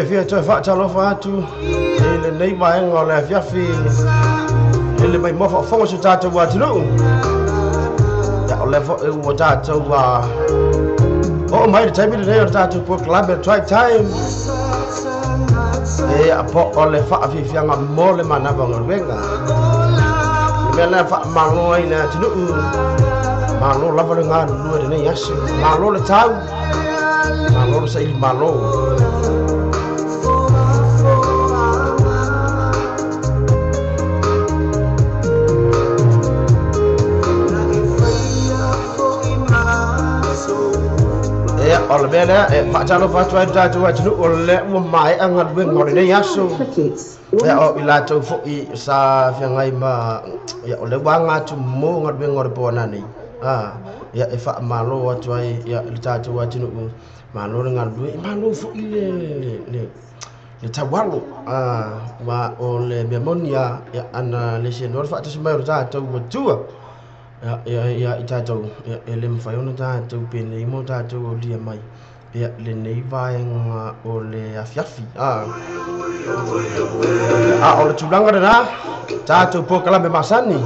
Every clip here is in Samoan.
Fia toe faatalofa atu i lenei vaega o le afiafi i le maimoa faafofoga si o tatou atunuu. Ia o lea foi ua tatou oo mai le taimi lenei o le tatou polokalame o Drive Time. Ia po o le faafiafiaga mo le manava o galuega. Le mea lea faamalo ai le atunuu. Malo lava le galulue lenei aso. Malo le tau. Malo le saili malo. O le mea lea e faatalofa atu ai le tatou atunuu o le ua maea galuega o lenei aso. Ia o i latou foi sa feagai ma ia o le ua aga atu mo galuega o le po ananei. Ia e faamalo atu ai ia le tatou atunuu. Malo le galulue, malo foi le taualo. Ua o le mea moni ia ana le se no le faatasi mai o le tatou atua. Ia i tatou ia e le mafai ona tatou penei mo tatou aulia mai ia lenei vaega o le afiafi. A o le tulaga lena tatou polokalame masani.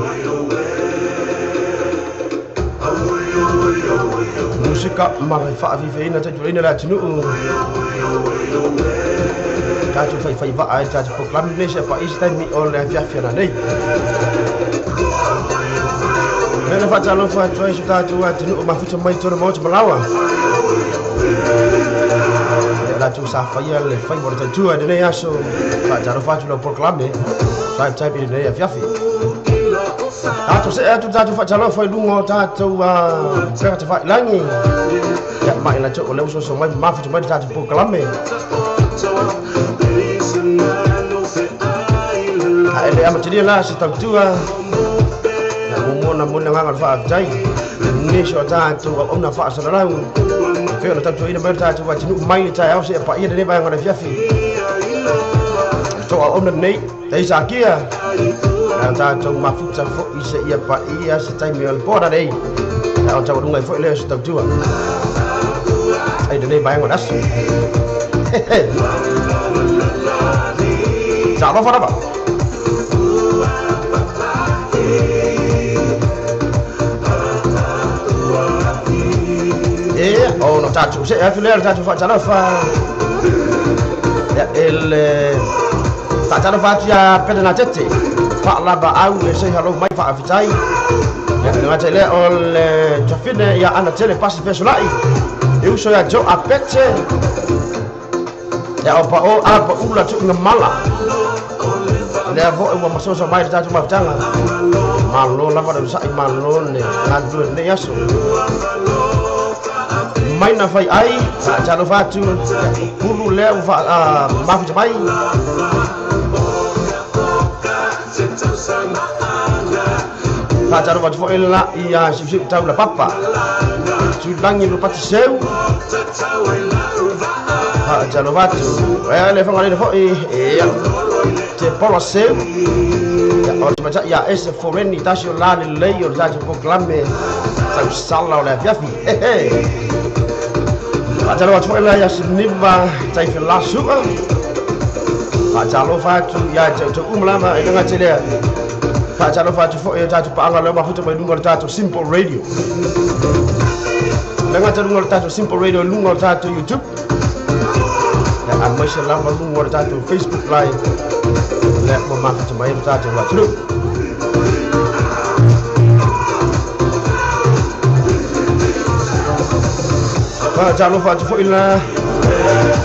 Musika ma le faafifeina taituaina le atunuu. Tatou faifai vaa ai tatou polokalame lenei se paisi taimi o le afiafi ananei. Mea faatalofa atu ai so tatou atunuu mafuta mai tona maota malawa. Ia latou sa faia le faiva o le tautua i lenei aso. Faatalofa atu lau polokalame Drive Time i lenei afiafi. Tatou see atu tatou faatalofa i luga o tatou upega tafailagi. Ia ma i latou o lea ua soso mai mafuta mai le tatou polokalame. Ae le amatalia la se tautua. Mona mona nganga faafetai nisi o tatou auauna faasalalau e pei ona tautuaina mai le tatou atunuu mai le taeao seia paia lenei vaega o le afiafi. Tou auauna lenei taisakia a tatou mafuta foi seia paia se taimi o le po nanei. Ia o taualuga ai foi lea o se tautua ai lenei vaega o le aso. Talofa lava. O no tatou see atu lea le tatou faatalofa. Ia ele faatalofa atu ia Pele Natete. Faalava au e say hello mai faafetai. Ia le gata i lea o le tafine ia ana tele pasi fesolai. E uso ia Jo Apete. Ia o pa o a pa ula tuuga mala. Lea foʻi ua masoso mai le tatou mafutaga. Malo lava le usaʻi malo le galulue lenei aso. Mai na fai ai, faatalofa atu, pulu lea ua mafuta mai. Faatalofa atu foʻi la ia sipisipu tau la papa. Tulangi lo pati seu. Faatalofa atu. Ea le whangarere foʻi, ea. Te polo seu. Ia o te matai ia ese foreni tasi o la le lei o le tatou poklame. Tau sala o le afiafi. He he. Faatalofa atu foʻi la ia siniva taifelasua. Faatalofa atu ia te umalama e le gata lea. Faatalofa atu foʻi o tatou paaga lea mafuta mai luga o le tatou Simple Radio. Le gata luga o le tatou Simple Radio luga o le tatou YouTube. Ia amaise lava luga o le tatou Facebook Live. Le ua mafuta mai le tatou atunuu. Faatalofa atu foʻi la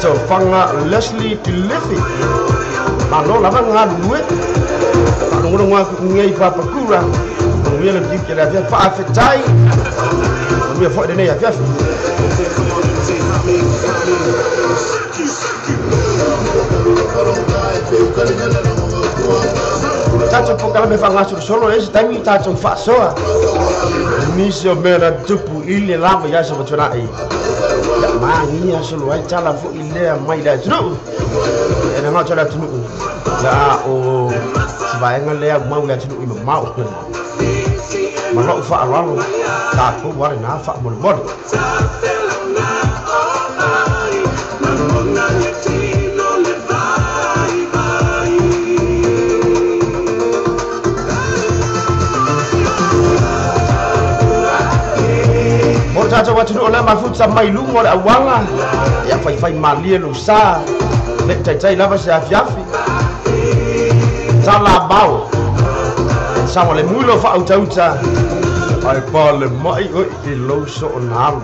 Tofanga Leslie Kilifi. Malo lava galulue. Faalogologo aku i papakura. Manuia le tiute le afiafi. Faafetai. Manuia foʻi lenei afiafi. Tatou pokalame faagasolo e isi taimi tatou faasoa. Nisi o mea na tupu i le lava i aso matuanai. Ia magia solo ai tala foʻi lea mai le atunuu. E le gato le atunuu. Ia o se vaega lea mau le atunuu i mamao. Ma lou faaaloalo tatou ale na faamolemole. O tatou atunuu o lea mafuta mai luga o le auala. Ia faifai malie lou sa. Le taitai lava se afiafi. Tala mao. Sawa le mulo faautauta. Ai pa le mai oi i lou soona alu.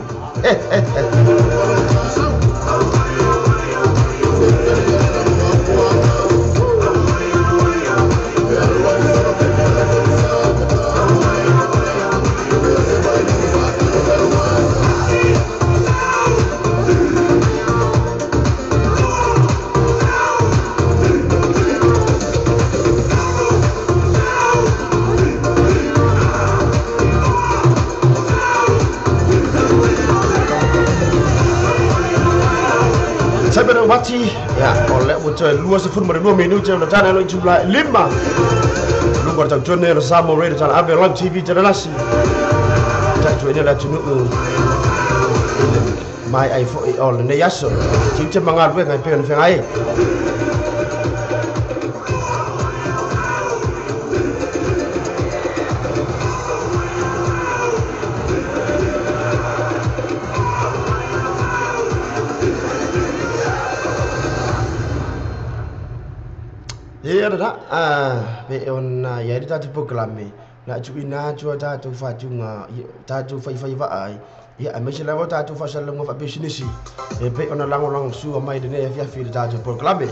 Saibere wati, ya, o le ua toe 22 minute o na tana alo i tula 5. Lunga o tau tone o Samoa Radio tana ave o Lau TV te ralasi. Tai tuene la atunuu mai ai foʻi o lenei aso. Tiute magaluega e pei ona feagai ai. Ia rā, pe ona ia i tatou pokalame, na tuuina atu a tatou faatuga, tatou faifai vaai, ia aemaise lava o tatou faasalauga faapisinisi, e pei ona lagolagosua mai lenei afiafi i le tatou pokalame.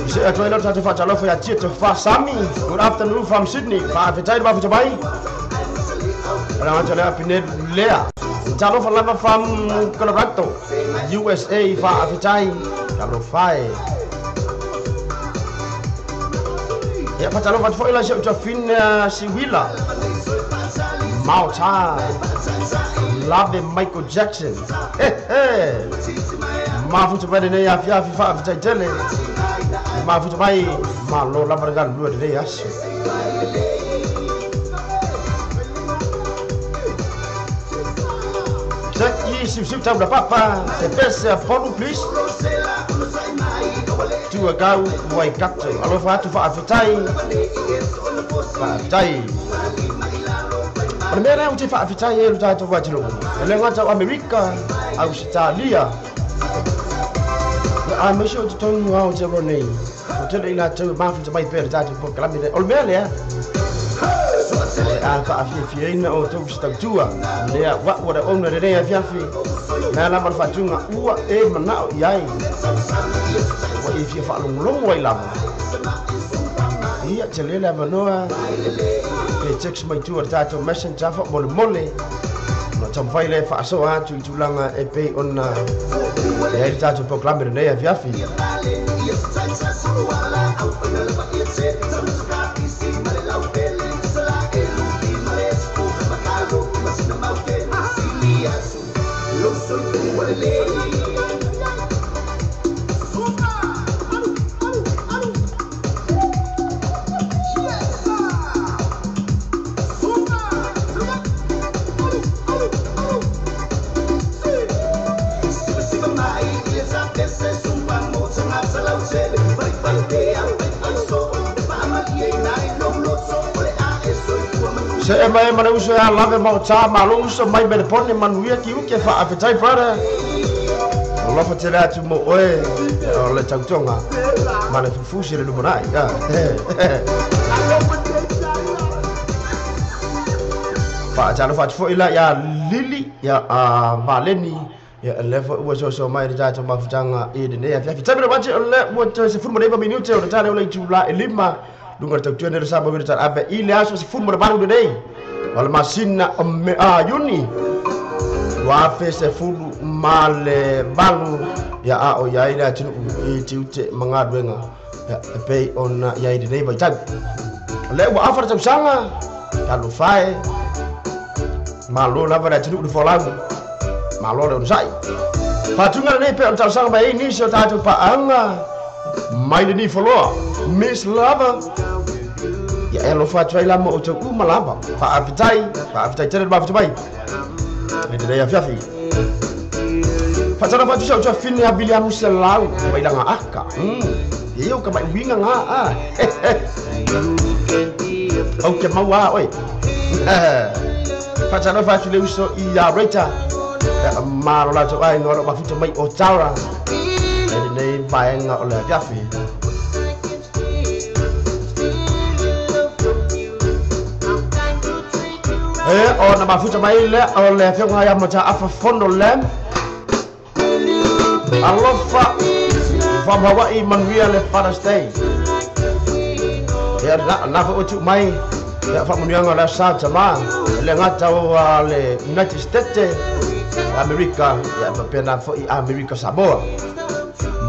Se atu ai le tatou faatalofa ia Tia Tofasami. Good afternoon from Sydney. Faafetai le mafuta mai. O le gata lea Pinet Lea. Talofa lava from Colorado, USA. Faafetai. Talofa e. Ia faatalofa atu foʻi la si ou tafine Siwila. Maota. Lave Michael Jackson. He he. Mafuta mai lenei afiafi faafetai tele. Mafuta mai malo lava le galulue lenei aso. Jackie sipsip tau la papa. Se pese a polu please. Tua gau Waikato. Alofa atu faafetai. Faafetai. O le mea lea ou te faafetai ai lo tatou atunuu, e le gata o Amerika, Ausetalia, ia aemaise o totonu o Aotearoa nei, o tele i latou e mafuta mai pea le tatou polokalame lea. O le mea lea, o le a faafiafiaina outou se tautua, lea ua'u o le auauna lenei afiafi, mea lava le faatuga ua e manao i ai, ua e fia faalogologo ai lava. Ia, tele le avanoa, pe text mai tua le tatou messenger faamolemole, ona taumafai lea e faasoa atu i tulaga e pei ona e ai le tatou polokalame lenei afiafi. Se e mai ma le uso e alave ma o tā malo uso mai me le pone manuia ki uke faafetai brother. Alofa tele atu mo oe o le tautoga ma le fufusi le lumanai. Faatalofa atu foi la ia Lili ia Maleni ia le foi ua soso mai le tatou mafutaga i lenei afiafi. Taimi le mati o le ua toe 19 minute o le tale o le itula e 5 lunga le tautua nei le sa mawina tala ape i le aso 18 lenei o le masina o Iuni 2018 ia a o iai le atunuu i tiute ma galuega ia e pei ona iai lenei vaitau. O lea ua afa le tausaga talofa e malo lava le atunuu le folau malo le onosai. Faatuga lenei pei o le talosaga mai ai nisi o tatou paaga mai lenei foloa Miss Lava. Ia e alofa atu ai la mo outou uma lava. Faafetai, faafetai tele le mafuta mai i lenei afiafi. Faatalofa atu sa ou tuafine a Viliamu Selau mai laga aka. Ia o ka mai uiga gā a. Ou ke maua a oe. Faatalofa atu le uso i a Rita. Ia malo latou aiga o loo mafuta mai o Tara i lenei vaega o le afiafi. E o na mafuta mai lea o le afioga ia Mataafa Fono Lam. Alofa from Hawaii manuia le Father's Day. Ia na foi atu mai ia faamanuiaga o le aso sa tama le gata o le United States Amerika ia faapena foi Amerika Samoa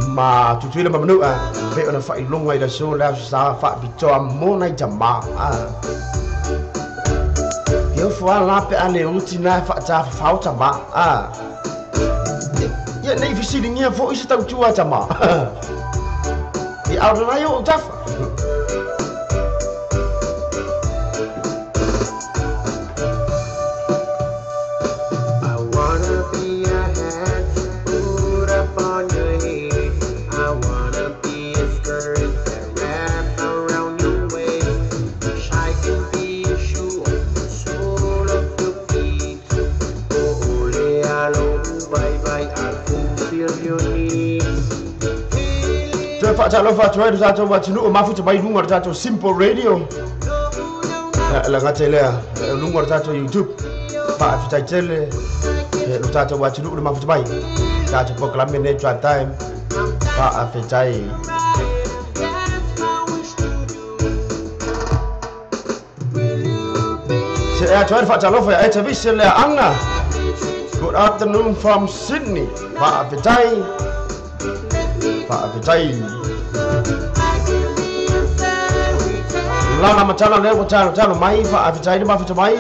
ma Tutuila ma Manua pei ona faailoga i le aso le aso sa faapitoa mo nai tamā. Ia ofo a la pe a le uti na faatafafao tamā. Ia nei fesiligia foi se tautua tamā. Ia aoranai o tafa. I wanna be a hat put up on your head. I wanna be a skirt that wrap around your waist. Wish I can be a shoe on the sole of your feet. Oh, ole alo, bye bye, I'll fulfill your needs. Toe faatalofa atu ai le tatou atunuu mafuta mai luga o le tatou Simple Radio. La gata lea luga o le tatou YouTube. Faafetai tele lo tatou atunuu le mafuta mai. Tatou polokalame nei Drive Time. Faafetai. Se e atu ai le faatalofa ia Etavisi lea Aga. Good afternoon from Sydney. Faafetai. Faafetai. Lana matala lea ua talo mai faafetai le mafuta mai.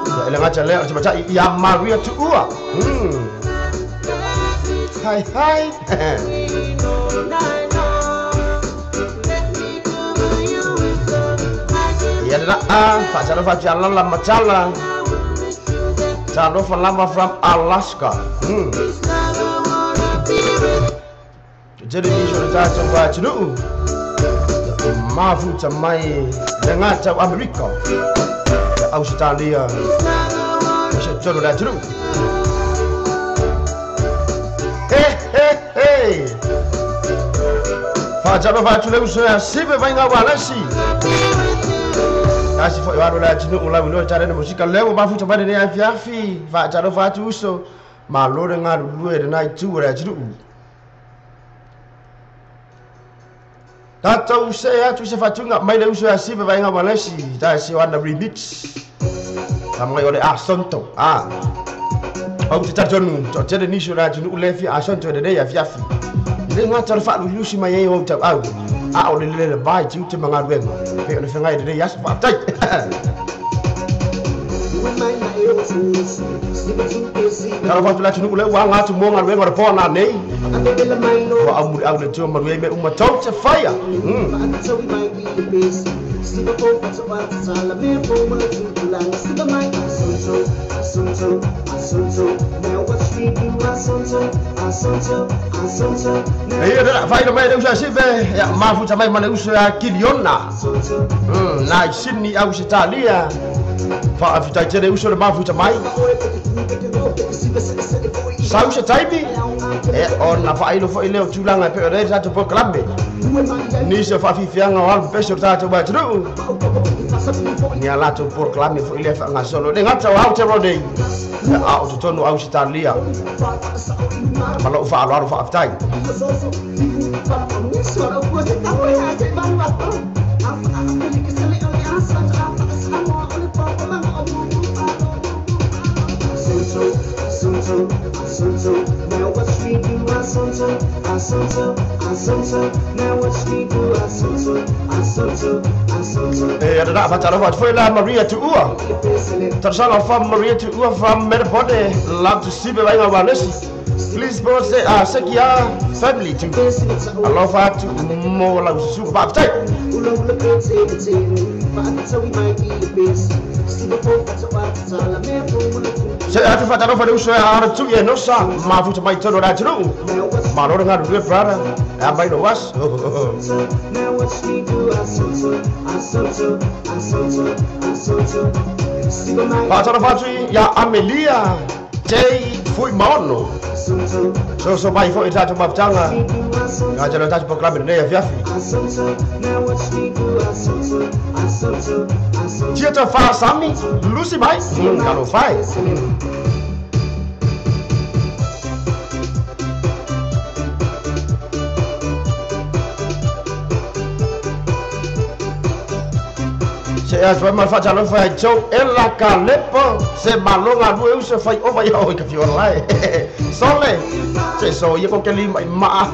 Ia ele gata lea o te matai ia Maria Tuua. Hi hi. Ia le laa faatalofa atu ia Lala Matala. Talofa lava from Alaska. Tele nisi o le tatou atunuu mafuta mai le gata o Amerika. Australia se tonu le atunuu. He he he. Faatalofa atu le uso ia Sive Vaiga Ualesi. Tasi foi o le atunuu lau iloa talena musika lea ua mafuta mai lenei afiafi. Faatalofa atu uso. Malo le galulue lena itu o le atunuu. Tatou se atu se faatuga mai le uso ia Sive Vaiga Ualesi. Tasi o ana remix. Tamai o le Asonto. Ah. Au te talitonu toatele nisi o le atunuu le fia Asonto e lenei afiafi. Le gata o le faalusilusi mai ai o ou tauau. A o le lele vai tiute ma galuega. Pe o le fegai lenei aso faafetai. Talofa atu le atunuu lea ua aga atu mo galuega o le poa nanei. Ua aumuliau le tua manuia i mea uma tou te faia. Ia tala failo mai le uso a Sive ia mafuta mai ma le uso ia Kiliona. Nai Sydney Ausitalia. Faafetai tele uso le mafuta mai. Sau se taimi e ona faailo foi lea o tulaga e pei ona i ai le tatou polokalame. Nisi o faafiafiaga o alu pese o le tatou atunuu. Ni a latou polokalame foi lea faagasolo. Le gata o Aotearoa nei, a o totonu o Ausitalia. Ma lou faaaloalo faafetai. E ana faatalofa atu foi la Maria Tuua. Talosaga from Maria Tuua from Melbourne. Love to see Vaiga Ualesi. Please post Sekia family to alofa atu mo lau susuga faafetai. Se atu faatalofa le uso ia ara tui e nosa mafuta mai tonu o le atunuu. Malo le galulue brother. E a mai lou aso. Faatalofa atu ia Amelia J Fuimaono. Soso mai foi i tatou mafutaga. Ia te tatou polokalame lenei afiafi. Tia ta faasami lusi mai. Talofa e. Se atu ai ma le faatalofa ia Joe Ela Kalepo. Se malo galue uso fai ova ia oi ka fiola lae. Sole. Se so ia ko ke lima i maa.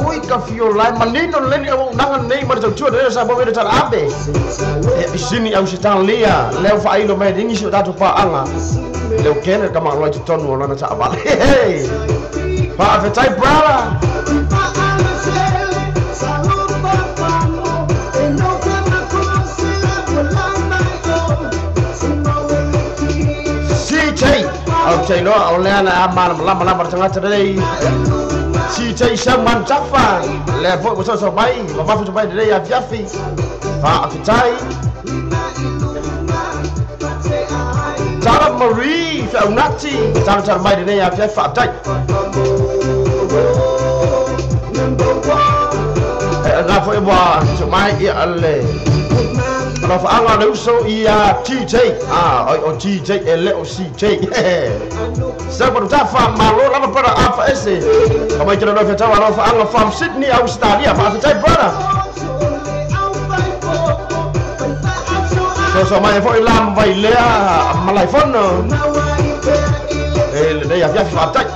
Ui ka fiola manino leni au nanga nei ma le tautua le sa bo le tala abe. E sini au Ausitalia leo faailo mai nisi o tatou paaga. Leo kene ka malo i totonu o lana taavale. Faafetai brother. CJ au te iloa o lea na a malamalama lava le tagata lenei. CJ Saman Tafa lea foi ua soso mai ma mafuta mai lenei afiafi. Faafetai. Tara Marie Feaunati talo talo mai lenei afiafi faafetai. E na foi ua mai ia le alofa le uso ia TJ. Ah, o TJ e le o CJ. Sa Tafa malo lava para afa ese. Ka mai te lofi tau alofa anga from Sydney Australia. Faafetai brother. So mai foi lam vai lea malai fono. E lenei afiafi faafetai.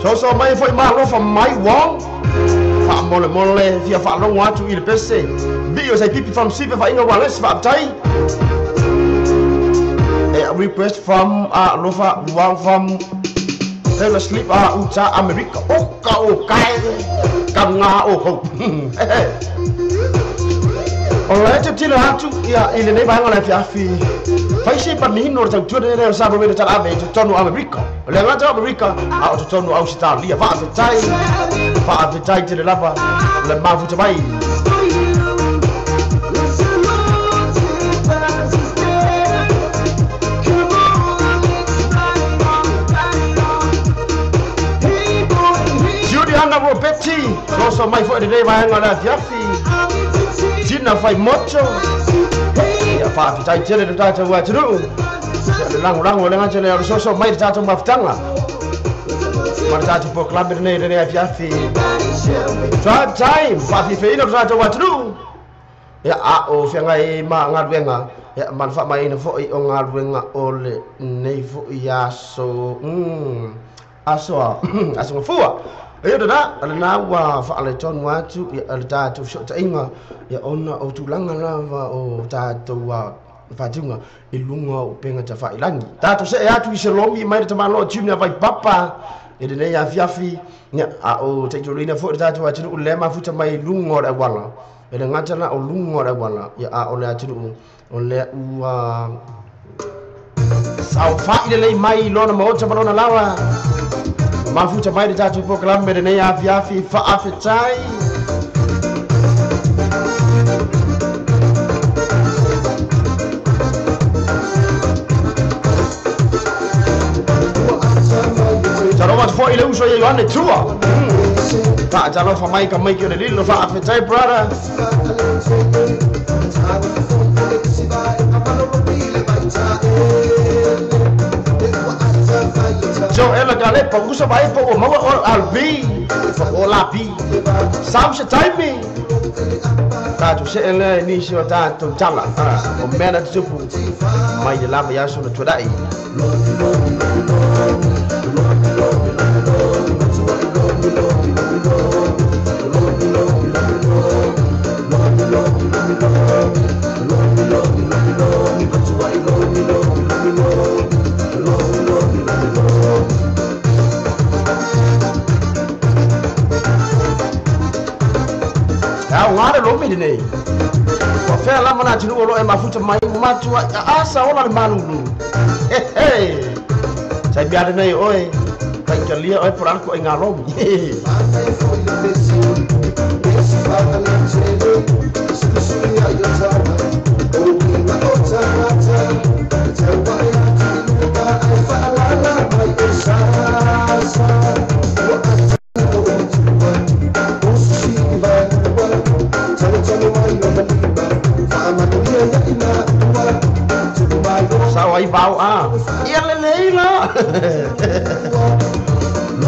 So mai foi malofa mai wong. Fa mole mole fia fa longo atu i le pese. Bi o sai pipi from sipe fa inga wales fa tai. A request from Lofa Wong from Taylor Sleep Utah America. O ka o kai ka nga o ho. Alright, tilo atu ia i lenei vaega o le afiafi. Faise pa nino o tautua le o sa le talave totonu Amerika. O le ngata Amerika a o totonu Australia. Faafetai tele lava le mafuta mai. Juliana Roberti, so mai foi lenei vaega o le afiafi. Tina fai mocho. Ia faafetai tele le tatou atunuu. Le lagolago le gata le soso mai le tatou mafutaga. Ma le tatou polokalame lenei lenei afiafi. Drive time, faafifeina le tatou atunuu. Ia a o feagai ma galuega. Ia ma le faamaiina foi o galuega o lenei foi aso. Aso aso gafua. Ia tana, lena ua faaletonu atu ia le tatou fesootaiga ia ona o tulaga lava o tatou faatuga i luga o upega tafailagi. Tatou see atu i se lomi mai le tamaloa Junior Vaipapa i lenei afiafi ia a o taitoluina foi le tatou atunuu lea mafuta mai i luga o le auala. E le gata la o luga o le auala ia a o le atunuu o lea ua saofai lelei mai i lona maota ma lona lawa. Mafuta mai le tatou polokalame lenei afiafi faafetai. Talofa atu foi le uso ia Ioane Tua. Faatalofa mai ka mai ki o le lilo faafetai brother. Jo ela gale pa usa vai pa o maua o albi o lapi. Sam se taimi. Tatou se ele ni se o tatou tala. O mena tupu mai le lava ia so na tuai. Ngare lomi nei. Wa fea lama na tinu olo e mafuta mai matua asa ola le malulu. Hey. Sai biare nei oi. Kai kalia oi por alko e ngalomi. Sao ai bau a. Ia le nei la.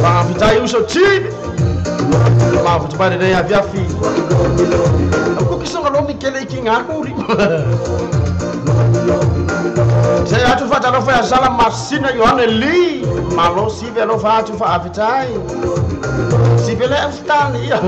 Faafetai uso chibi. Mafuta mai lenei afiafi. Au ko kisonga lomi kele ki ngakuri. Se atu faatalofa ia Sala Masina Ioane Lee. Malo sive alofa atu faafetai. Sive le Australia ia.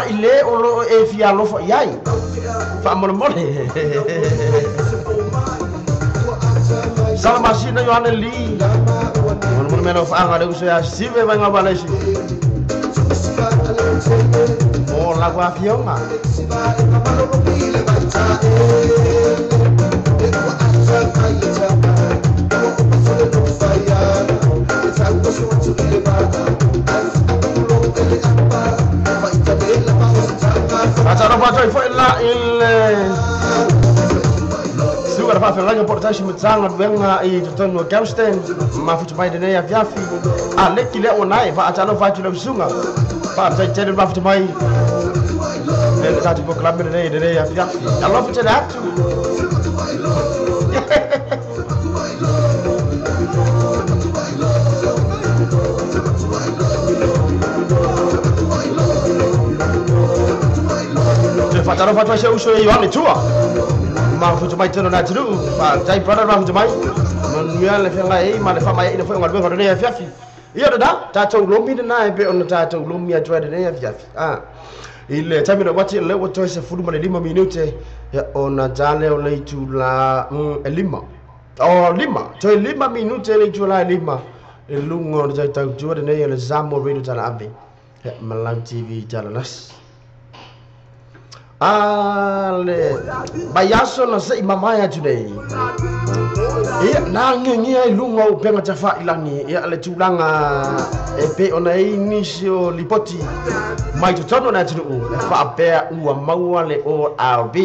I le o lo e fia alofa i ai. Faamolemole. Sala Masina Ioane Lee. Molemole mea o faanga le uso ia sive vai ngā walesi. O lau afioga. Alofa foi la il suga la faafeagaiga po o le tausimatā galuega i totonu o Galston mafuta mai lenei afiafi a leki lea uanae faatalofa atu lau susuga faafetaitele le mafuta mai e le tatou polokalame lenei lenei afiafi alofa tele atu. Faatalofa atu ai se uso e Ioane Tua mafuta mai tino na atunuu faafetai brother mafuta mai manuia le feagai ai ma le faamaeaina foi o galuega o lenei afiafi. Ia lena tatou lomi lena e pei ona tatou lomi atu ai lenei afiafi i le taimi o le uati lea ua toe 15 minute ia ona tale o le itula e 5 o 5 toe 5 minute le itula e 5 i luga o le taitautua lenei o le Samoa Radio Tala Ave ia ma Lau TV Tala Lasi. A le vaiaso na seʻi mamae atu nei ia na agiagia i luga o upega tafaʻilagi ia le tulaga e pei ona ai nisi o lipoti mai totonu o le atunuu e faapea ua maua le ORB.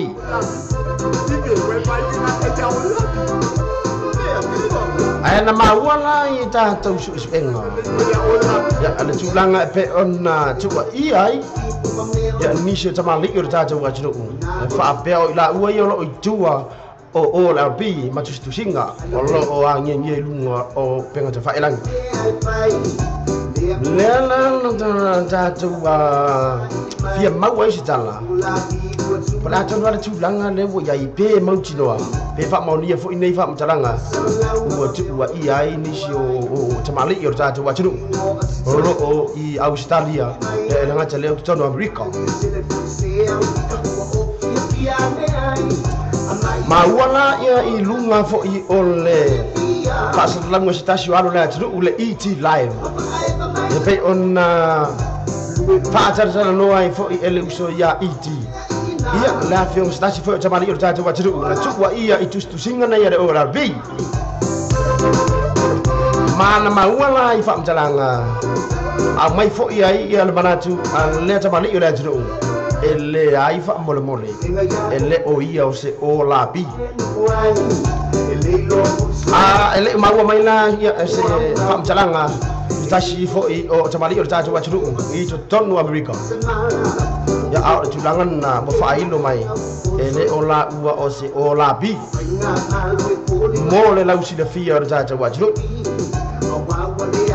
Ae na maua la i tatou suʻesuʻega ia le tulaga e pei ona tuuaʻia ai ia nisi o tamalii o le tatou atunuu e faapea o i laua ia o loo i tua o OLB ma tusitusiga o loo agiagia i luga o upega tafaʻilagi lea la tatou fia maua ai se tala po le atonu a le tulaga lea ua iai pe mautinoa pe faamaonia foʻi nei faamatalaga ua tuuaʻia ai nisi o tamalii o le tatou atunuu o loo i Australia e le gata lea o totonu Amerika. Ma ua la ia i luga foʻi o le faasalalauga se tasi o alo le atunuu le ET Live e pei ona faatalatalanoa ai foʻi e le uso ia ET ia le afioga se tasi foi o tamalii o le tatou atunuu na tuuaʻia i tusitusiga nei a le OLB ma na maua la i faamatalaga aumai foʻi ai ia le manatu a lea tamalii o le atunuu e le ai faamolemole e le o ia o se OLB a e leʻi maua mai la ia se faamatalaga i tasi foʻi o tamalii o le tatou atunuu i totonu Amerika ia a o le tulaga na ua faailo mai e le o la ua o se OLB mo le lausilafia o le tatou atunuu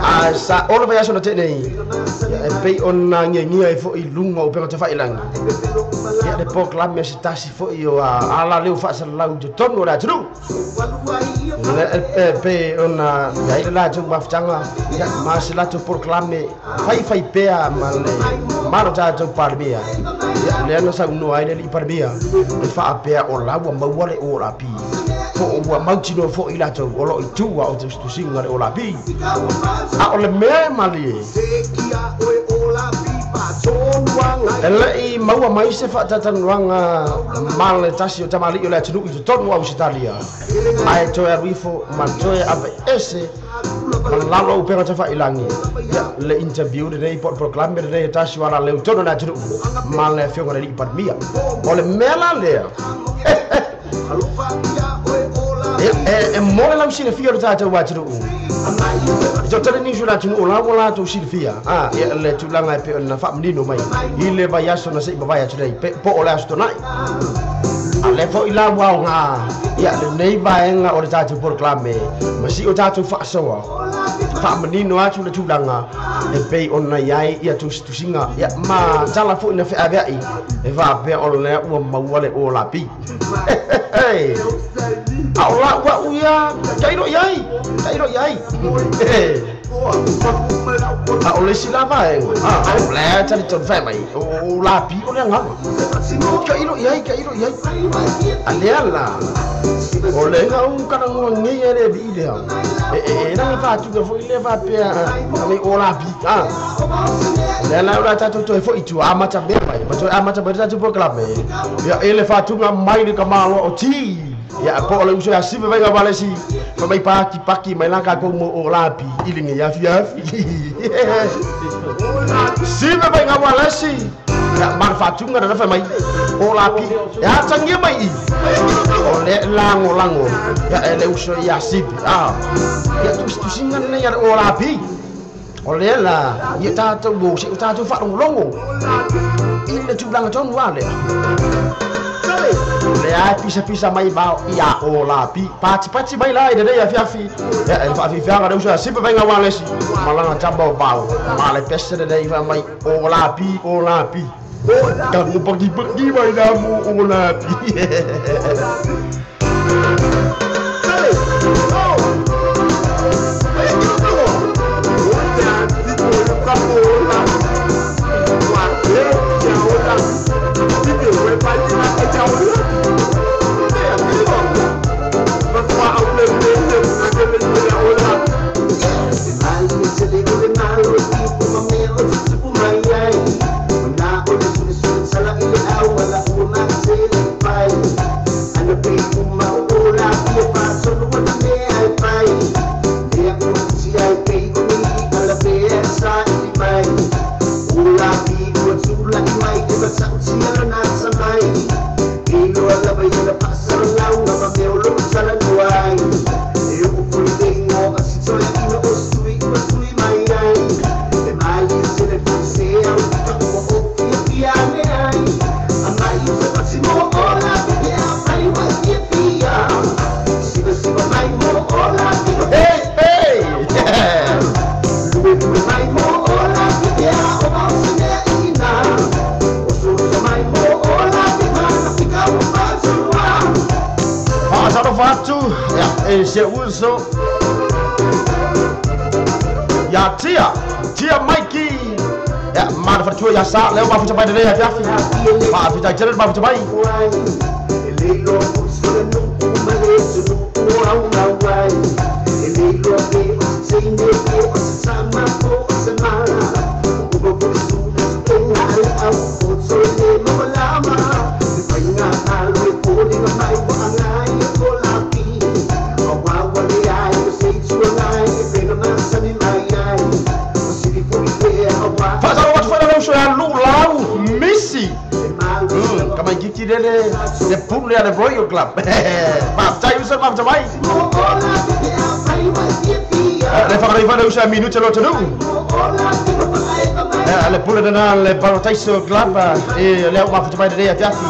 a sa o le vaiaso na tenei ia e pei ona agiagia ai foʻi luga o upega tafaʻilagi ia le polokalame se tasi foʻi o ala leo faasalalau i totonu o le atunuu le e pei ona iai le latou mafutaga ia ma se latou polokalame faifai pea ma le malo tatou Palemia ia lea na saunoa ai le alii Palemia e faapea o la ua maua le OLB po o ua mautinoa foʻi latou o loo i tua o tusitusiga le OLB a o le mea e malie e leʻi maua mai se faatatalanoaga ma le tasi o tamalii o le atunuu i totonu Ausitalia ae toe alu ifo ma toe ave ese ma lalo upega tafaʻilagi ia le interview lenei po o le polokalame lenei e tasi o ala leu tonu le atunuu ma le afioga le alii Palemia o le mea la lea e mo le lausilafia o le tatou atunuu i totele nisi o le atunuu o la ua latou silafia ia le tulaga e pei ona faamanino mai i le vaiaso na seʻi mavae atu nei po o le aso Tonaʻi a le foʻi la ua aogā ia lenei vaega o le tatou polokalame ma si o tatou faasoa faamanino atu le tulaga e pei ona iai ia tusitusiga ia ma tala foʻi na feaveaʻi e faapea o lea ua maua le OLB a o la'u a'u ia tailo iai tailo iai a o le isi la vaega o lea talitonu fae mai o lapi o le agaga tailo iai tailo iai a lea la o le gau kalagoa e le alii lea e lagi faatuga foʻi lea faapea ame o lapi lea la o la tatou toe foʻi tua amata mea mai ma toe amata mai le tatou polokalame ia e le faatuga mai le kamaloa o ti ia po o le uso ia sive vaiga valesi fa mai paki paki mai la ka mo o lapi i le afiafi sive vaiga valesi. Ya manfaatunga na fa mai o la pi ya tangia mai i o le lango lango ya ele uso ya sipi ah ya tu singa ne ya o la pi o le la ya ta tu bo se ta tu fa longo ile tu langa ton wa le le ai pisa pisa mai ba ia o la pi pati pati mai la ile ya fiafi ya el fa fi fa ga uso sipi venga wa le si malanga tamba ba ma le pese le iva mai o la pi o la pi kamu pergi-pergi mai namu o la pi. Se uso ya tia tia Mikey ya manufaktur ya sa leo ma futa bai de ya fiafi ma futa jere ma futa bai le pule le Royal Club. Maaf, saya usah maaf jamai. Le fa le usa minuto lo tenu. Le pule na le Barotaiso Club e le maaf jamai de ya fiafi.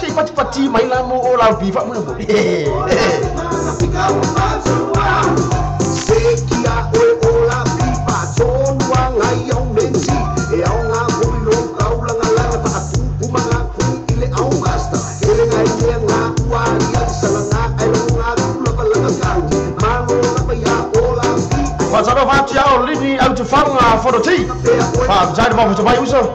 Si pati pati mai la mo o la bi fa mo mo. For the tea. Fa jai ma futa bai uso.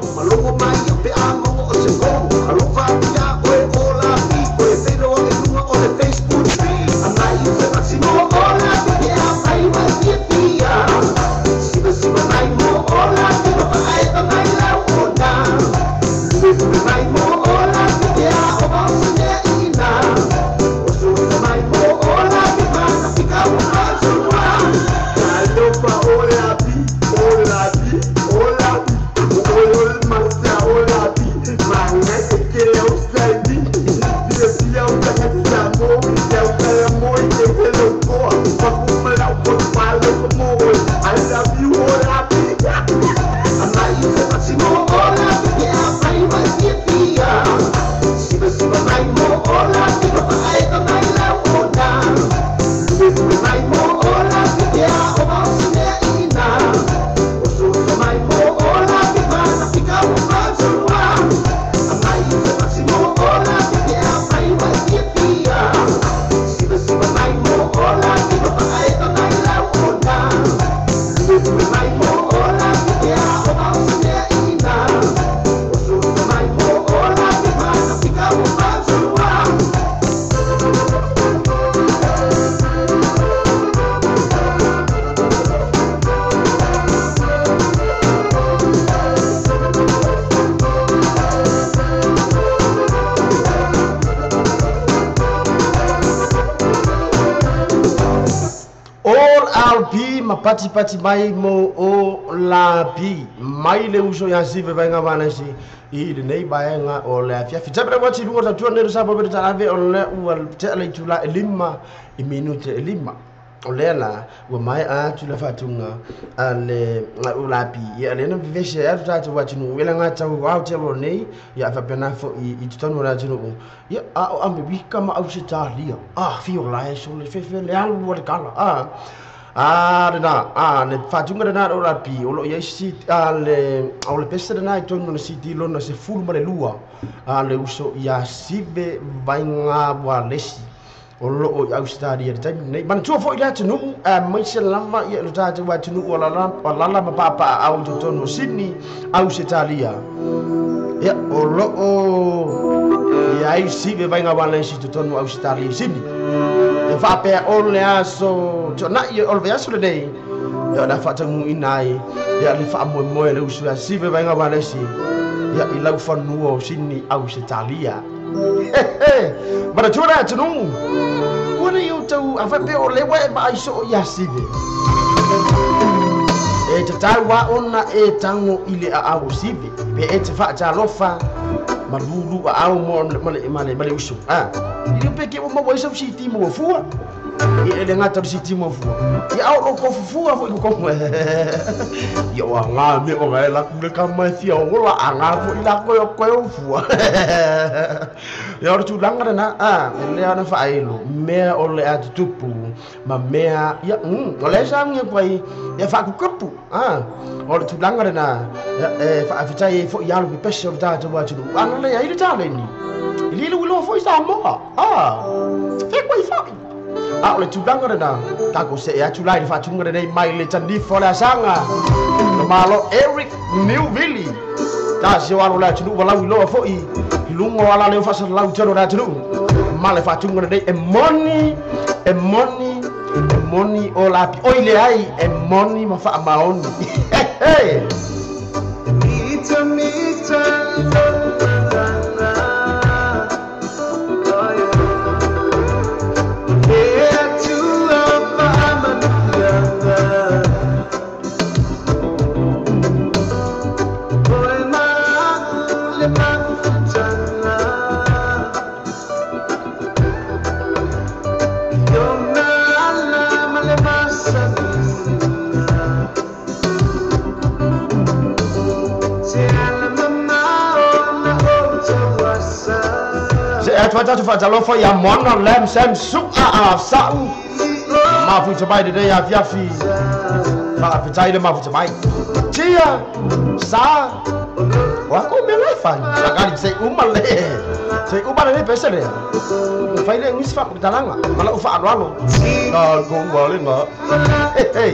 Hola, ma pati pati mai mo o la pi mai le uso ia sive vainga walesi i lenei vaega o le afiafi. Tapena ua tiluga tatua nei le sa po pere talave o le ua tea le itula e 5 i minute e 5. O lea la ua maea atu le faatuga a le ulapi ia lea na vevesi ai atu tatou atunuu e lagatau ao telo nei ia faapena foʻi i totonu o le atunuu ia a o Amerika ma Ausetalia a fio lae sole fefe le alu o le kala a lena a le faatuga lena o lapi o loo iai si a le o le pese lena i tonu na siti lona 12 a le uso ia sive vaiga walesi o loo i Australia le taimi nei. Manatua foʻi le atunuu a maise lava ia lo tatou atunuu o lala o lala ma paapaaau i totonu o Sydney Ausetalia ia o loo iai sive vaiga walesi totonu Australia i Sydney. E faapea o le aso tuanaʻi o le vaiaso lenei ia o le a faataunuuina ai ia le faamoemoe le usu ia sive vaiga walesi ia i laufanua o Sydney Ausetalia. Manatua le atunuu ua nei outou a faapea o le ua e maai soo ia sive e tatau a ona e tago i le aao o sive pe e te faatalofa ma lulu aao mo ma le uso a i le pe ke ua maua ai sau siti mo fua ia e le gata o le siti mo fua ia ao lo kofufua foʻi kokomu ia o agā me o gae laku le kama e fia ola agā foʻi lako e o koe o fua ia o le tulaga lena a e lea ona faailo mea o le atutupu ma mea ia o le saugi aku ai ia faakukupu a o le tulaga lena e faafetai ai foʻi alu pepese o le tatou atunuu ana le ai le taleni i liluiloa foʻi Samoa a fekoai foʻi a o le tulaga lena takou see atu la i le faatuga lenei mai le tanifo le asaga no malo Eric Newville tasi o alo le atunuu walau iloa foʻi i luga o ala leo faasalalau tele o le atunuu ma le faatuga lenei e moni e moni e moni o lapi oi le ai e moni ma faamaoni. Mita mita Atu faatalofa ia mona lem sem su a a sa'u mafuta mai lenei afiafi faafetai le mafuta mai tia sa o ako mea lai fai sakali se uma le se uma le pese le fai le uisi faaputalaga ma la'u faaloalo na ko ua le ga hey.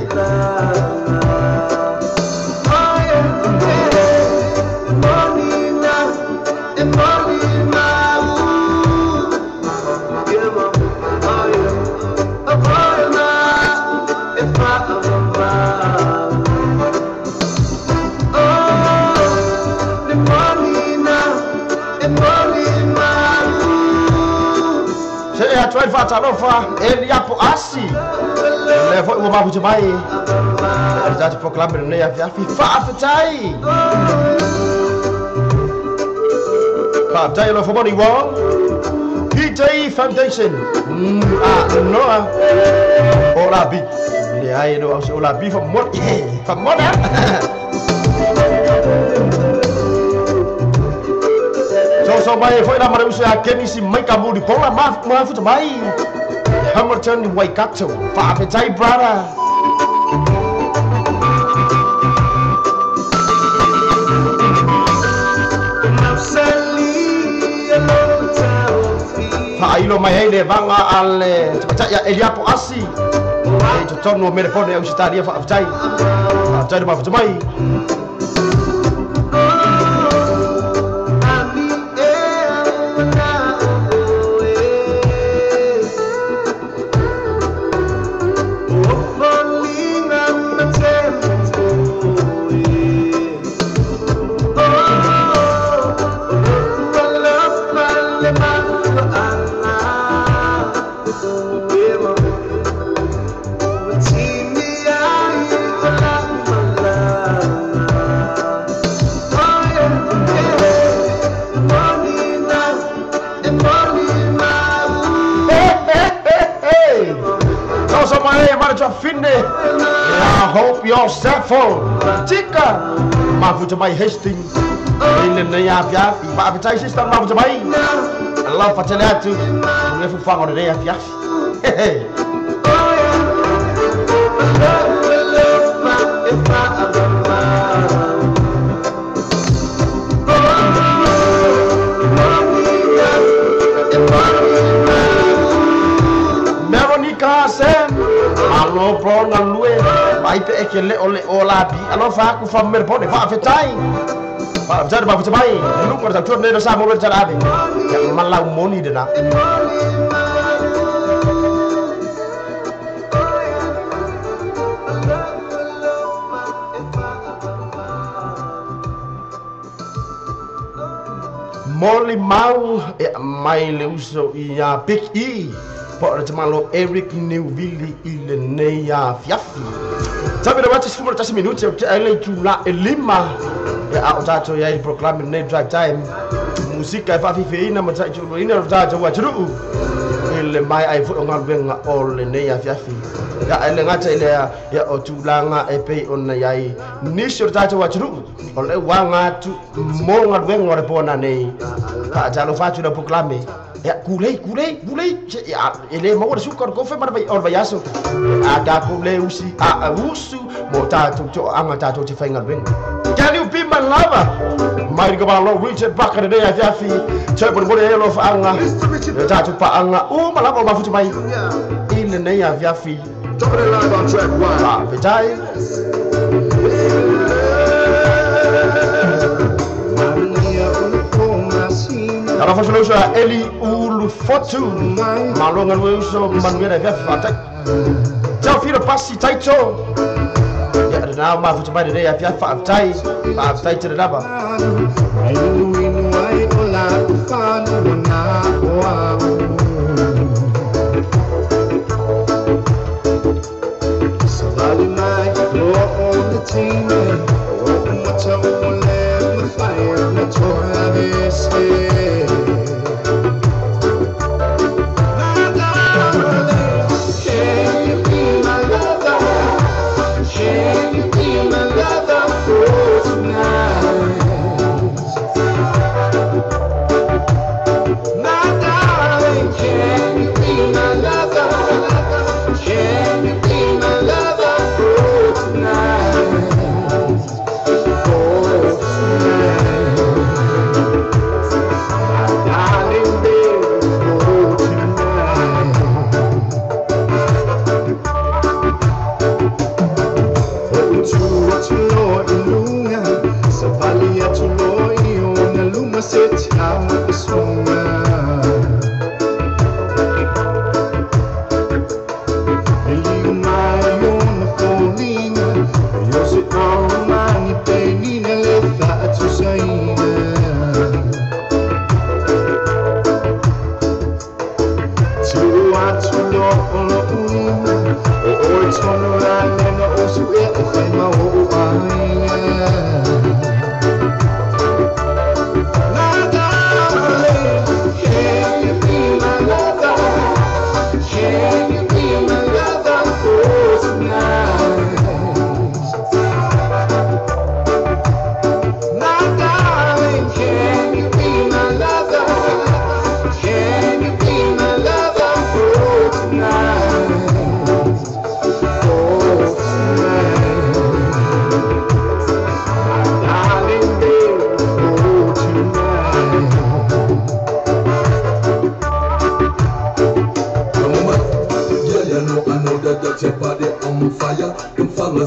Atu ai faatalofa Eliapo asi le foʻi ua mafuta mai le tatou proklame lenei afiafi faafetai faafetai alofa moni wong PJ Foundation a noa o la bi le ai no o la bi fa moni fa moni. So mai foi la mare uso a Kenisi mai ka muri pola ma mafuta mai Hamilton Waikato faafetai brother. Faailo mai ai le vaga a le tamatai ia Eliapo asi e totonu o Melefone Ausetalia faafetai faafetai le mafuta mai. Iosefo Tika mafuta mai Hastings ile nei afiafi faafetai sister mafuta mai alofa tele atu le fufaga o lenei afiafi. Veronica Sam alo pro na lue mai pe ke le ole o la bi alofa aku fa merbone faafetai faafetai mafuta mai lu ko ta tu ne sa mo le tala ave ya malau moni de na. Moli mau e mai le uso ia Big E po le tamalo Eric Newville i lenei afiafi. Tabi le wati 11 minuti o te aile tu la e lima e a o tatou ia i proclame nei drive time musika e faafifeina ma taituluina o tatou atunuu i le mai ai foi o galuega o lenei afiafi. Ia e le gata i lea ia o tulaga e pei ona iai nisi o le tatou atunuu o le uaga atu mo galuega o le pona nei faatalofa atu le proclame. Ia kulei kulei kulei ia e le maua le suka o le kofe ma le o le vaiaso a tatou le usi a usu mo tatou toaga tatou te faigaluega. Can you be my lover? Mai ka malo Richard Barker nei afiafi te mo le alofa anga le tatou paaga uma lava o mafuta mai i lenei afiafi. Dropping it live on track 1. Faafetai. Alofa so uso a Eli Ulufotu malo galue uso manuia le afiafi faafetai. Tau filo pasi taito ia na mafuta mai lenei afiafi faafetai faafetai tele lava.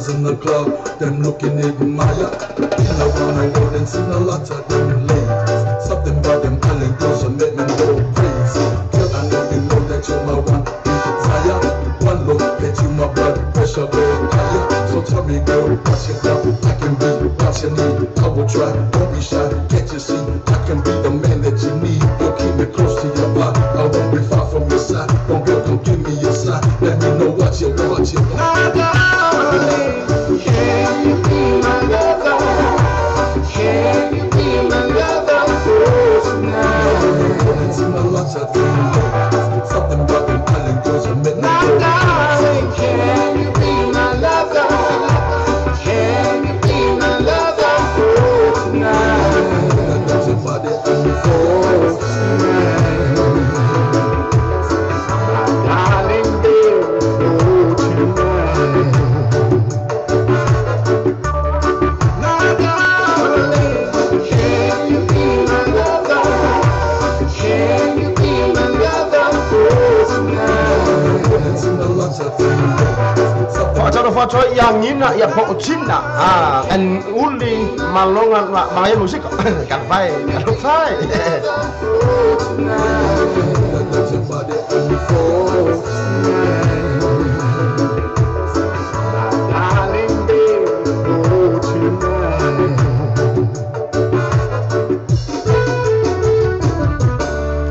In the club, them looking admire. Been around the world and seen a lot of them ladies. Something about them island girls will make me go crazy. Girl, I know you know that you're my one desire. One look at you, my blood pressure go higher. So tell me, girl, what you want? I can be what you need. I will try, don't be shy. Can't you see? I can be the man that you need. Girl, keep me close to your body. I won't be far from your side. Don't girl, come give me your side. Let me know what you want. What you want. Can you be my lover? Can you be my lover for tonight? It's in a lot of things. Something about them island girls will make me go. My darling, can you be my lover? for tonight. My darling, baby, for tonight. My darling, can you be my lover? Can you be my lover for tonight? Faatalofa yang ina ia po china an uli malonga mangaya musik kan fai kan fai.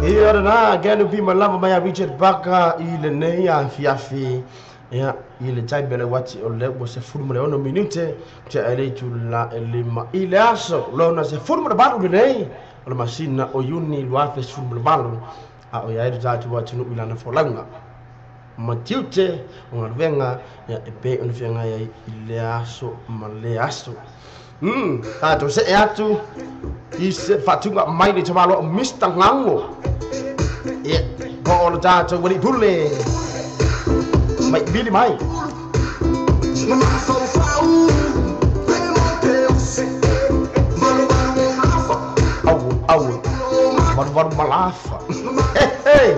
Ia na ganu bi malama maya Richard Baka i le nei a fiafi. Ia i le tai bele wati o le o se furu mo le ono minute te ele tu la ele ma i le aso lona se furu mo le balu nei o le masina o Iuni luafe se furu mo le balu a o ia e tatu watu nu ilana folanga matiute o ngaluenga ia e pe ona fianga ia i le aso ma le aso. Tatou se e atu i se fatunga mai le tamalo o Mr. Ngango ia po o le tatou wali pule mai bili mai. Au au varu varu malafa. Hey hey.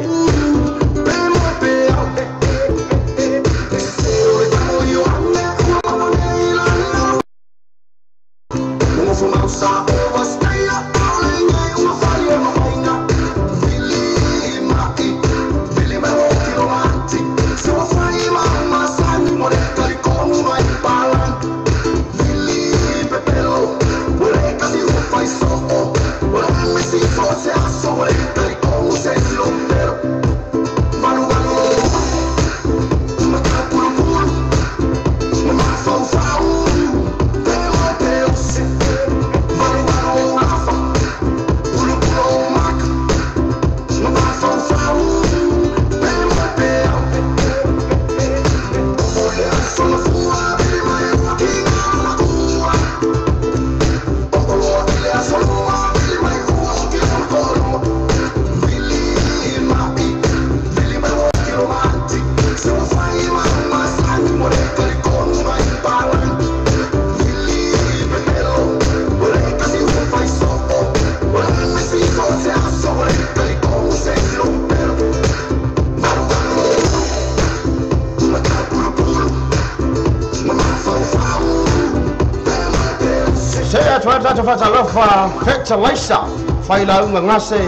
Fatalofa fetalaisa faila unga ngase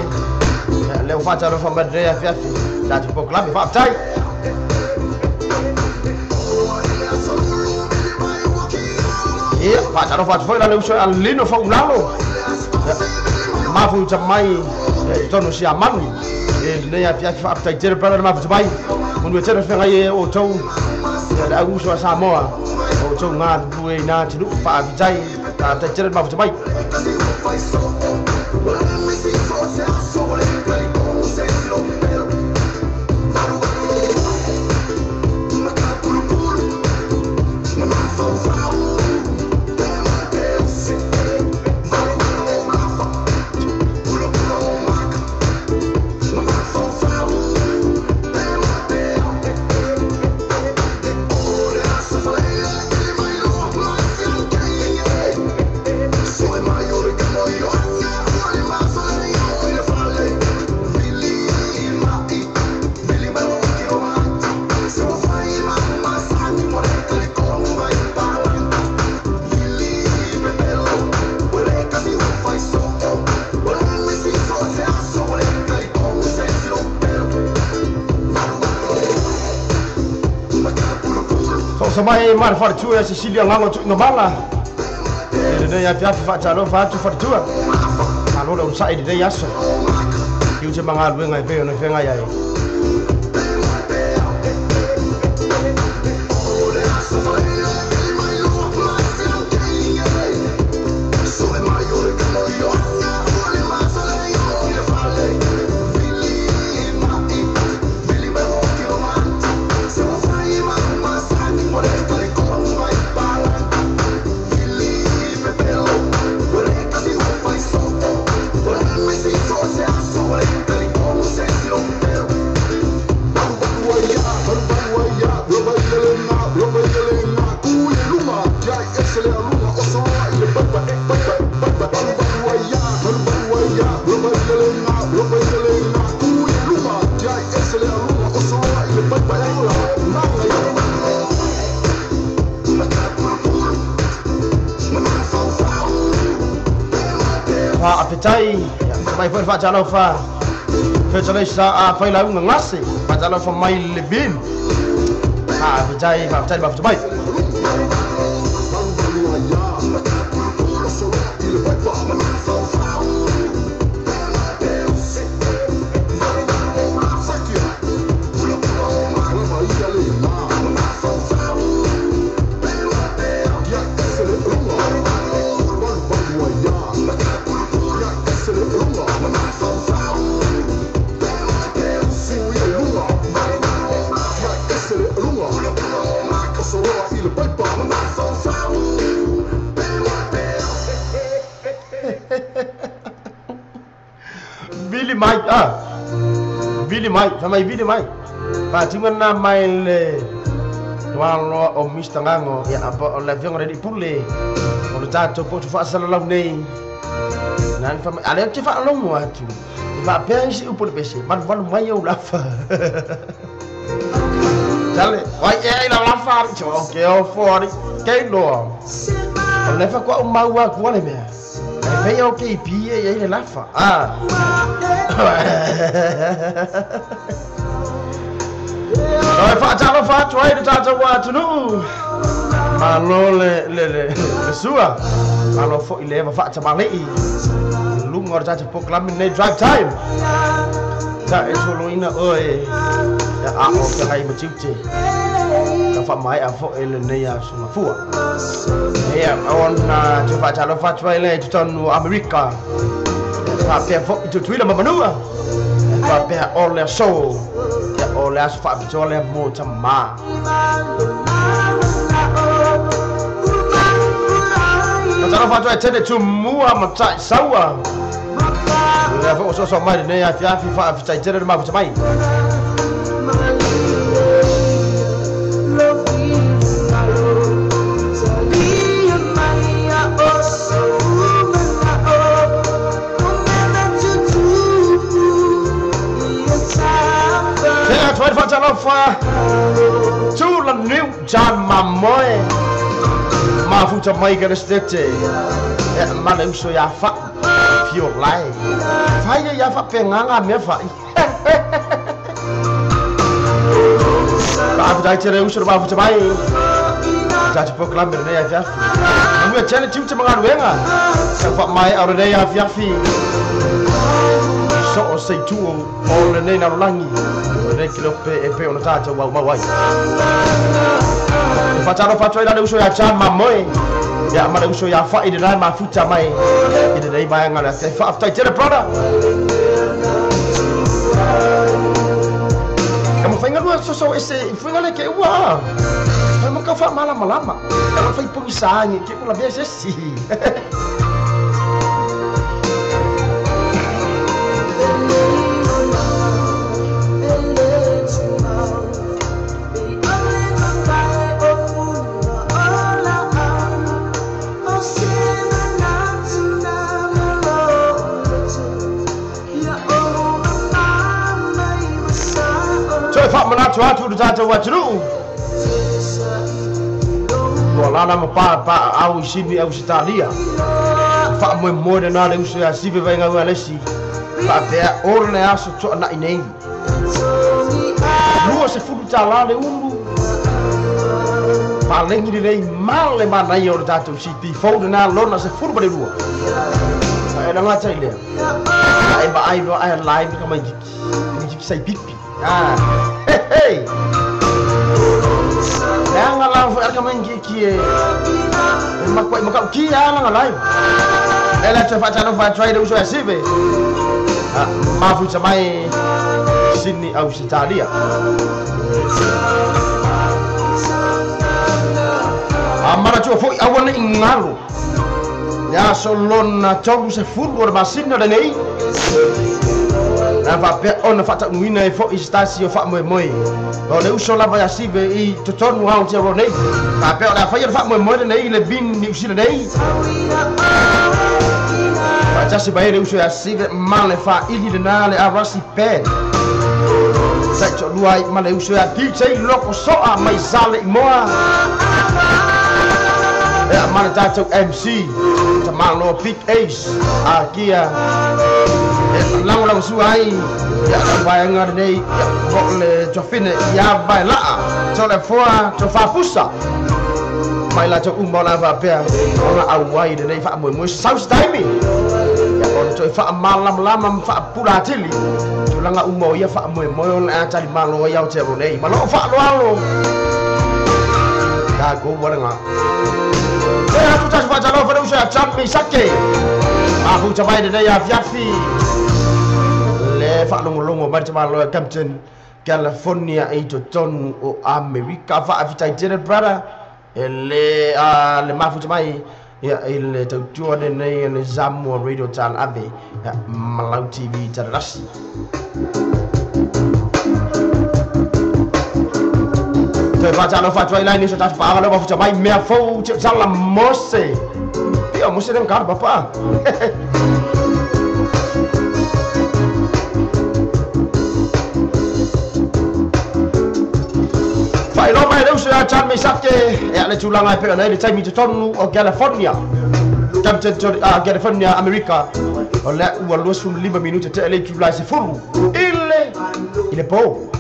leo fatalofa madrea fiafi tatu poklabi faftai. Ia fatalofa faila leo so alino faulalo mafu jamai tonu sia manu le fiafi faftai tere para mafu jamai munu tere fenga ye o tou ya auso Samoa o tou nga lue na tinu faftai ta tere mafu jamai. Samai mar fartua Cecilia ngango tu ngabala. Ele ya fiafi fatalo fatu fartua. Alo le sai de yaso. Iu te mangalu ngai pe no fenga yai. Let me see. Faafetai mai foi faatalofa fetalai sa a failauga gase faatalofa mai le bin faafetai faafetai mafuta mai. Vili mai vili mai fa mai vili mai fa tinga mai le walo o Mr. Ngango ya apa o le fionga le pule o le tato po tu fa sala lau nei nan fa ale te fa longo atu fa pe si upu le pese man valu mai o la fa dale vai e la la fa cho ke o fo ke lo o le fa kwa mau a kwa le mea e o ke pi e le la fa Oi faatalofa atu ai le tatou atunuu malo le le le sua malo foi le eva faatamale'i luga o le tatou prokalame nei drive time ta e soloina oe ia a'o feagai ma tiute ka faamae'a fo'i lenei aso mafua ia ona te faatalofa atu ai le totonu Amerika faapea fo'i tutuila ma manua faapea o le aso ia o le aso faapitoa lea mo tamā. Faatalofa atu ai tele tumua ma ta'isaua lea fo'i ua soasoa mai lenei afiafi faafetai tele le mafuta mai. Faatalofa tula niu John Mamoe mafuta mai ka le stete e ma le uso ia fa fio lai fai ia fa penga mea fai faafetai tele uso le mafuta mai tatou prokalame lenei afiafi namua tele tiute ma galuega sa faamae'a o lenei afiafi so'o se itu o lenei lalolagi lenei kilope e pe ona tatou aumau ai. E faatalofa atu ai la le uso ia John Mamoe ia ma le uso ia fa'i lenai mafuta mai i lenei vaega le afiafi. Faafetai tele brother. Ka mafaiga lua soso ese i fuiga le ke ua fai ma ka faamalamalama ka fai pogisāgi ke ula vea sesi. Faamanatu atu le tatou atunuu ua lala ma pa au i Sini au Sitalia faamoemoe lenā le uso ia sive vaigau a lesi faapea o le aso to'ana'i nei 20 tālā le ulu palegi lelei ma le manaia o le tatou CT fou lenā lona 12 e lagata i lea ae vaai loa ae live ka maikiki sai pipi. Hey, hey. Leaga la foi arka maikiki e makua'i maka'ukia laga live e le toe faatalofa atu ai le uso ia sive mafuta mai Sini au Sitalia amanatua fo'i auana'i galo le aso lona 30 o le masina lenei na faapea ona faataunuina ai fo'i se tasi o faamoemoe o le uso lava ia sive i totonu Aotearoa nei faapea o le a faia le faamoemoe lenei i le vin Niu Sila nei faatasi mai le uso ia sive ma le faaili lenā le Arasi Band taitoalua ai ma le uso ia DJ Loko So'a mai sa le imoa. Ia mana tatou MC Tamalo Big Ace Akia Lango sua ai ia vaenga nei ia le tofine ia vai laa to le foa to fafusa mai la to uma la va pea ona auai nei fa mo south time ia ona to fa malam lama fa pula tili tulanga uma ia fa mo mo ona tali malo ia o te nei malo fa lo alo ka go wala nga tu tas fa talo fa usa champi sake aku capai de ya fiafi le fa longo mai malo Captain California e to ton o America fa afitai tere brother ele a le mafu mai ya ile tautua nei le Samoa Radio Tal Ave Malau TV Taras te fa talo fa twai lai ni so tas fa lo fa mai mea fou te sala mose pia mose den kar papa Fai lo mai leu se a chan me sake e le tulanga pe nei le taimi te tonu o California Captain California America o le ua lusu lima minuta te le tulai se furu ile ile po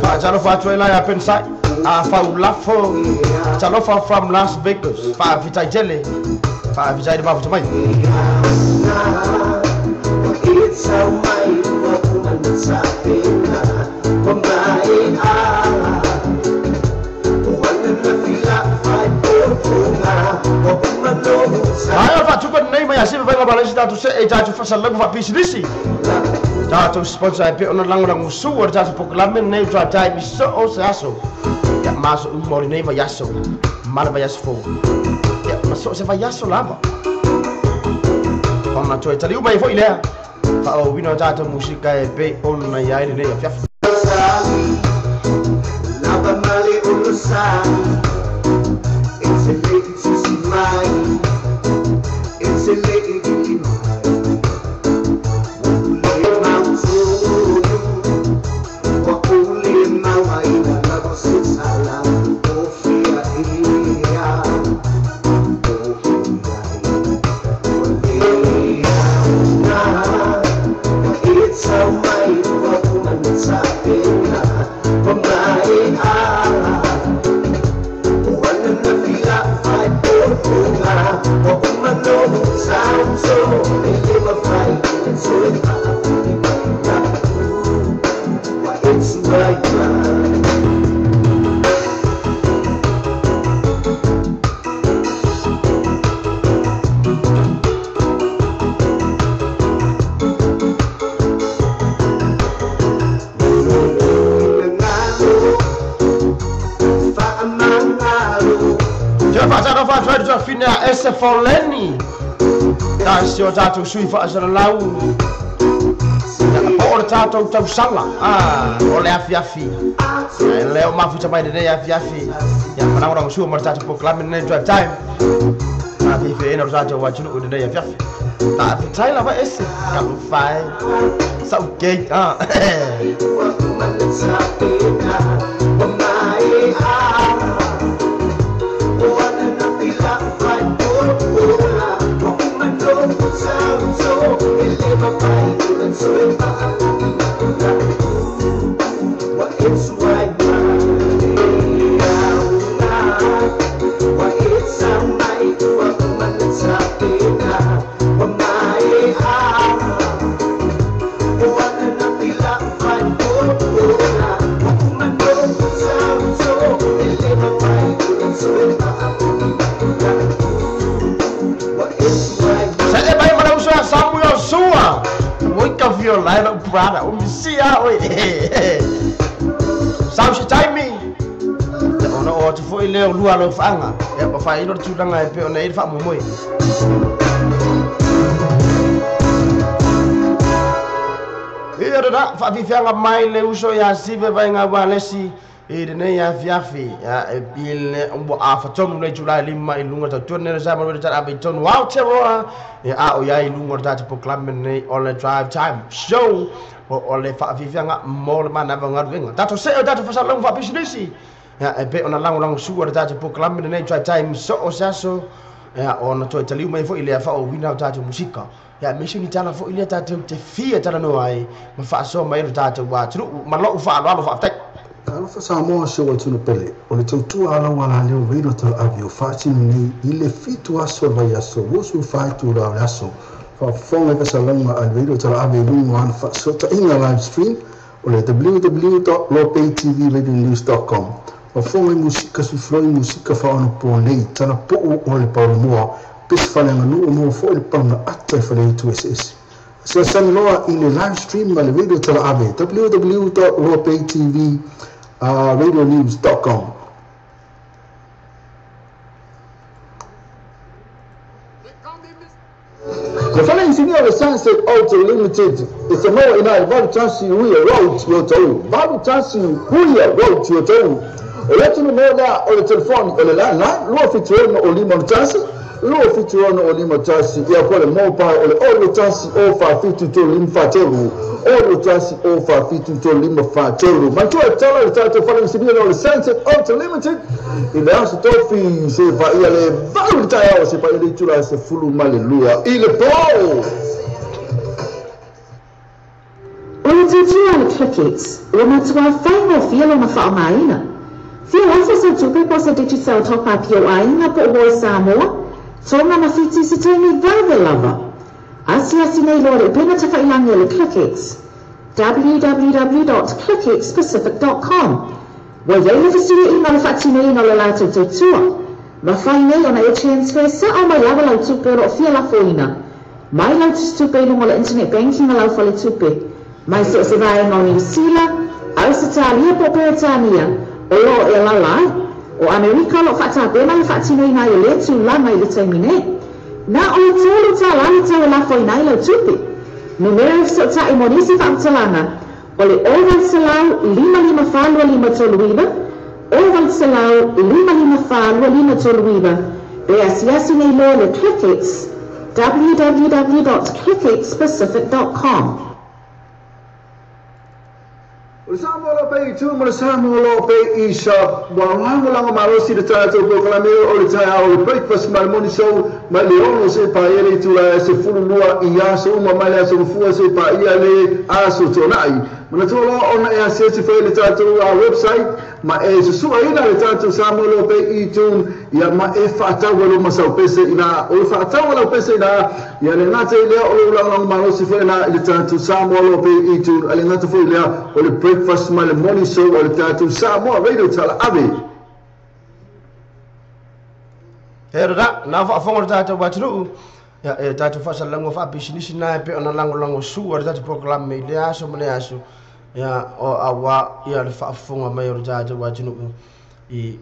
Fa talo fa pensai a fa ulafo talo fa from Las Vegas fa fitai tele fa fitai ma futa mai Ayo fa tupa nei mai asibe vai ba lesi tatu se e tatu fa salam fa pisilisi tatu sponsor pe ona lango lango su tatu proklame nei tra time so o se aso ya maso umori nei va yaso mala va yaso fo ya maso se va yaso lava ona toi tali uma foi lea fa o wino tatu musika e pe ona ya ile nei fa lava male ulusa it's a lady to see mine. It's a lady to Foleni ta sio tatu sui fa sa lau o tatu tau sala ah o le afi afi le o mafu chamai de afi afi ya mana ora su mar tatu proklame ne drive time na fi fe na tatu wa chunu de afi afi ta fi tai la va ese ka lu fai sa u ke ah Brother, o misia oi. Sao se taimi. Ona o te foi le lua lo fanga. Ya pa fai lo tulanga e pe ona e fa momoi. Ia da fa fi fanga mai le uso ya sive vai nga walesi. I lenei afiafi e pile ua afatonu nei Julai 5 i luga tautua nei sa ma tala ave i tonu Aotearoa a o iai i luga o le tatou polokalame nei o le Drive Time Show o le faafiafiaga mo le manava o galuega tatou see o tatou fasalalauga faapisinisi e pei ona lagolago sua le tatou polokalame lenei Drive Time so o se aso ona toe taliu mai foi lea faaauauina o tatou musika aemaise ni tala foi lea tatou te fia talanoa ai ma faasoa mai ai lo tatou atunuu ma lou faaaloalo faafetai. Talofa Samoa se ua tunu pele, o le tautua ala ua la leo radio talaave o faatino nei i le 7 aso o le vaiaso, 24 itula o le aso. Faafofoga i faasalaga a le radio talaave i luga o ana faasootaiga live stream o le www.lopaytvradionews.com. Faafofoga i musika sufuloi musika faaonapo nei, talapuu o le paulamoa, pesi faleaganuu mo foi le pauna ata i faleitu eseese. Asiasani loa i le live stream a le radio talaave www.lopaytvradionews.com. Le fale insinia o le Sunset Auto Limited e te maua ina i valu tasi Huia Road i Otahuhu. Valu tasi Huia Road i Otahuhu. O le atunu mea lea o le telefoni o le landline 276 o 51 276 o 51 ia po le mobile o le 0 1 0 4 7 3 5 4 3 0 1 0 4 7 3 5 4 3. Manatua e tala le tatou fale insinia o le Sunset Auto Limited i le aso tofi se faia le 8 le taeao se faia le itula se 12 i le pō. O le tutua le Clickx, ua matua faigofie lona faaaogaina. Fia afe sau tupe po o se Digicel top up i ou aiga po o Voice Samoa, Tonga ma Fiti i se taimi vave lava. Asiasi nei loa le upega tafailagi a le Clickx, www.clickxpacific.com. Ua i ai le fesuiaiga o le faatinoina o le latou tautua. Mafai nei ona e transfer sao mai lava lau tupe o lo o fia lafoina mai lau tusitupe i luga o le internet banking a lau faletupe mai so o se vaega o Niu Sila, Ausetalia po o Peretania o lo o e alaala ai. O Amerika o lo o faatapena le faatinoina ai o lea tulaga i le taimi nei. Na o le $3 le tau e lafoina ai lau tupe. Numera e fesootai mo nisi faamatalaga o le 0800 554 2539, 0800 554 2539, pe asiasi nei loa le Clickx, www.clickxpacific.com. O le Samoa o lo o pei i tu ma le Samoa o lo o pei i shop. Ua lagolago malosi le tatou polokalame o le taeao o le breakfast ma le morning show mai le 6 seia paia le itula 12 i aso uma mai le aso Gafua seia paia le aso Toonai. Manatua loa ona e asiasi foi i le tatou website ma e susuaina le tatou Samoa o lo o pei i tune ia ma e faatau ai lou masau pese ina o le faatau ai lau pese ina ia le gata i lea o lou lagolago malosi foi ina i le tatou Samoa o lo o pei i tune a le gata foi lea o le breakfast ma le morning show a le tatou Samoa Radio Talaave. He rara, na faafofoga le tatou atunuu e tatou faasalalauga faapisinisi na e pei ona lagolago sua le tatou polokalame i lea aso ma lea aso ia o auā ia le faafofoga mai o le tatou atunuu i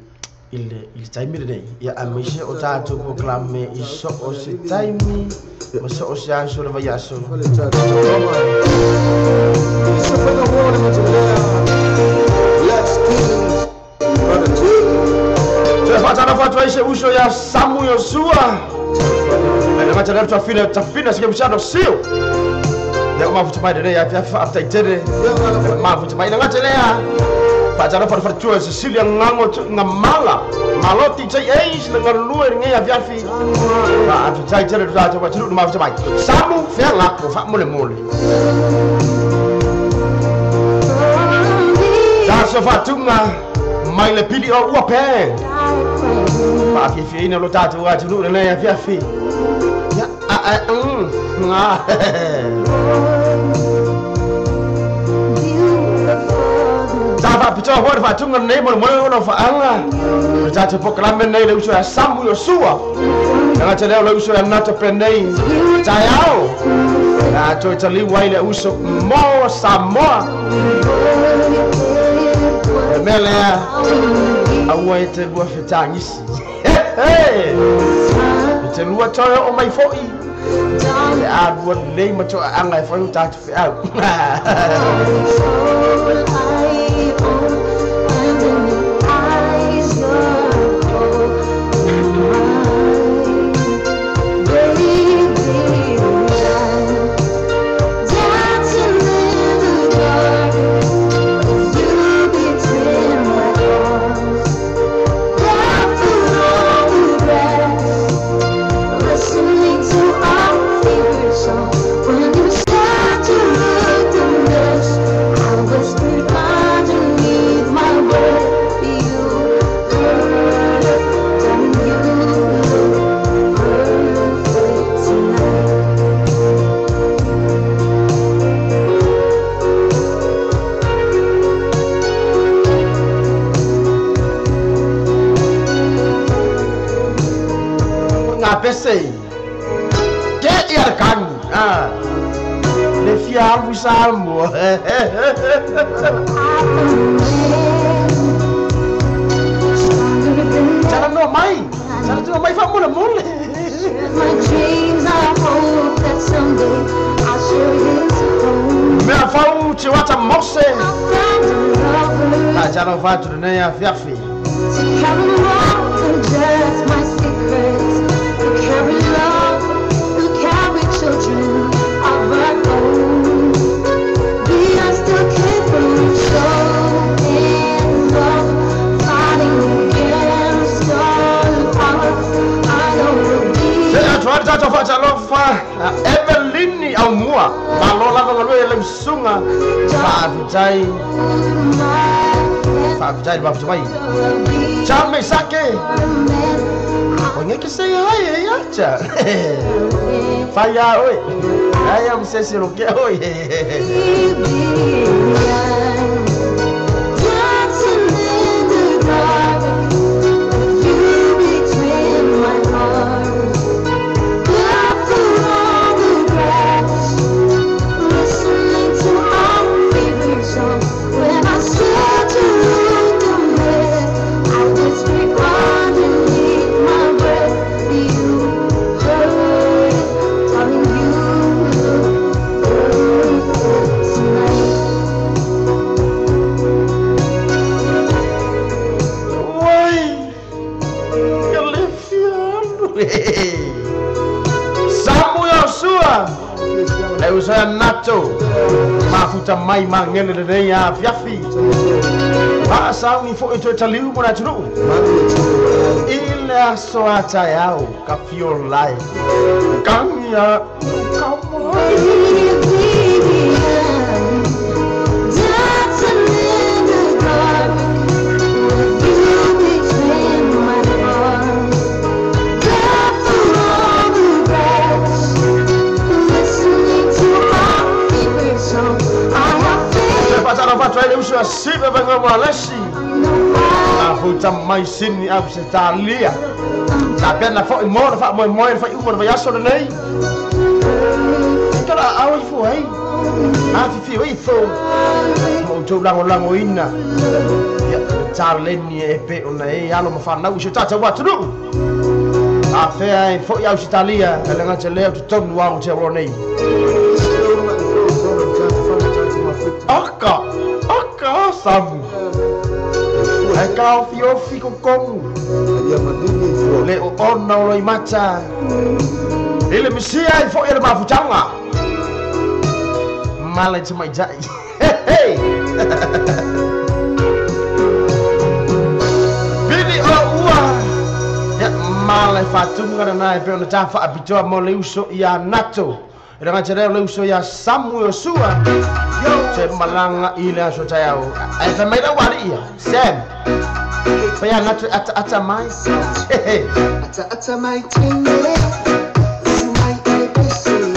le i le taimi lenei ia aemaise o tatou polokalame i so o se taimi ma so o se aso o le vaiaso. Toe faatalofa atu ai se uso ia Samu Iosua. E le gata lea tafina tafina se kemusano siu. Lea ua mafuta mai lenei afiafi faafetai tele. Mafuta mai le gata lea. Faatalofa le faletua Cecilia Ngango Ngamala. Maloti J.A. le galulue lenei afiafi. Faafetai tele le tatou atunuu na mafuta mai. Samu fea lako faamolemole. Taso faatuga mai le pili o ua pe. Faafiafiaina lo tatou atunuu lenei afiafi. Ia a a nga. Sa faapitoa foi le faatuga lenei molemole ona o faaga. O le tatou polokalame lenei le uso ia Samu Iosua. Le gata lea o le uso ia Nato Penei. Taeao. A toe taliu ai le uso mo Samoa. O le mea lea aua e te lua fetagisi. E te lua toe oo mai foi. Le a lua lelei ma toaaga e fai o tatou feau. a pese. Ke ia le kani. Le fia alu Samoa. Tala no mai. Tala no mai fa mole mole. Mea fau te wata mose. A tala fatu nei a fiafi. To carry more than just my secrets, to carry love, to carry children of our own. We are still capable of showing love, fighting against all odds. I know we'll be. Evelyn au mua malola ngalo le sunga fa vitai ba vitai chame sake onye ke sei ai acha fa ya oi ai am se se lo ke oi Usa nacho mafuta mai mangele le ya fiafi pa sa ni fo ito taliu mo na tru ile so ata yao ka fio lai kanya kamo Usa siva venga malesi afuta mai sini absetalia tapena fo mo fa mo mo fa umo fa yaso nei kala awi fo hei a fi fi fo mo to lango lango ina ya tarleni e pe ona e alo mo fa na usa tata watru a fe fo ya usitalia ele nga tele to tonu wa te ro nei Aka Samu. Ai ka fio fi ko. Le o ona o mata. Ele misia i fo ele mafutanga. Mala te mai jai. Hey. Bili o ua. Ya mala fatunga na e pe ona ta fa abitoa mo le uso ia nato. Ele nga tere le uso ia Samu Yosua. Se malanga ile so tayao. Ai fa mai la wari ia. Sam. Fa ya nato ata ata mai. Ata ata mai tene. Mai kai pesi.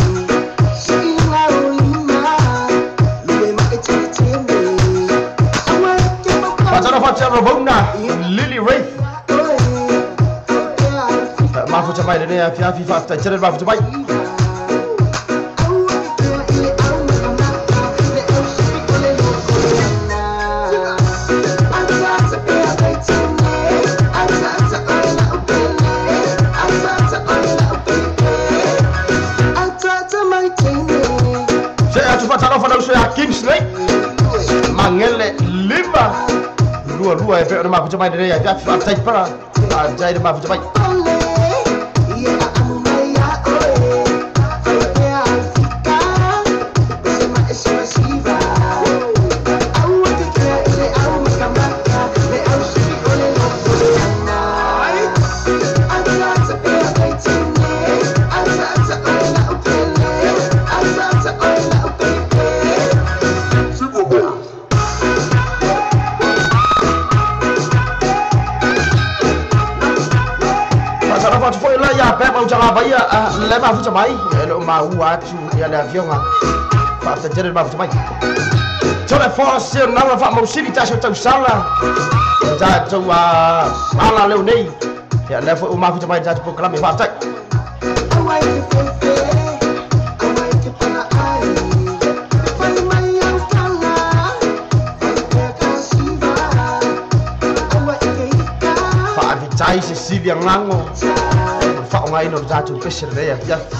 Sila olima. Lue mai tene. Fatara fatara bona Lily Wraith. Mafuta mai ne afia fi fa ta tere mafuta mai. Kingsley mangele lima lua lua e pe ona mafuta mai ne ya fa ta para a jai mafuta mai Le mafuta mai le ma u atu ia le avionga fa ta tere mafuta mai tole force na fa mo sili ta so sala ta to ala le nei ia le fo mafuta mai ta proclame fa ta Faafetai sesili agago o le faaaogaina o le tatou pese lelei afiafi.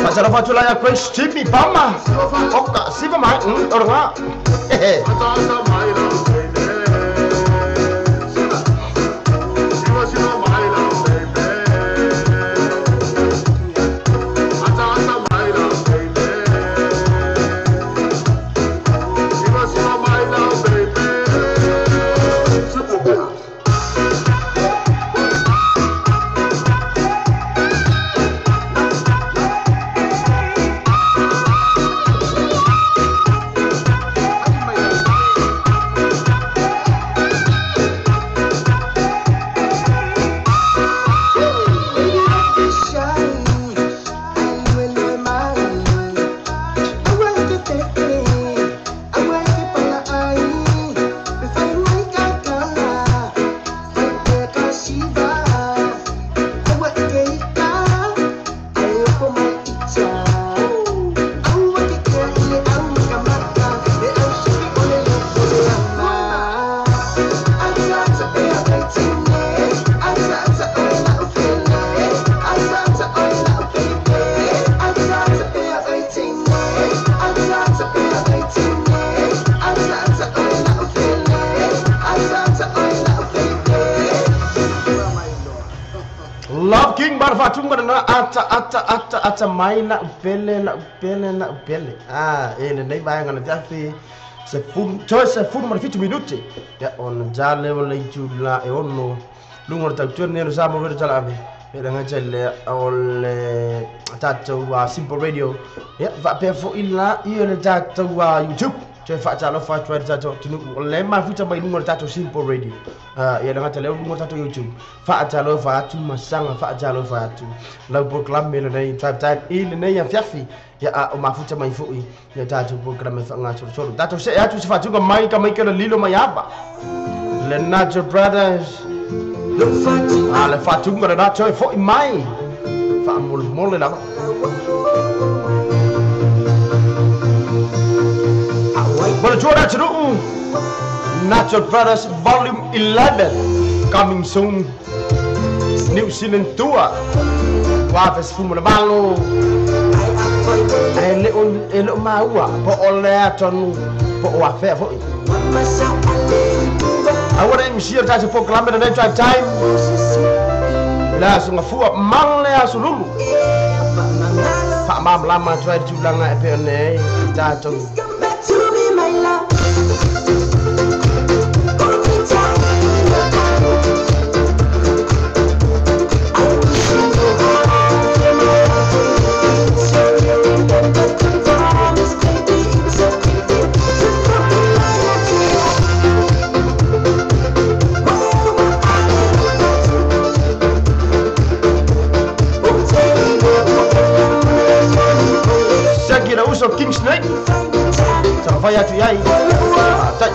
Faatalofa atu la ia Grace Jimmy Bama oka siva mai oroga. Love King barfatunga na ata ata ata ata mai la upele la upele la upele. Ah, ele nei vai ngana fiafi se fun toi se fun mar 7 minuti. Ya on jale wala jula e onno lungo ta tu ne no sa mo ver jala ave. Pe nga jale ole tatou Simple Radio. Ya va pe fo ila i le tatou YouTube. Toe faatalofa atu ai le tatou atunuu o le mafuta mai luga o le tatou Simple Radio. Ia le gata lea o luga o le tatou YouTube. Faatalofa atu masaga faatalofa atu lau polokalame lenei Drive Time i lenei afiafi. Ia a o mafuta mai foʻi ia tatou polokalame faagasolosolo. Tatou see atu se faatuga mai ka mai ke le lilo mai ava le Nacho Brothers. A le faatuga lena toe foʻi mai faamolemole lava. Bonjour atunuu. Nacho Brothers Volume 11 coming soon. New Zealand tour. 2018. E le o maua po o le atonu po o afea foʻi. Aua le misia tatou polokalame lenei Drive Time. Le aso gafua ma le aso lulu. Faamalamalama atu ai le tulaga e pei ona ai tatou. Uso King Snake. Sa fai atu iai. Tai.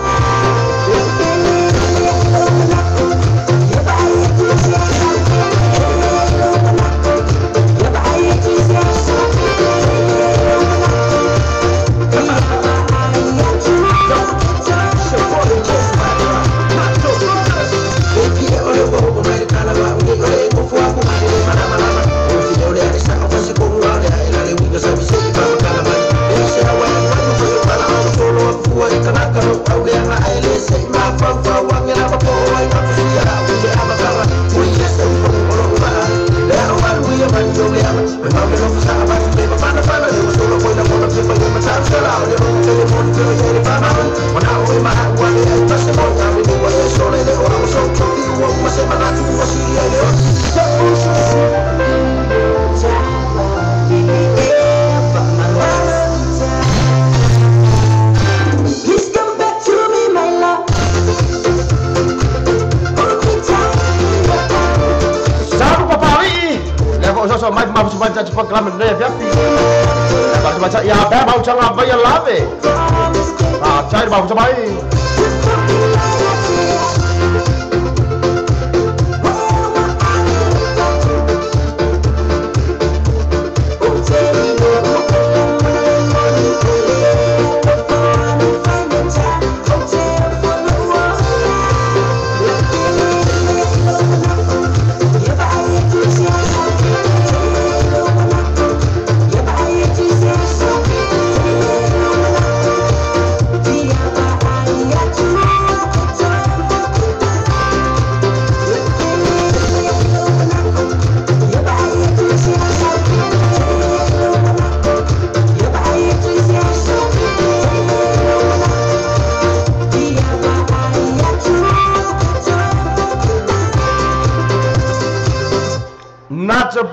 so so mai ma su ta pa klam ne ya fi ba ba ya ba ba changa ba ya lave a chai ba ba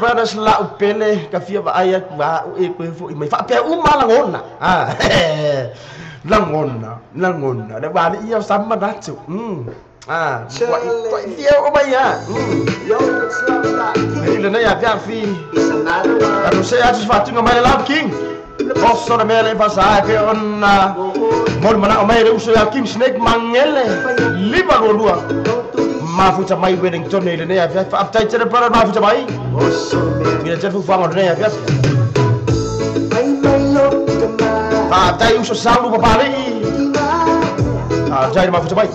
Brothers la upele ka fia va ai va u e ko fo mai fa pe u ma langona ah langona langona le va ni ia sam ma na tu ah wa fia o mai ya le na ya fia fi a se a fa tu mai la king posso na mele fa sa ke on mol mana o mai le uso ya king snake mangele liba lua mafuta mai Wellington le ne ya fa update te para mafuta mai mira te fu fa ne ya fa tai uso salu pa le ah jai mafuta mai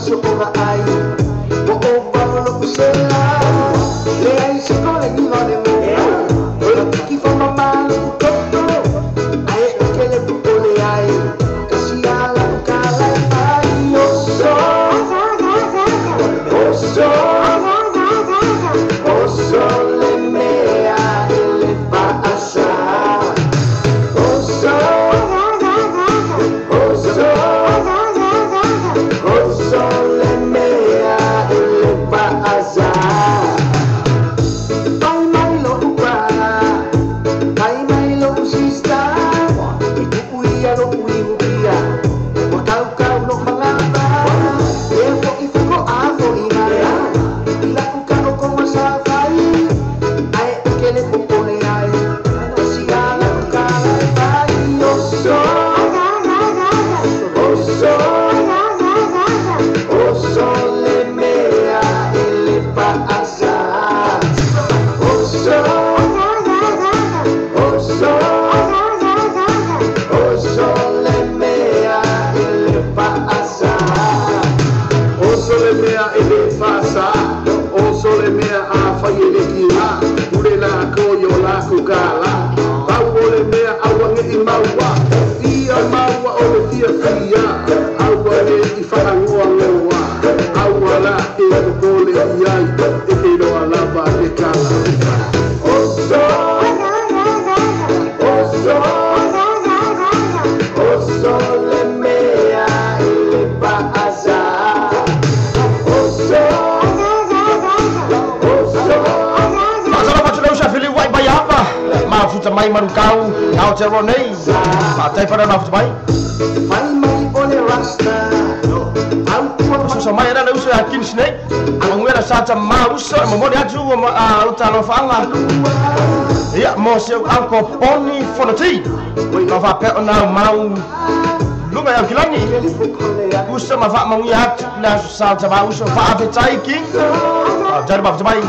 mai marukau au te ronei ma tai para ma mai mai ole rasta so mai era uso a King Snake anguera sa ma uso mo mo atu a uta lo fanga ia mo se anko poni fonoti ma fa pe ona mau lunga ya kilani uso ma fa mangi atu na sa ma uso fa afetai king jari ma mai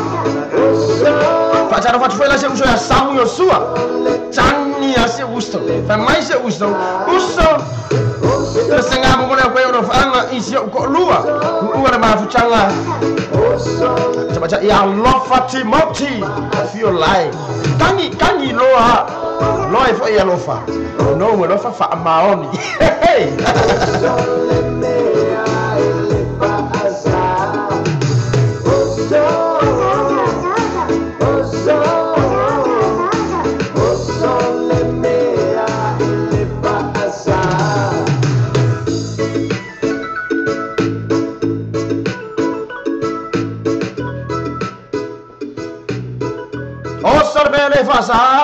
fa jara fa tfuela se uso ya samu yo sua changi ya se uso fa mai se uso uso senga mo le ko yo fa isi ko lua ua na ma fu changa cha ya lofa timoti feel like kangi kangi loa loa fo ya lofa no mo lofa fa maoni hey.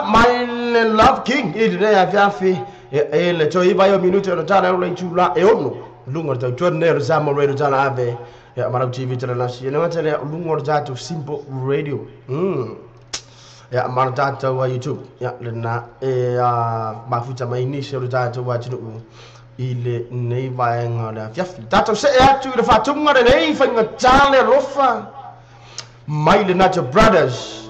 My love king i le ya fi e le toi vai o minuto no tana le tula e ono lungo ta tuan ne sa mo radio tana ave ya marau tv tana na si le matele lungo ta to simple radio Ia ma le tatou YouTube. Ia lena e mafuta mai nisi o le tatou atunuu i lenei vaega o le afiafi. Tatou see atu i le faatuga lenei faigata le alofa mai le Nacho Brothers.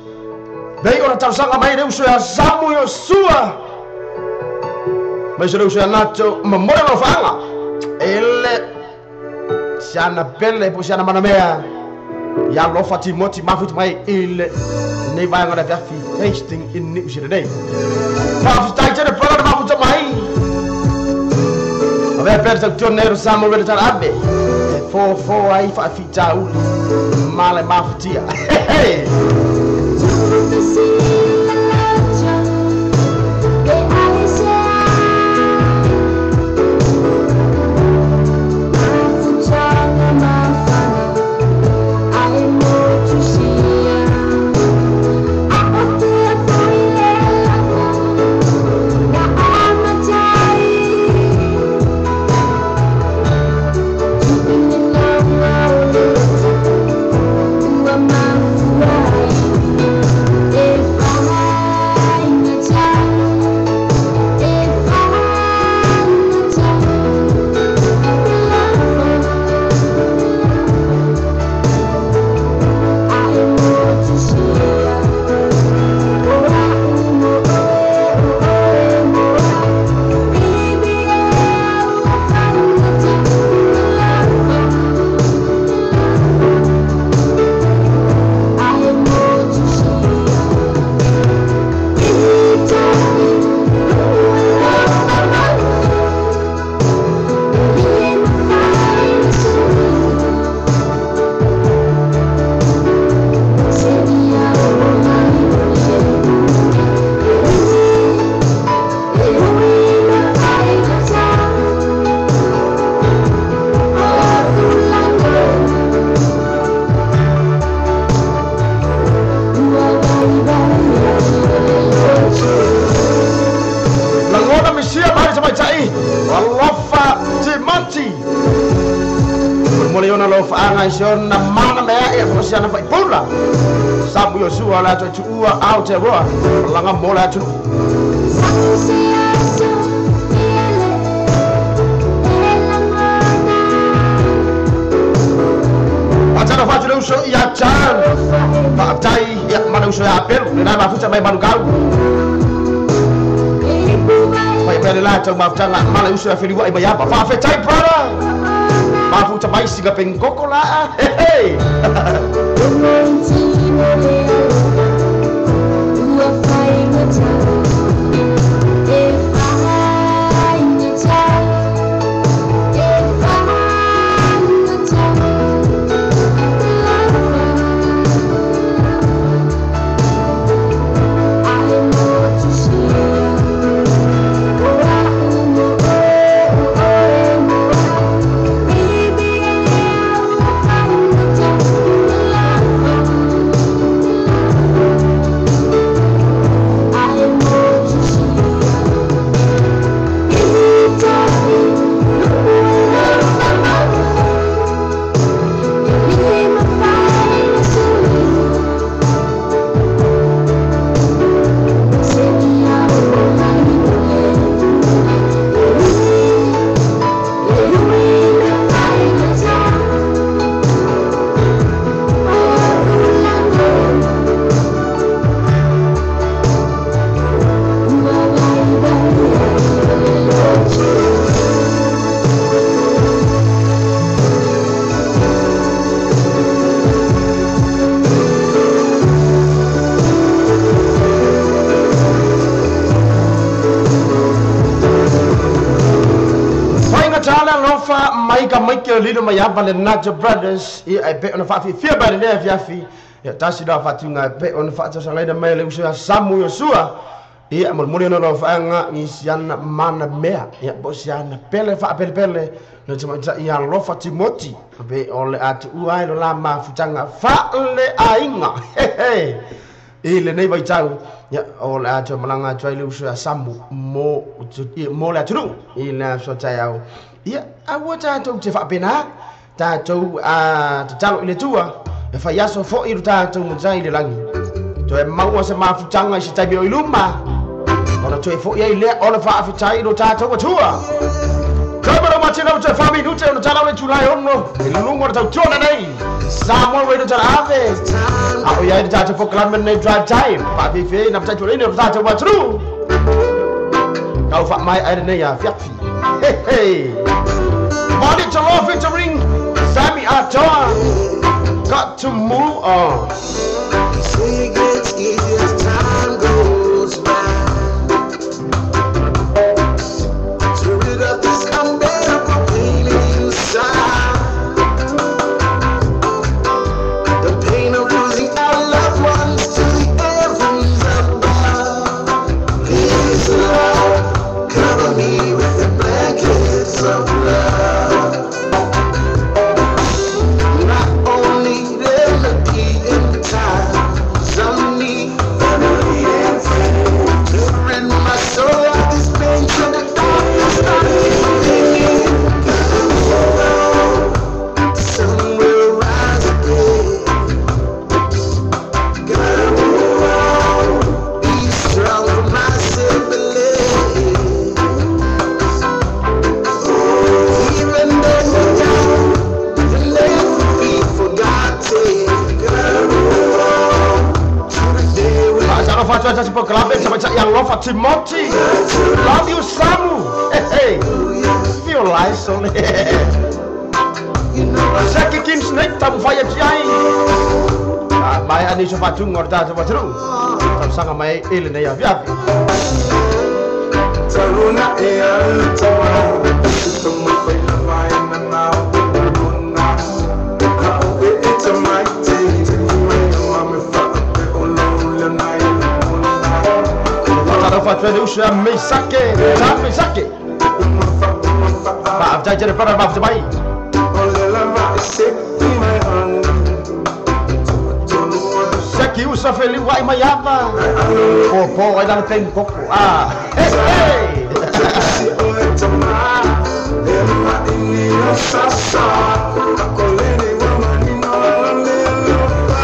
Pei ona talosaga mai le uso ia Samu Iosua. Mai se le uso ia Nacho momoli alofaaga. E le siana pele po siana manamea. Ia alofa Timoti mafuta mai i lenei vaega o le afiafi Hastings in New Zealand nei. Faafetai tele brother le mafuta mai. Avea pea le tautua nei o Samuel le tala ave. E fofo ai faafitauli ma le mafutia. Hey! Alofa Timoti. Momoli ona alofaaga i se ona mana mea e fosiana faipula. Samu Iosua le atu e tuua Aotearoa malaga mo le atunuu. Faatalofa atu le uso ia John. Faafetai ia ma le uso ia Apelu lena mafuta mai Manukau. Pai pele la tau mafutanga ma le uso ia Feliuai mai apa. Faafetai brother. Mafuta mai singa pengkoko la. Hey. Mai ka mai ke lilo mai apa le Nacho Brothers ia e pe ona faafifia mai lenei afiafi. Ia tasi la faatuga e pe ona faatosagaina mai le uso ia Samu Iosua. Ia molimoli ona alofaaga i siana mana mea. Ia po siana pele faapelepele le tamaitai ia alofa Timoti. Pe o le atuua ai lo la mafutaga faaleaiga. Hehe. I lenei vaitau ia o le atu malaga atu ai le uso ia Samu mo le atunuu i le aso taeao. Ia aua tatou te faapena tatou tatalo i le tua e faiaso fo'i lo tatou matai i le lagi. Toe maua se mafutaga i se taimi o i luma ona toe fo'i ai lea o le fa'afetai i lo tatou Atua. Kamera matina o te wha minute o tala o le tulai ono i lunga o le tautuana nei Samoa Radio Tala Ave a o iai le tatou prokalame nei drive time fa'afeifei na matai tualeina o le tatou atunuu kau fa'amae ai lenei afiafi. Hey hey Money to Law featuring Sammy Atoa. Got to move on. Say it gets easier as time goes by. To rid of this unbearable pain inside. The pain of losing our loved ones to the heavens above. Please, Lord, cover me with the blankets of love. My only remedy in times of need, family and friends. To rid my soul of this pain, so the darkness not killing me. Sun will rise again. Gotta move on. Be strong for my siblings. Even though we die, we'll never be forgotten. Gotta move on to the day we Fa'atalofa atu ai tasi prokalame tamaita'i alofa Timoti. Love you Samu. Hey hey Feel like so. You know I Saki Kim Snake tamufai atu ai mai ani so fa'atuga o le tatou atunuu tausaga mai i lenei afiafi. Taruna e altawa Tumafay na vai na nao Luna Ka o e e tamaiti Mai mame fa pe o lo le nai luna Fa'atalofa atu ai le uso ia Meisake Ta Meisake Fa'afetai tele pana mafuta mai. O le lava e se mai anu Saki usa feliu ai mai ava Pōpō ai lana pengu koko. Ah hey hey Si o e tama E ma ini o sasa Ako lene wa manino la le lo fa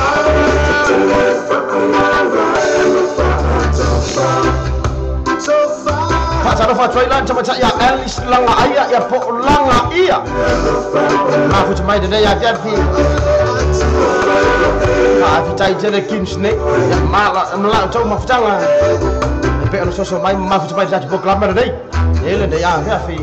Le fa amara e fa atofa so far. Fa'atalofa atu ai la tamaita'i ia Alice Laga Aia ia po o Laga Ia mafuta mai lenei afiafi. Fa'afetai tele Kim Snake ia mala mala'u mafutaga e pe ona soso mai mafuta mai tatou prokalame lenei e lenei afiafi.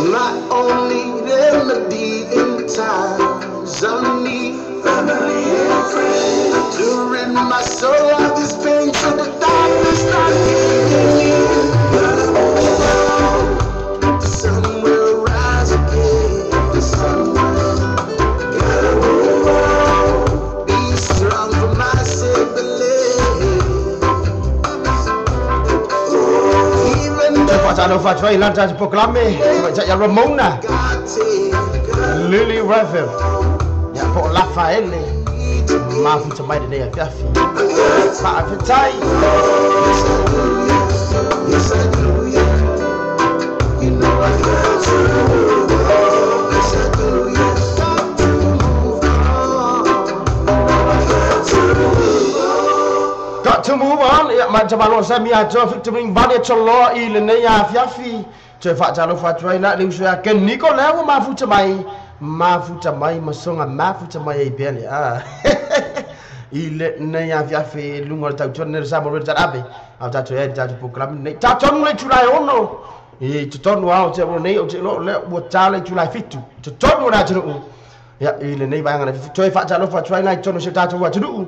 My only remedy in times of need, family and friends. To rid my soul of this pain, so the darkness not killing me. Gotta move on. The sun will rise again. The sun will. Gotta move on. Be strong for my siblings. Even though Fa'atalofa atu ai la tatou prokalame tamaita'i ia Ramona God take Lily Revel ia po o Lafaele mafuta mai lenei afiafi. Fa'afetai. Yes, I do, yeah. You know I got to move on. Yes, I do, yeah. Got to move on. I got to move on. Got to move on. Ia ma tamalo Sammy Atoa featuring Vale Toloa i lenei afiafi. Toe fa'atalofa atu ai la le uso ia Ken Niko lea ua mafuta mai. Mafuta mai masoga mafuta mai ai pea le a. I lenei afiafi luga o le tautuana nei le Samoa Radio Tala Ave. A o tatou ai le tatou prokalame lenei. Tatonu le itulai ono. I totonu ao te ro nei o te lo lea ua tā le itulai 7. Totonu o le atunuu. Ia i lenei vaega na toe fa'atalofa atu ai la i totonu o si o tatou atunuu.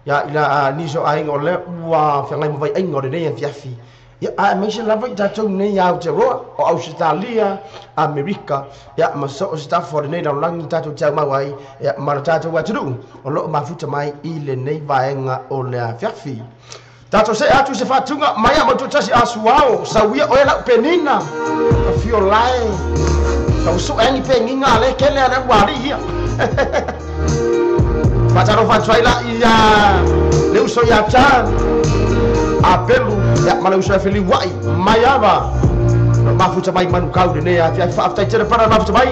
Ia i la niso aiga o lea ua feagai ma vaiaiga o lenei afiafi. Ia ae maise lava i tatou nei Aotearoa o Ausetalia, Amerika ia ma so o se tafa o lenei lalolagi tatou te aumau ai ia ma le tatou atunuu o loo mafuta mai i lenei vaega o le afiafi. Tatou se'e atu se fa'atuga mai a mautoatasi asuao sauia oe la'u penina ka fiolae tausu'e agi pegiga a le kele a le uali'i ia. Fa'atalofa atu ai la'i ia le uso ia ta Apelu ia ma le uso e feliua'i mai ava mafuta mai manukau lenei afiafi. Fa'afetai tele pana mafuta mai.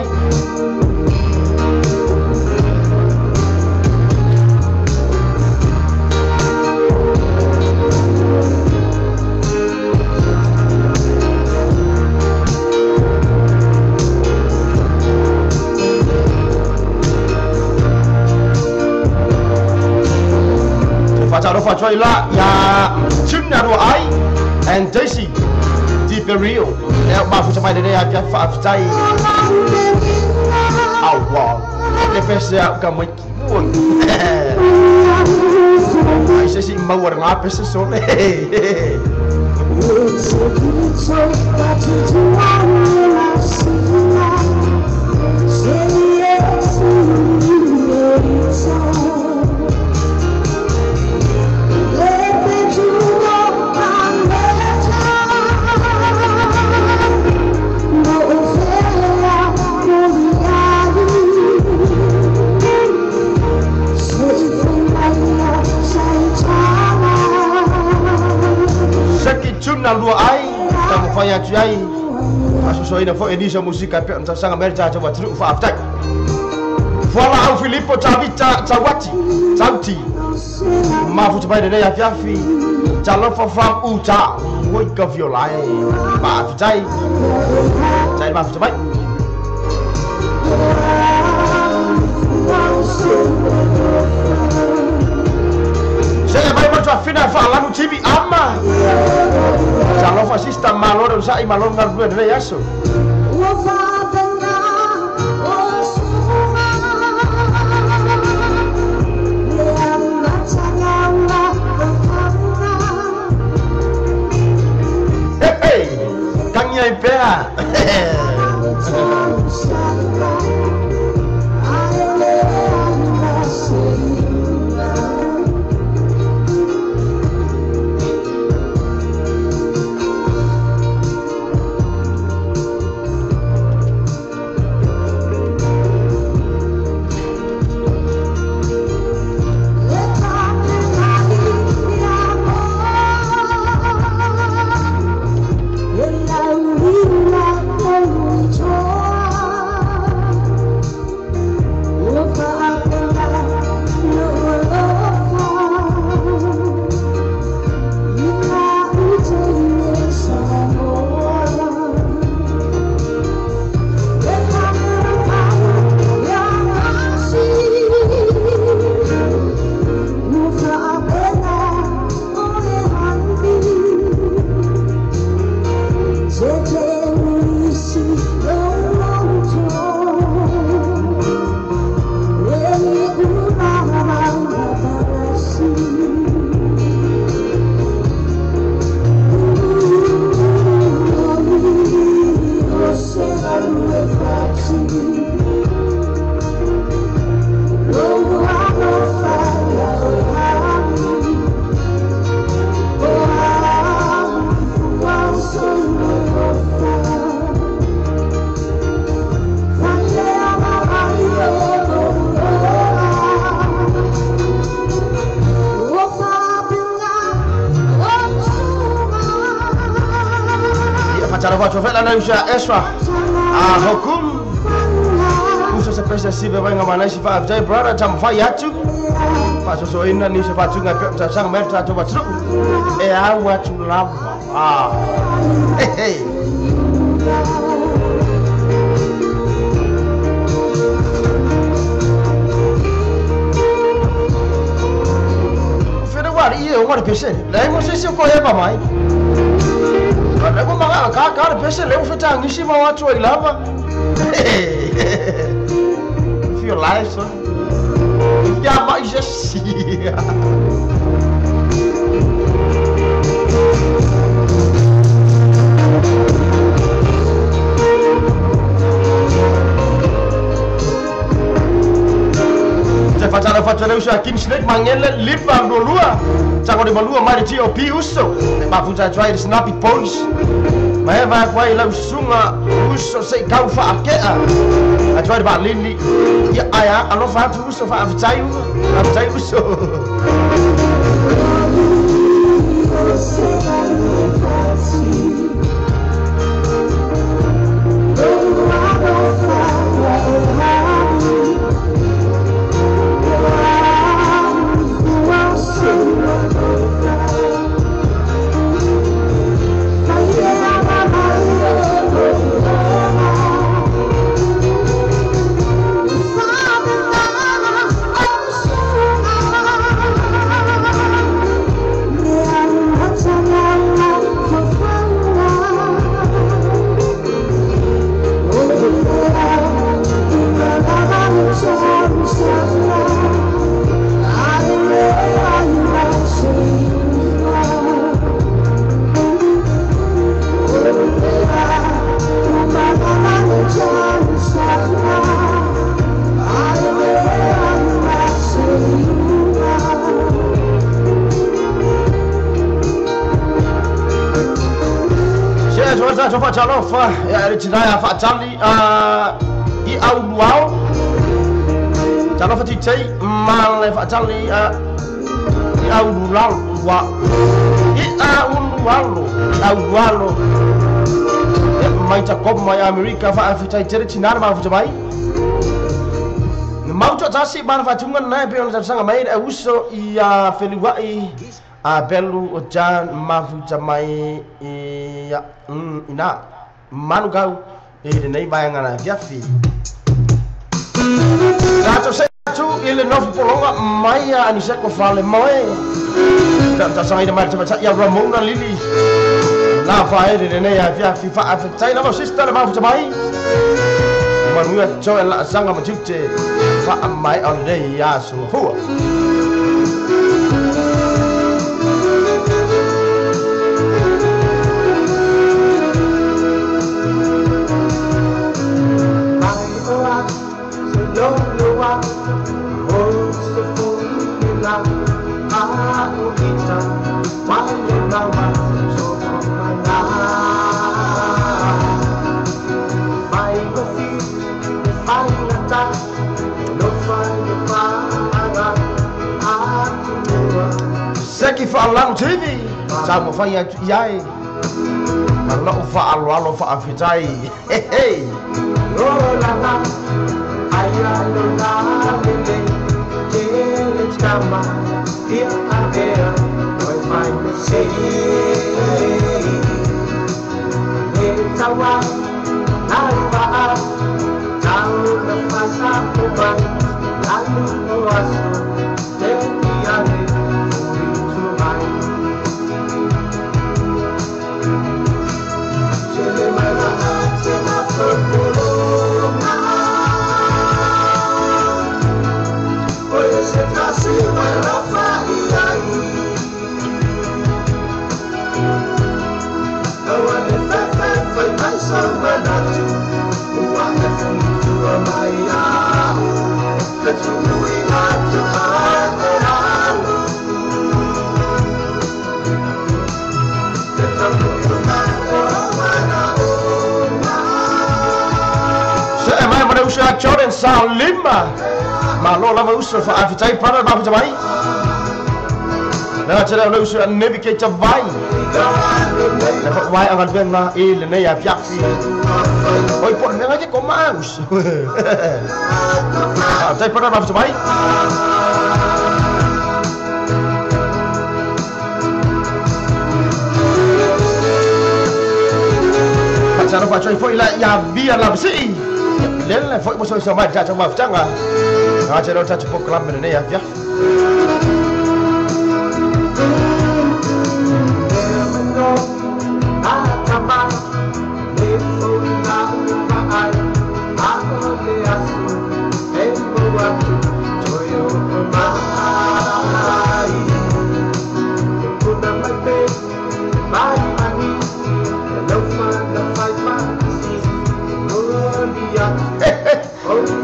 Fatalofa atu ai la ia Tuna Rua Ai and Daisy Di Perio. Ea mafuta mai lenei afiafi faafitai. Aua le pese au ka maiki. Ai se si maua ngā pese sole. Tuna lua ai, tamawhai atu ai, asosoina fo Elisa musika pe ona sanga mere tātou atunu whaaftai. Fuala au Filipo Tavita Tawati, Tauti, mafuta mai lenei afiafi, talofa from Utah, ngoi ka fiolai, maafitai, tai mafuta mai. Se mai mo fina fa lanu TV ama. Talofa sister malo sa i malo ngal dua le aso. Hey hey, kang yai pea. Esra a hokum uso se pesa si be nga mana si fa jai brother tam fa yatu fa so so ina ni se fa tu nga pe ta sang mer ta to ba tru e a wa tu lava ah hey hey. Fere wa ri e wa pese le mo se se ko e ba mai. Lego mga ka ka pese lego feta ngisi ma watu ai lava. Feel life so. Ya ma jesi. Se fatala fatala usa Kim Snake mangele lipa lua. Tango de malua mai TOP uso. Mafuta try snappy boys. Mai vai kwai lau sunga uso se kau fa akea. A try ba lili. Ya aya alofa tu uso fa aftai aftai uso. Atu whaatalofa, ia ere tinai a whaatali i au luau. Talofa titei, ma le whaatali i au luau, i au lualo, au lualo. Ia mai ta kopu mai Amerika whaawhitai tere tinana mafuta mai. Mauta tasi mana whatunga nai pe ona tausaga mai le uso i a Feluai a Belu o John mafuta mai i ina Manukau e lenei vaega na fiafi. Tatou se atu i le nofu pologa mai a Aniseko fale moe. Tausaga ina mai le tamatai ia Ramona Lili. La fae le lenei a fiafi faafetai lava sister le mafuta mai. Manuia toe la sanga ma tiute fa mai on nei ya su fua. Seki whaalangu TV Sa mo whai atu iai Malau whaaloalo whaawhitai. Hey hey. Jordan Salima Malo lava uso whaawhitai para mafuta mai. Nā te reo uso a Navigator vai. Na whai anga venga e le nei a fiafi. Oi po menga ke koma uso. Tai para mafuta mai. Patsaro patrai foi la ia via la si. Lele foi mo so mai tata mafutanga. Nā te reo tatu pokalame nei a fiafi.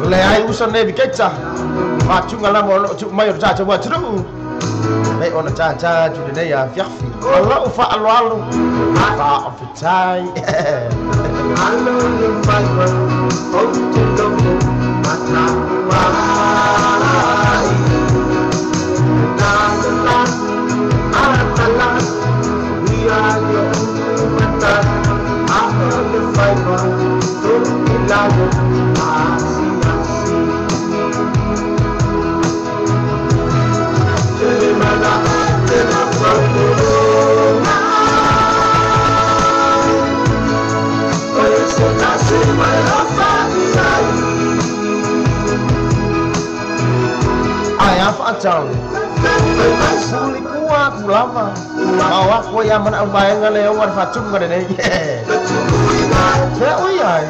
Le ai usa Navigator Matunga lama o loo tuu mai o tata waturu Nei ona tata tu le nei a fiafi O loo whaaloalo Whaawhitai. Ai a whaatau Puli kua kulama Mawa koe ia mana au vaenga le au whatunga le nei. Te oi ai.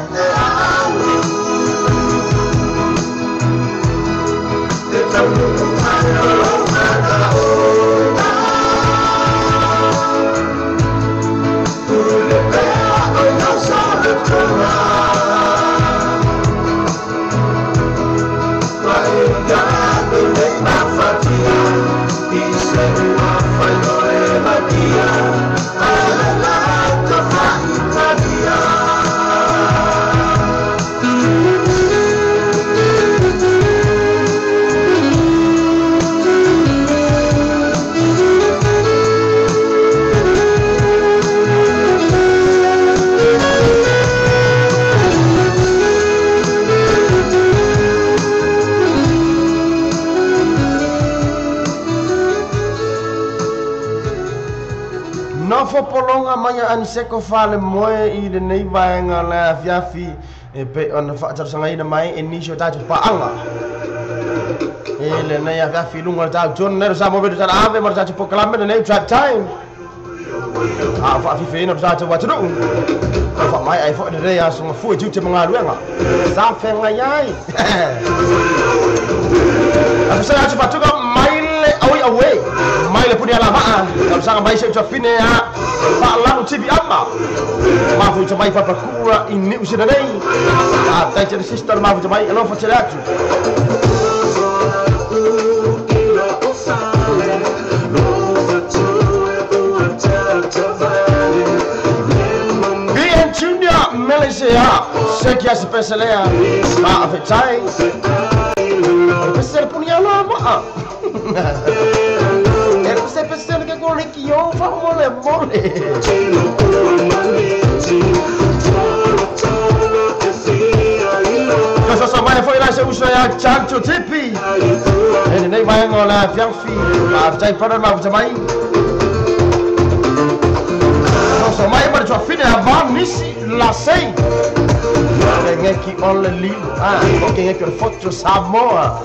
Fopolonga mai aniseko fale moe i lenei vaega le afiafi e pe ona faatalosagaina mai e nisi o tatou paaga e lenei afiafi i luga o le tatou tonu sa mo tala ave ma le tatou pokalame lenei Drive Time a faafifeina o le tatou atunuu faamai ai foi lenei aso gafua i tiute ma galuega sa feagai ai aso atu fatuga mai le aoi aue mai le puni alavaa talosaga mai se utuafine a faalanu TV ama mafuita mai papakura i Niu Sina nei a taitele sister mafuita mai alofa tele atu. BN Junior Malaysia Sekia Sepeselea Maafetai Pesel puni alama Pesel ke ko riki yo fa mole mole. Kasa mai foi lá se usa ya chancho tipi. Ene nei vai ngola fiafi ma tai para ma mai. So mai ma twa fine avant nisi la sei. Ngeki on le lilo. Ah, ko ngeki o foto Samoa.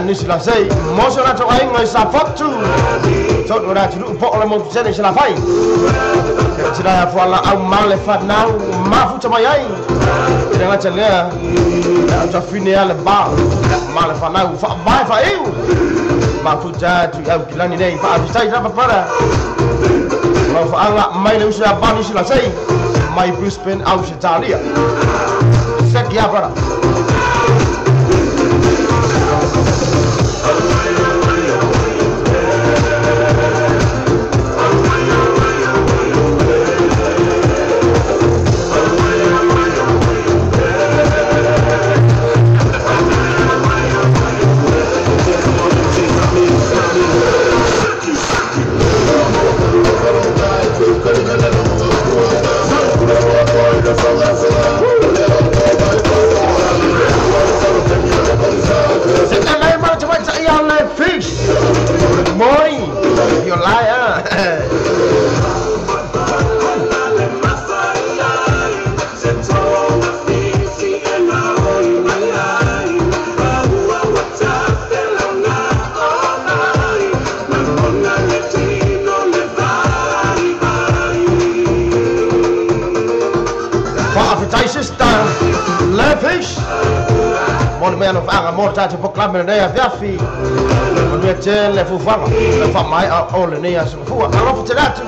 Nisi la sei moso na to ai ngai sa fotu so no ra tu po le mo tse se la fai se la fo la au male fa nau ma fu mai ai te nga tse le a ta fine ale ba male fa nau fa ba fa eu ma fu ja tu au kilani nei fa sai ra para la fa anga mai le usa ba nisi la sei mai Brisbane au se talia se kia para. Morta te poklame nei afiafi manuia tele fufuaga le faamaea o lenei aso gafua alofa tele atu.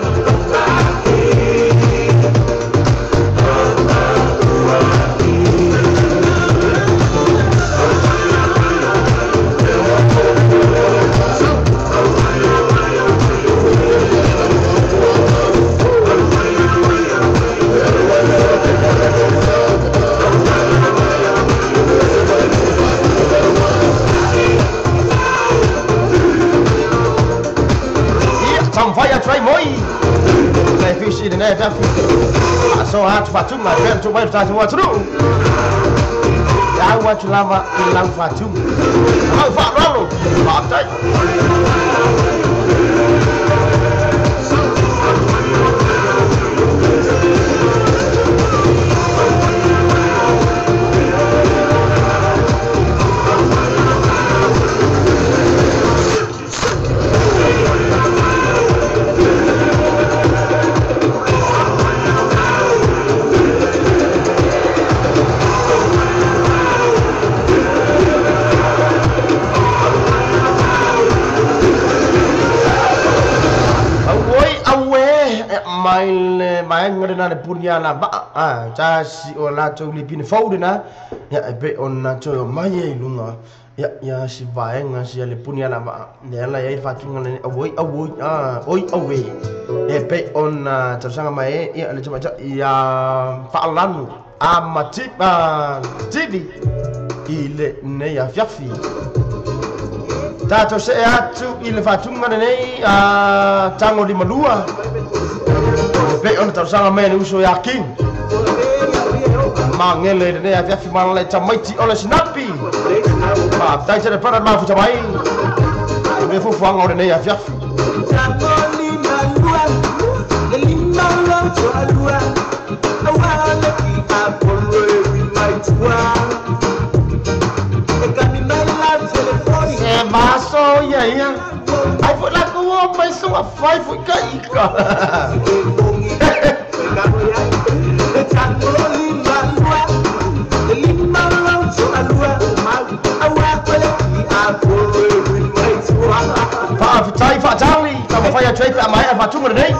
So atu fatunga pe tu mai tatu atu ya wa tu lava lau fatunga au fa rolo fa tai. na le punia la ba a ta si o la to li pin fau na ya e pe on na to mai e lunga ya ya si vaenga si le punia la ba ne la ya fa tunga le awoi awoi a oi awe e pe on na tausaga mai ya le tama ya faalanu a matipa TV i le nei afiafi tatou se atu i le faatuga lenei a tago limalua pe ona tausaga mai le uso ia King magele i lenei afiafi malala i tamaiti o le sinapi faafetai tele pana le mafuta mai le fofoaga o lenei afiafi. Se maso ia ia ai foi lá com o homem só fai foi caíca. Faafetai faatali tamafai atu ai pe a maea faatuga lenei.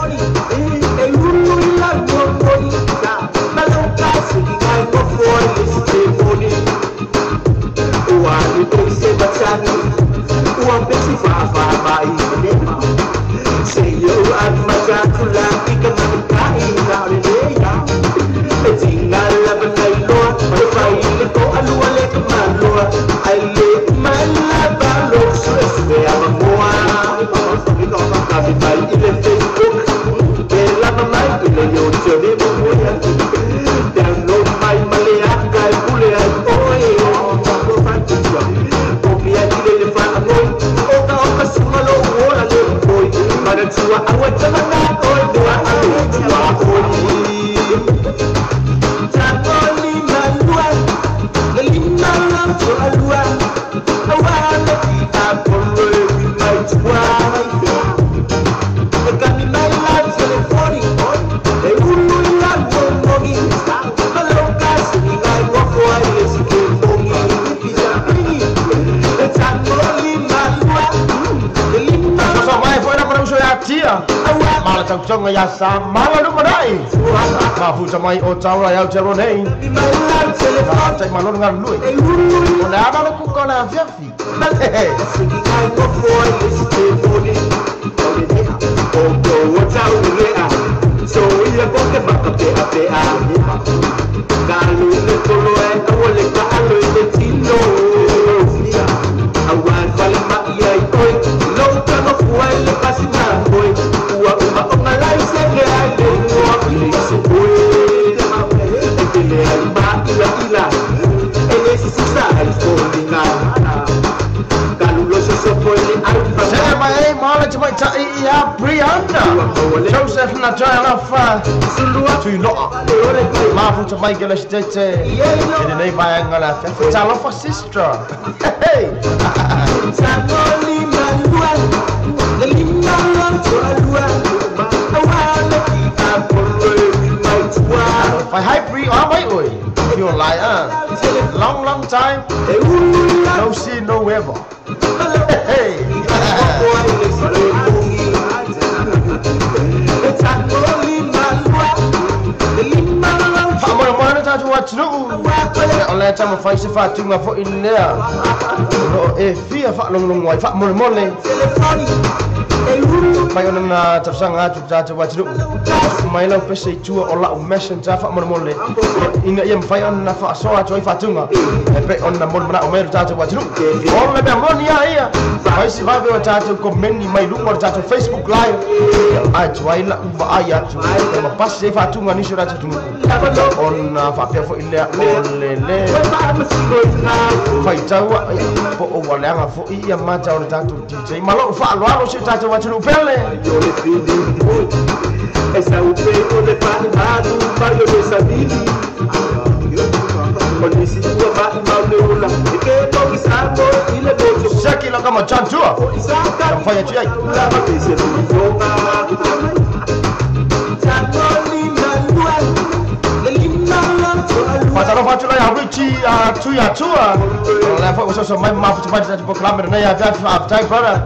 Mala ya sa mala lu madai mafuta mai o taula ya tero nei tai malon ngan lui o la ba ku ko la fiafi Joseph na Jalafa Tuiloa Mafuta Michael Estete in the name by Angala Talofa sister. Hey. Phải hybrid ở mấy ơi. You like long long time. No see no weather. Hey. Faamona tatou atunuu o lea taumafai se faatuga fo'i lea o loo e fia faalogologo ai faamolemole mai ona na tausaga atu tatou atunuu mai lau pese i tua o lau messenger faamolemole ina ia mafai ona na faasoa atu ai faatuga e pe ona molemanao mai le tatou atunuu o le mea moni a ia mai si vave o tatou komeni mai luga o le tatou Facebook live atu ai lau vaai atu e mapasi ai faatuga nisi o tatou atunuu ona faapea fo'i lea o lele faitaua po o ualeaga fo'i ia mata o le tatou DJ ma lou faaloalo si o tatou atunuu pele. Saki la kama chantua tamfanya tu ai. Fatalofa atu lai Richie Tuiatua o lea fo'i ua soso mai mafuta mai tatou polokalame lenei afiafi faafetai brother.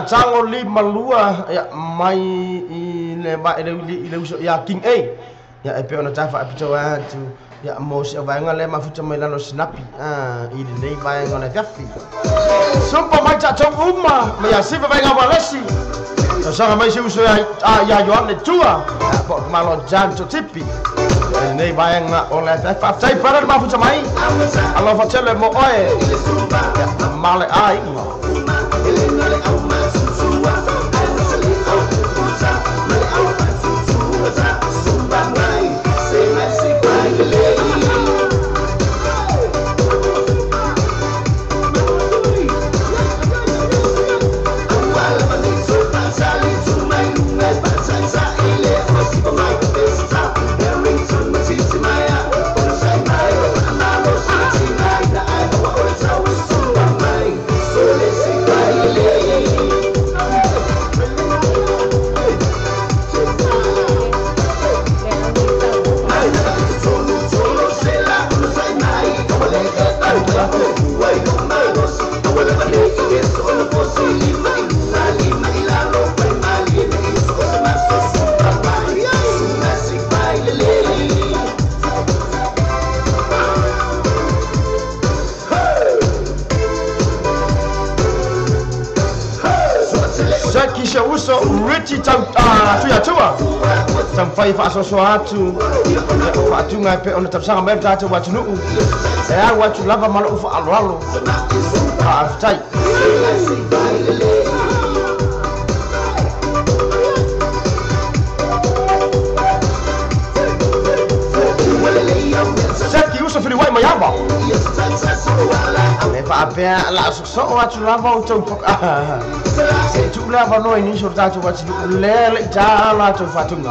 Tango li malua ya mai i le ma le i le uso ya King A ya e pe ona ta fa pito atu ya mo se vaenga le mafuta mai lalo snapi i le nei vaenga le fiafi sumpa mai ta tau uma mai ya sifa vaenga walesi sanga mai se uso ya ya Yohane tua po malo jan to tipi nei vaenga o le fa tai para mafuta mai alo fa tele mo oe male ai Richie tau tuia tua tamfai faasoasoa atu faatuga e pe ona tausaga mai tatou atunuu e au atu lava ma lou faaloalo faafetai. Seki uso filiwai mai ava e faapea la sosoo atu lava o tou se tu le avanoa i nisi o tatou atunuu lea le i latou faatuga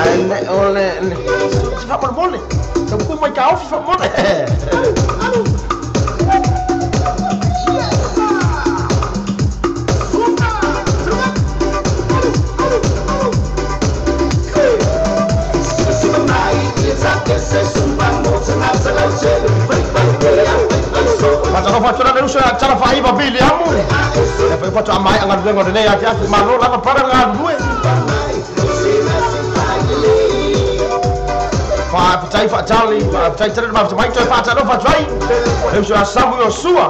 ae le o le se faamolemole tau mai kaofi faamole. Fatura le uso tara faiva vili amu e fai fatu amai anga luengo le ia te malo lava para nga lue fa tai fa tali fa tai tele ma fa mai fa talo fa tai e uso asamu yo sua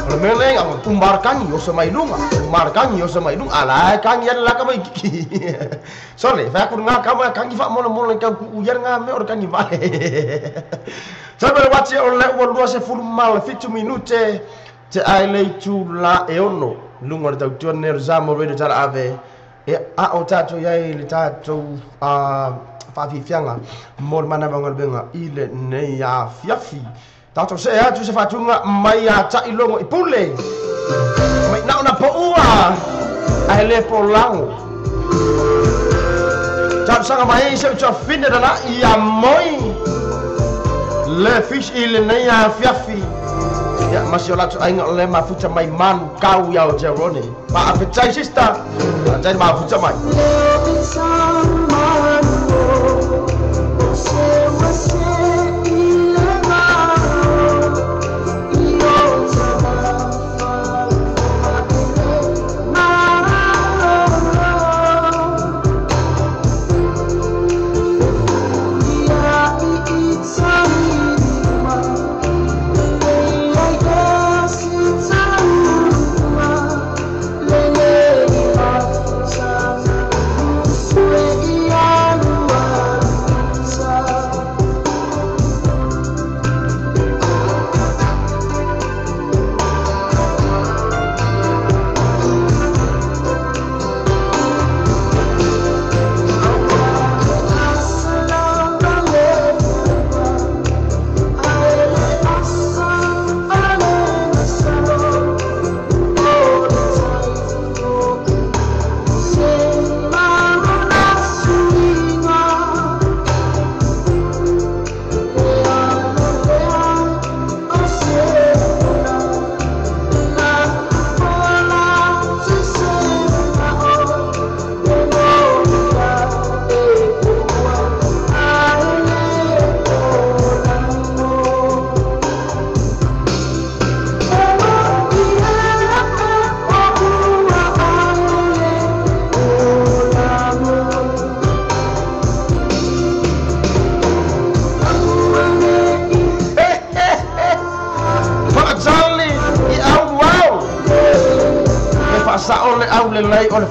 le mele nga tumbar kangi yo mai lunga tumbar kangi yo mai lunga ala kangi ya la ka mai sole fa ku nga ka ma kangi fa mono mono ka ku ya nga me or kangi va. Sabe le wati o le ua lua se fulu mal 7 minute te ai le tu la e ono lunga le tautua ne Samoa Radio tala ave e a o tātou iai le tātou faafiafiaga mo le manava galuega i le nei afiafi. Tātou se atu se faatuga mai a taʻilogo i pule mai nao na poua ae le polago talosaga mai se utuafine lalaʻi ia moi le fish i le nei afiafi ia masi o latou aiga o le mafuta mai manu kau ia o Jerone faafetai sister faafetai le mafuta mai.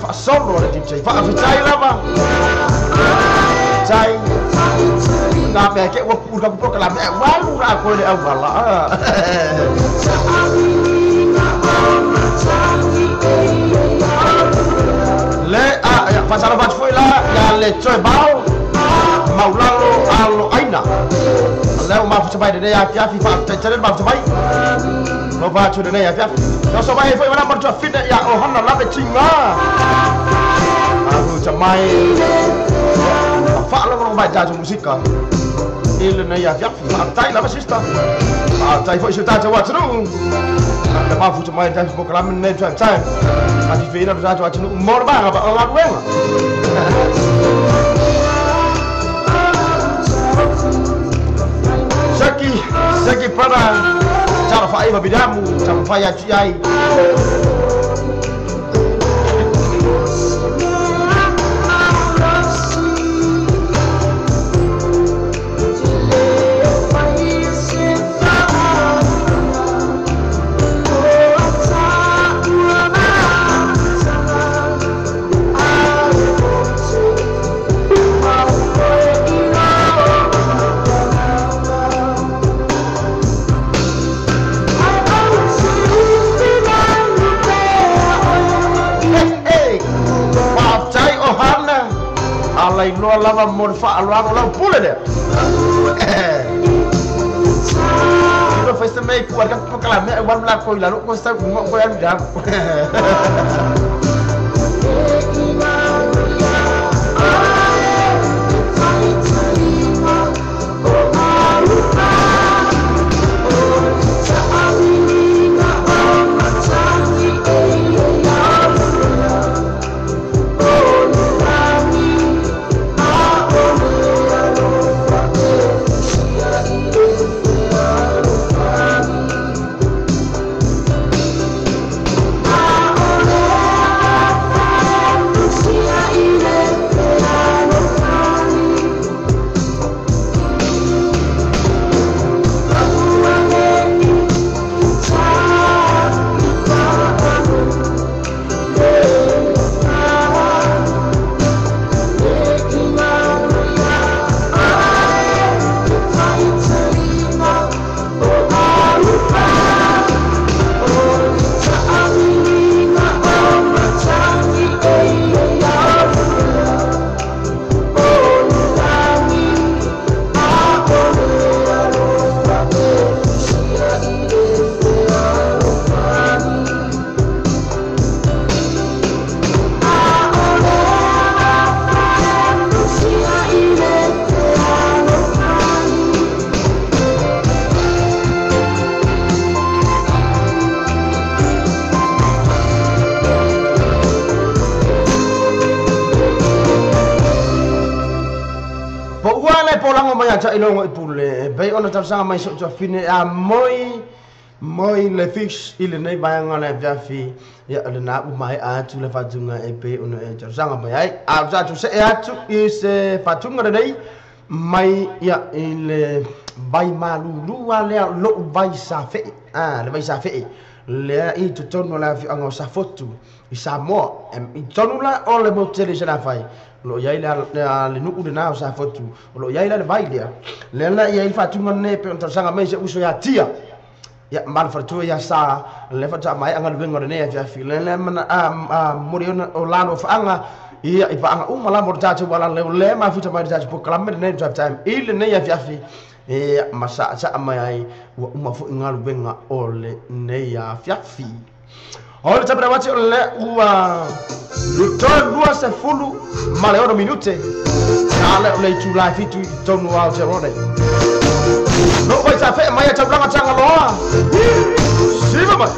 faasolo le DJ faafetai lava tai na pe ke ua pula ka prokalame walu la ko le auala. Le a ya pasalo bat foi la ya le toe bao maulalo alo aina le o mafu mai de ya fi fa te mafu mai no va tu de ya fi no so mai foi mana mo to fit ya o hana la tinga ahu mai fa lo mai ta musika ile na ya fi fa tai la sister fa tai foi ta ta wa tu na mafu mai ta fo kala men ne ta a fi fe na ta tu mo ba ba la wenga. Saki para tara fa bidamu tara fa ya ai. Alai loa lava mo le faaloalo lau pule lea. Ilo faisa mei kua ka pakalame e walu la koi lalo ko sa ngo ko ya da. Ilongo i pule bei ona tausaga mai so tuafine a moi moi le fix ile nei vaega le afiafi ia o lena uma ai atu le faatuga e pei ona e tausaga mai ai a sa tu se atu i se faatuga lenei mai ia i le vai malulua lea lou vai safe'e a le vai safe'e lea i totonu o le afioaga o Safotu i Samoa i tonu la o le motele i Salafai lo iai le nuu lena o Safotu o lo iai la le vai lea lea la iai le faatuga lenei pe ona tausaga mai se uso ia Tia ia ma le faletua ia Sa le faatoa mai agaluega o lenei afiafi lea la mana a moli ona o lalo faaga ia i paaga uma la mo le tatou alaleu le mafuta mai le tatou polokalame lenei drive time i lenei afiafi e ma sa'a mai ai ua uma fo'i galuega o lenei afiafi. O le tapena wati o le ua lutonu 26 ma le 6 minute na le o le itulai 7 i tonu ao te rone. No vai sa fe mai a taulanga tanga loa. Siva mai.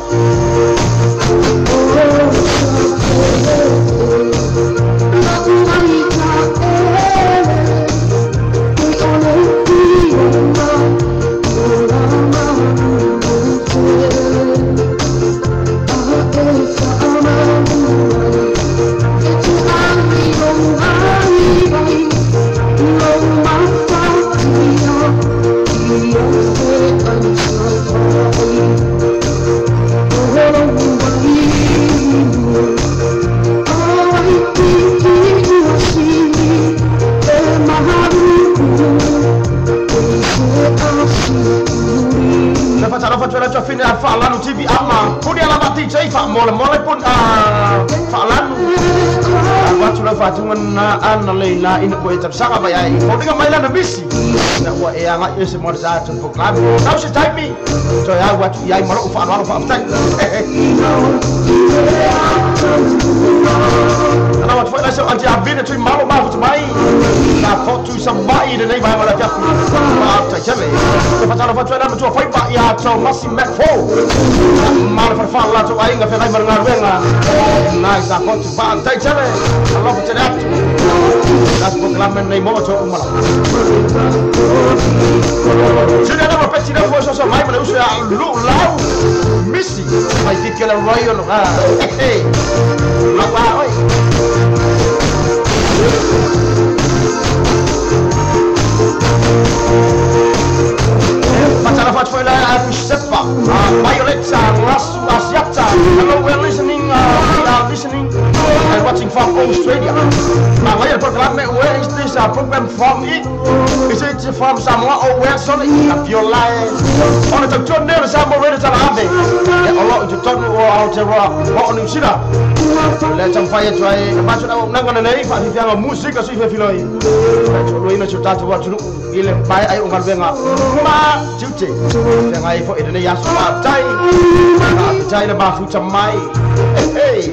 Oh, TV ama puni ala ma DJ fa mole mole pun fa lanu watu la fatunga na ana le na ina ko e tapsanga mai ai o dinga mai lana misi na ua e anga ese mo sa tu program sau se taimi to ya watu ya maro fa alo fa tai ana watu fa la anti abina tu malo ma fu mai na fotu sa mai de nei vai mala ka fu ma tai chale fa tala fa tu na tu fa ba ya to masi me fo ma fa fa la tu ai nga fa ngai mar nga na sa fotu ba tai chale alo fa tele atu das program nei mo to umala Sina na pesi na fo so so mai mala usu ya lu lau misi mai ti ke la royo no ah hey la wa oi Fatala fatfoila Sepa, Violetta, Rasu Asiata. Hello, we're listening. We are listening and watching from Australia. Now, program, where is this program from? Is it from Samoa or where? Sorry, if you lie. On the top, near Samoa, where is Ave? A lot of talk or Aotearoa or New Zealand. Let some fire try. But I'm not gonna name. If you have a music, or if you like, ile pai ai ungal benga ma chiuche ngai fo ene ya su tai tai na ba fu chamai hey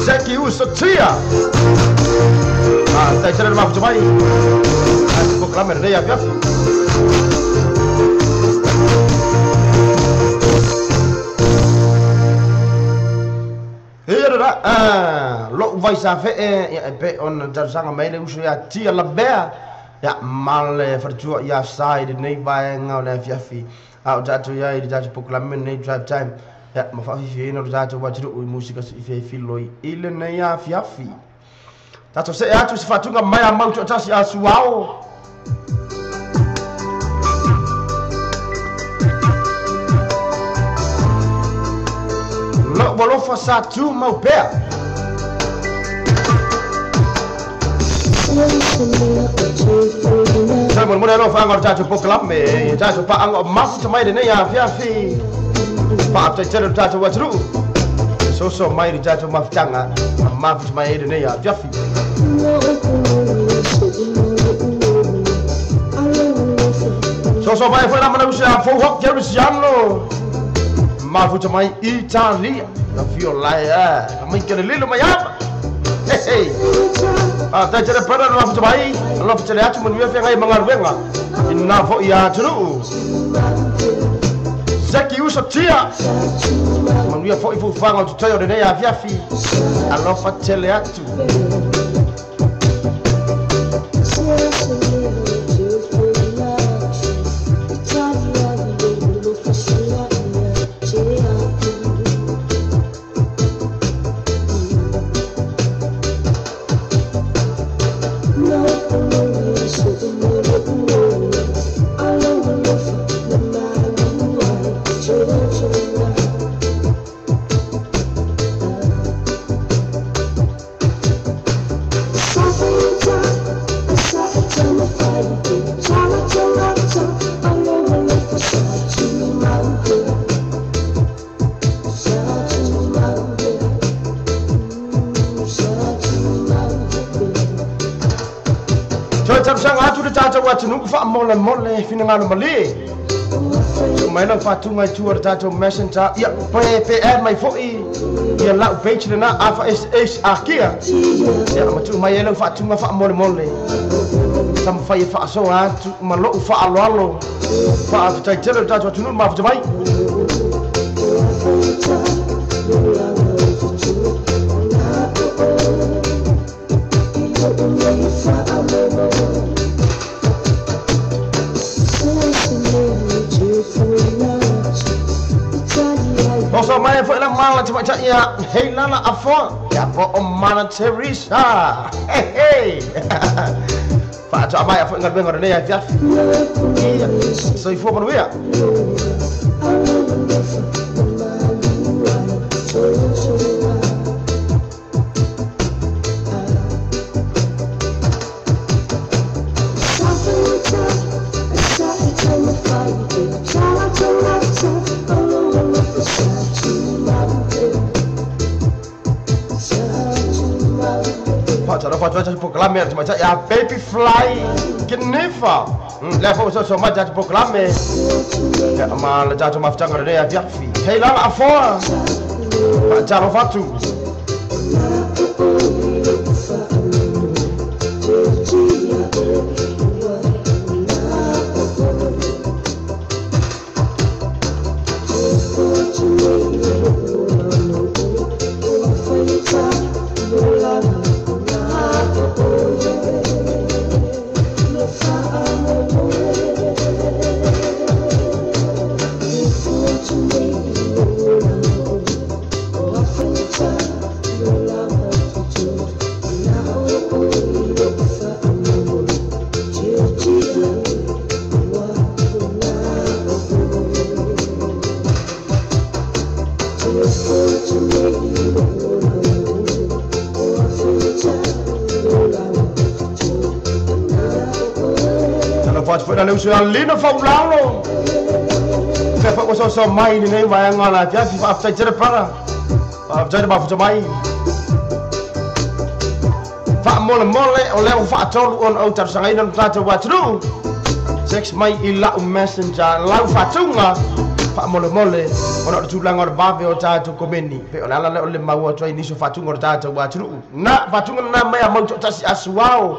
Seki usatia. Ah, tá tirando uma foto aí. Ah, ficou claro, né? Ya, ya. Hera, ah, lo vai sa fe e pe on tarsanga mai le usu ya tia la bea. Ya male fartua ya side nei vai ngau le fiafi. Ah, o tatu ya i tatu proclame nei drive time. Ya ma fa fi no tatu wa tru musika si fi fi loi ile nei ya fiafi. Tatu se atu se fatunga mai a mau tasi a suao. Lo bolofa sa tu mau pea. Sa mo mo no fa ngor tatu proclame tatu pa ang mafu mai de nei ya fiafi. Pa te tele tatu wa tru. So so mai ri tatu maftanga mafu mai de nei ya fiafi. So so mai fa na mana usa fo hok Jerusalem. Mafu mai Italia. La fio lai a mai ke le lilo mai apa. Hey hey. Ah ta tele para no mafu mai lo tele atu mo nua fengai mangaruenga. Ina fo ia tru. Zaki usa tia. Manuia fo ifu fanga tu tayo de ya fiafi. Alofa tele atu. Mole mole finangalo mali. Mai lang fatunga tu ar tato messenger ia pe pe ad mai foi ia lau page na afa s s akia. Ia matu mai lang fatunga fa mole mole. Tamafai e faasoa atu ma lou faaaloalo faafetai tele o le tatou atunuu le mafuta mai. Oso mai foi la mala te maita ia hei lala afoa ia po o mana Teresa. Hey hey. Faatoa mai afoa galuega o lenei afiafi. Ia soifua manuia. Ya baby fly kinifa le fo so ma jat proclame ya ma le jat ma ftanga le ya fiafi hey la afoa fa jalo fatu. Lina faulalo fe fa so so mai ni nei vai ngala fia fi fa fai tere para fa tere ba fu mai fa mole mole o le fa tolu on au tar sangai non tata wa tru sex mai ila messenger lau fa tunga fa mole mole ona o tulanga o ba o tata komeni pe o la le mau o toi ni so fa tunga o tata wa tru na fa tunga na mai mau tasi asuao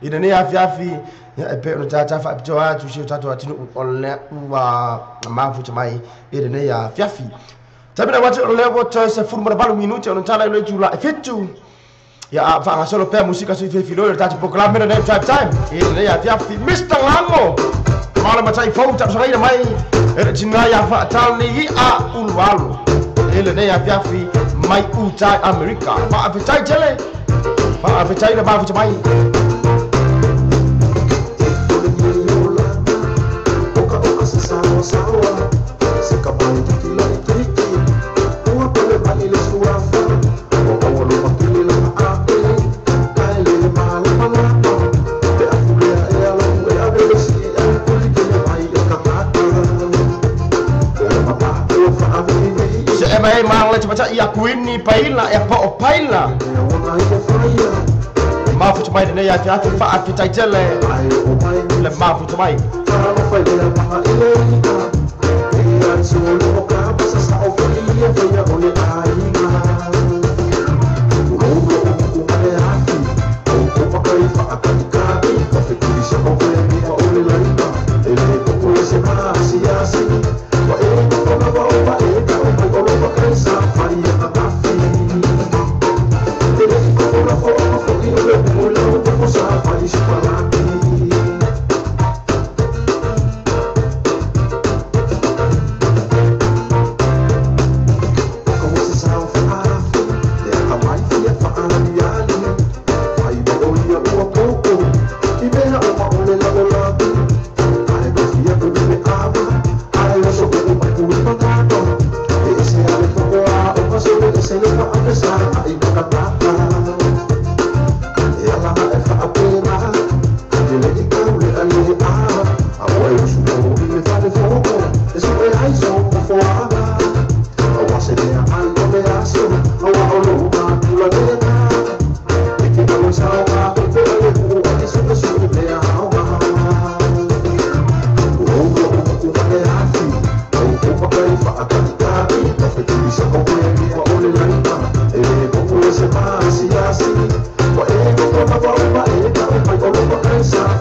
ina nei afi afi ya e pe o tata fa pitoa tu si o tata atunu o le ua mafuta mai ina nei afi afi tabina watu o le wato se furma balu minuti o tala le tula e fitu ya fa nga solo pe musika so ife filo tata proclame na time time ina nei afi afi Mr Lango mala matai fou tata sarai mai e tina ya fa tali a ulualu ina nei afi afi mai uta America fa afi tai tele fa afi tai na mafuta mai. Ia kuini paila ia po paila mafuta mai nei ia atu fa afi tele le mafuta mai.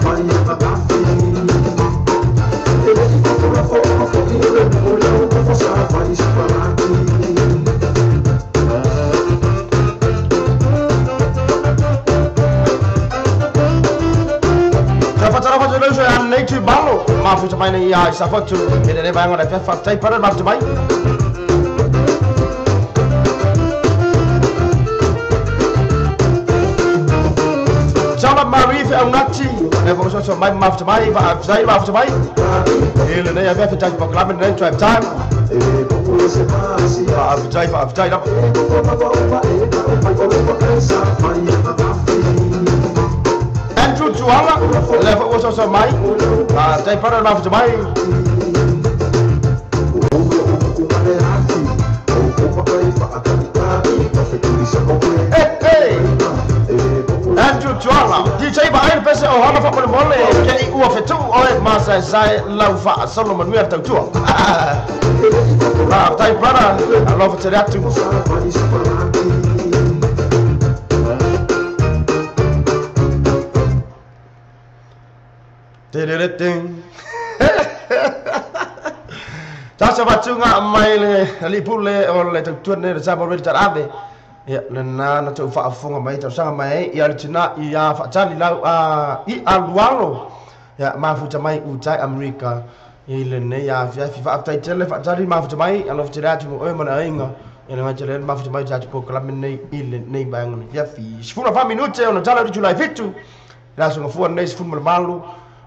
Bye. Tuimalo mafuta mai nei ia i Safotu e le vaega o le afiafi faafetai brother mafuta mai. Saula Marie Feaunati le fo so mai mafuta mai faafetai mafuta mai e lenei afiafi tatou polokalame lenei drive time faafetai faafetai lava. Andrew Tuala le fo so mai faafetai brother mafuta mai. Hey, Andrew Tuala DJ ba ai pese o hana fa mole ke i ua fetu oe ma sai lau fa solo manuia tautua. Faafetai brother alofa tele atu. Te-re-re-ting. Tasa fatunga mai le alipule o le tautua nei le Samoa Radio Ave. Ia lena na tau faafofoga mai tausaga mai ai ia le tina ia faatali lau i alualo ia mafuta mai utai Amerika i lenei afiafi faafetai tele faatali mafuta mai alofa tele atu mo oe ma le aiga ia le gatele mafuta mai tatou polokalame nei i lenei vaega nei afiafi. 14 minute ona tala o le Julai 7 le aso gafua lenei 18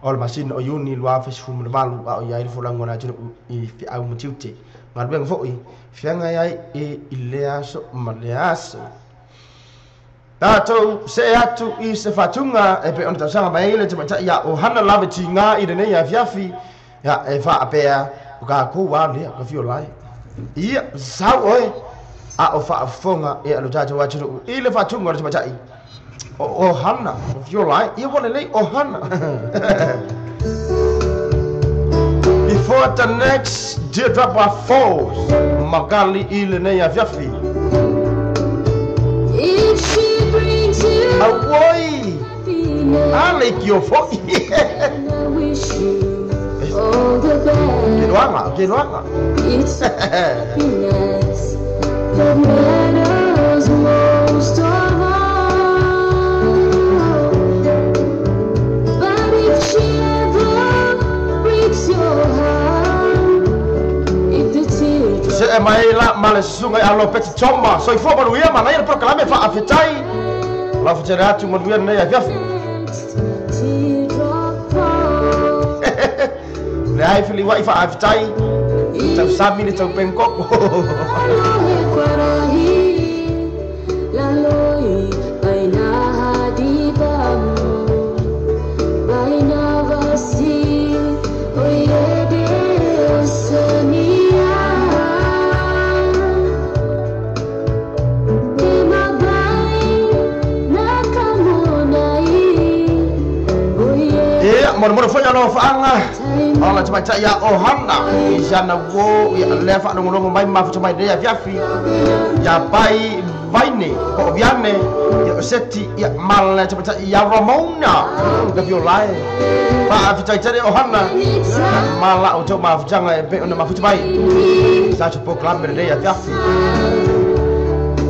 o le masina o Iuni 2018 a o iai le folaga o le atunuu i feau ma tiute galuega fo'i feagai ai i le aso ma le aso. Tatou see atu i se faatuga e pei ona tausaga mai ai le tamaitai ia Ohana lava tiga i lenei afiafi ia e faapea o kakou a lea ka fio lai ia sau oe a o faafofoga ia lo tatou atunuu i le faatuga o le tamaitai o Ohana o fio lai ia ua lelei Ohana. Before the next teardrop falls magali i lenei afiafi. If she brings you Auoi ale ki o fo'i. I wish you all the best. Ke loanga. It's happiness that matters most of all. But if she ever breaks your heart, if the teardrops Se e mai la ma le susuga i alo peti toma soifua manuia manaia le polokalame faafetai alofa tele atu manuia lenei afiafi. teardrop falls, Le ai filiua'i faafetai tausami le taupengkoko. Ia molemole foi alofaga o le tamaitai ia Ohana i siana uō ia lea faalogologo mai mafuta mai lenei afiafi ia pai Vaine po o Viane ia o Seti ia ma le tamaitai ia Ramona ka fio lae faafetai tele Ohana ma la outou mafutaga e pei ona mafuta mai tatou polokalame lenei afiafi.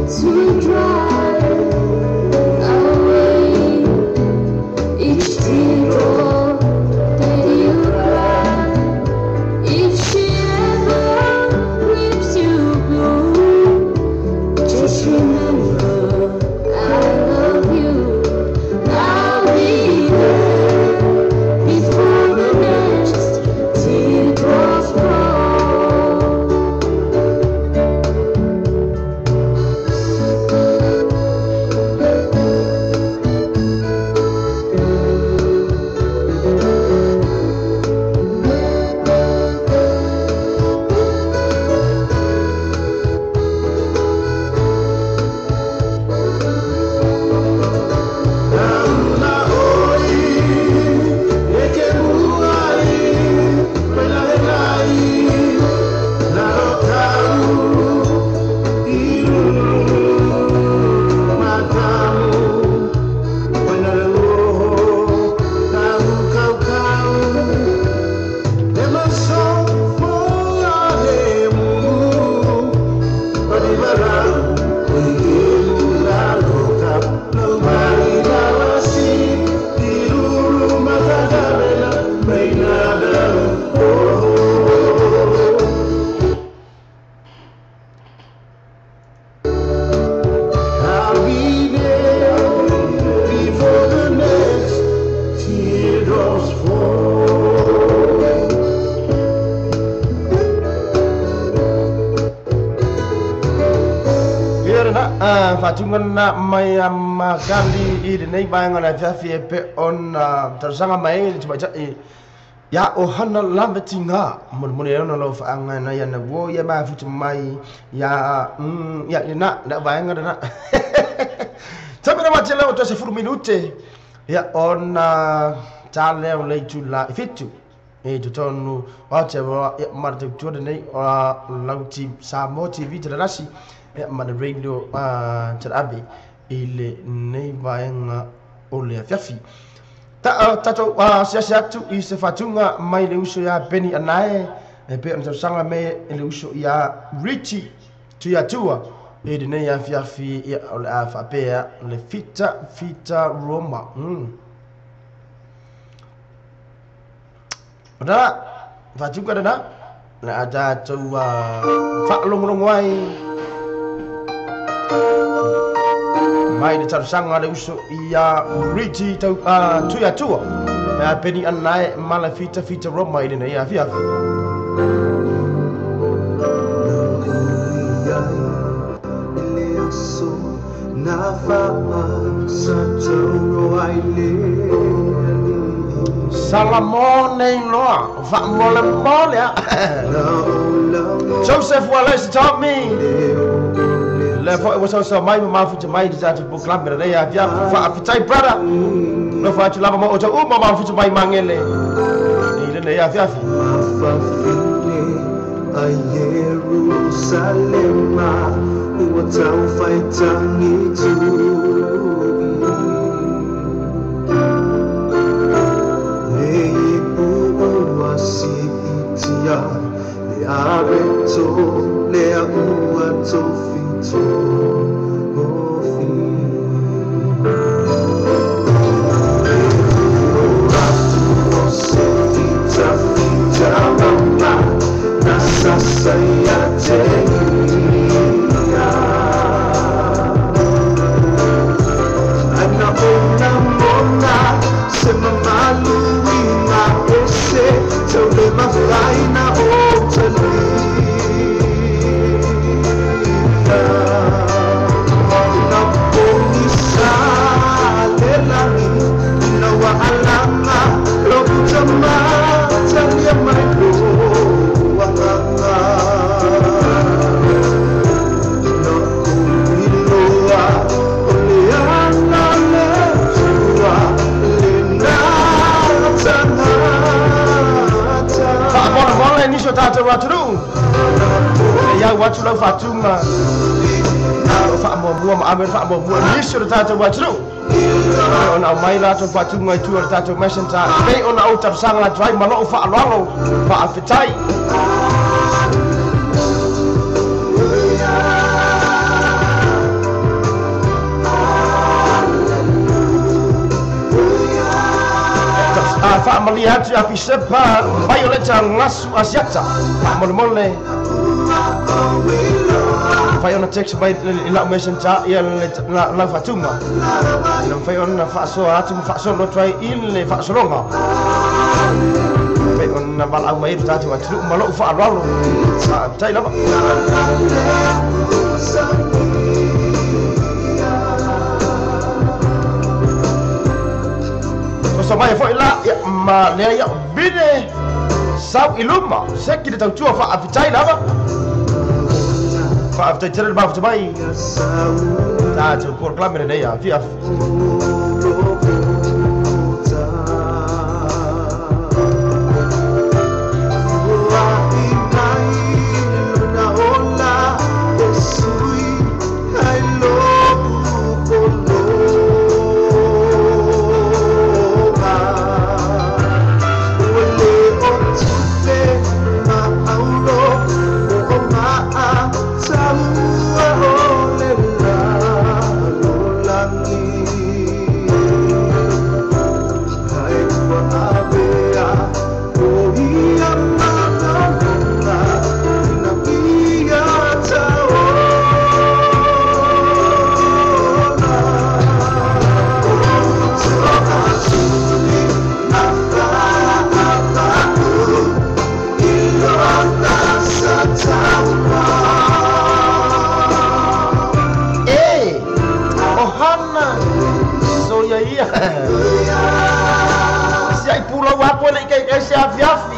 To drive away each teardrop that you cry. If she ever leaves you blue, just remember I love you. I'll be there before the next teardrop falls. Ia fatunga na mai a makali i lenei vaega o le afiafi e pe ona talosaga mai le tamaitai ia o hana lava tiga molemole ai ona lou faaaga na ia na uo ia mafuta mai ia ia lena le vaega lena taimi na matele o toe 10 minute ia ona ta lea o le itula e 7 e totonu o te wa ia ma le tautua lenei o lauti Samoa TV Telalasi ia ma le radio Telaave i lenei vaega o le afiafi. Tatou asiasi atu i se faatuga mai le uso ia Beni Anae e pe ona tausaga me le uso ia Richie Tuiatua e lenei afiafi ia o le a faapea le Fita Fita Roma. Ona faatuga lena le a tatou faalogologo ai mai le talosaga le uso ia Richie Tuiatua e Beni Anae ma le Fita Fita Roma i lenei afiafi. Salamone loa, faamole mole a. Joseph Wallace taught me. Le foi ua sausau mai ma mafuta mai le tatou polokalame lenei afiafi. Faafitai brother. No faatu lava ma o tau uma mafuta mai mangele i lenei afiafi. A Yerusalema ua taufaitagi tui le ipu ua siitia le areto le ua tofito ofi atu o se fita fita mama nasasa ia te ia ana ona mona se mamalu ina ese tau le mafaina o talia na ponisa le lagi na waalanga lo tama talia mai lo wanganga na kuiloa o le ana le tua le na tangata. Faamolemole nisi o tatou atunuu ia ua atu lau faatuga faamuamua ma ave le faamuamua nisi o le tatou atunuu ona aumai latou faatuga i tua o le tatou messenger pei ona ou talosaga atu ai ma lou faaaloalo faafetai. Faamalia atu ia Pisepa Violeta Ngasu Asiata faamolemole fai ona text mai i lau messenger ia le lau faatuga ina mafai ona faasoa atu ma faasolo atu ai i le faasologa pei ona valaau mai ai le tatou atunuu ma lou faaaloalo faafetai lava. Toso mai foi la ia ma lea ia vine sau i luma seki le tautua faafetai lava. Faafetai tele le mafuta mai tatou polokalame lenei afiafi. Tau o le la lo langi. ia ia. Si ai pulau aku le kai se afi afi.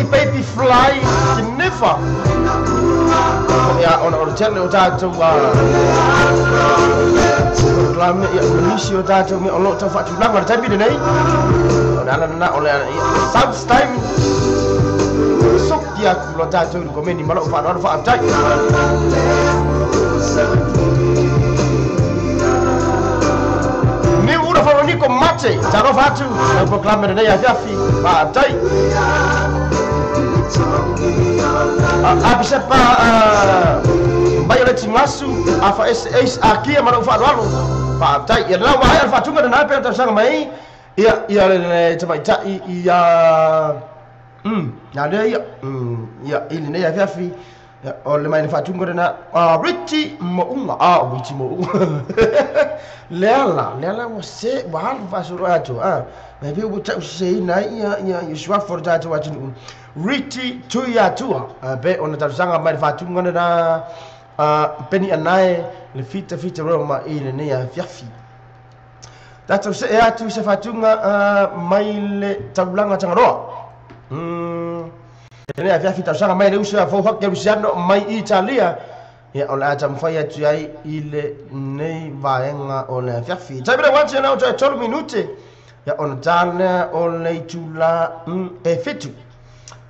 Baby fly Jennifer. Ya ona o tele o tatou klame ya nisi o tatou me o lo tau faatulaga le taimi lenei. O le ala lena o le south time. Sokia ku lo tatou i komeni ma lou faaloalo faafetai. Ni ura faroniko mate talofa atu lau proklame lenei afiafi faafetai. Apisepa mai o le tigasu afa ese akia ma lou faaloalo faafetai. Ia lau maea le faatuga lena pe o tausaga mai ia ia le tamaitai ia na lea ia ia i lenei afiafi o le mai le faatuga lena Richie Mo'uga Richie Mo'uga lea la ua se ua alu faasolo atu mai pe ua ta'useseina ai ia ia suafa o le tatou atunuu Richie Tuiatua pe ona tausaga mai le faatuga lena peni anae le fita fita roa ma i lenei afiafi. Tatou se'e atu se faatuga mai le taulaga Tagaloa. Lenei afiafi tausaga mai le uso fou hake Luciano mai Italia. Ia o le a taumafai atu ai i lenei vaega o le afiafi. Taimi le uati ana o toe 3 minute. Ia ona ta lea o le itula e 7.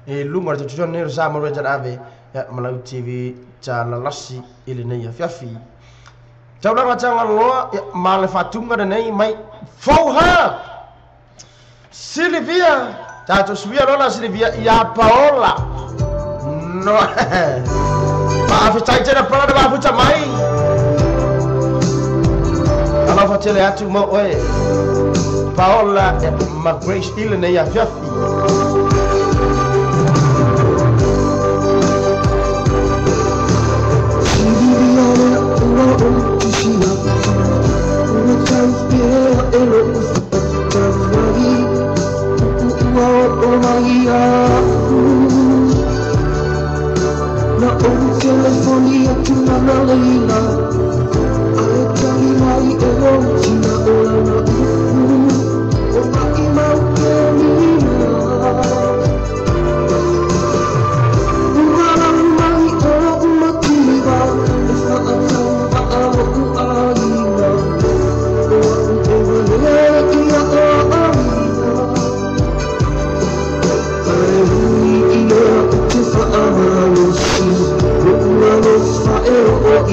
E luga o le taututuana nei o le Samoa Red Ave ia ma lau TV talalasi i lenei afiafi. Taulaga Tagaloa ia ma le faatuga lenei mai Fauha Silivia. Tatou suia lola Silivia ia Paola. No. Faafetai tele Paola le mafuta mai. Alofa tele atu mo oe Paola ma Grace i lenei afiafi. Na o telefoni atu na leila ai tali mai e o tina o lana upu o mai mau ke mina ua mai o umativa e whaatau maa o uaina o aku e walea ia o aina ai hui i lea o te whaamalosi I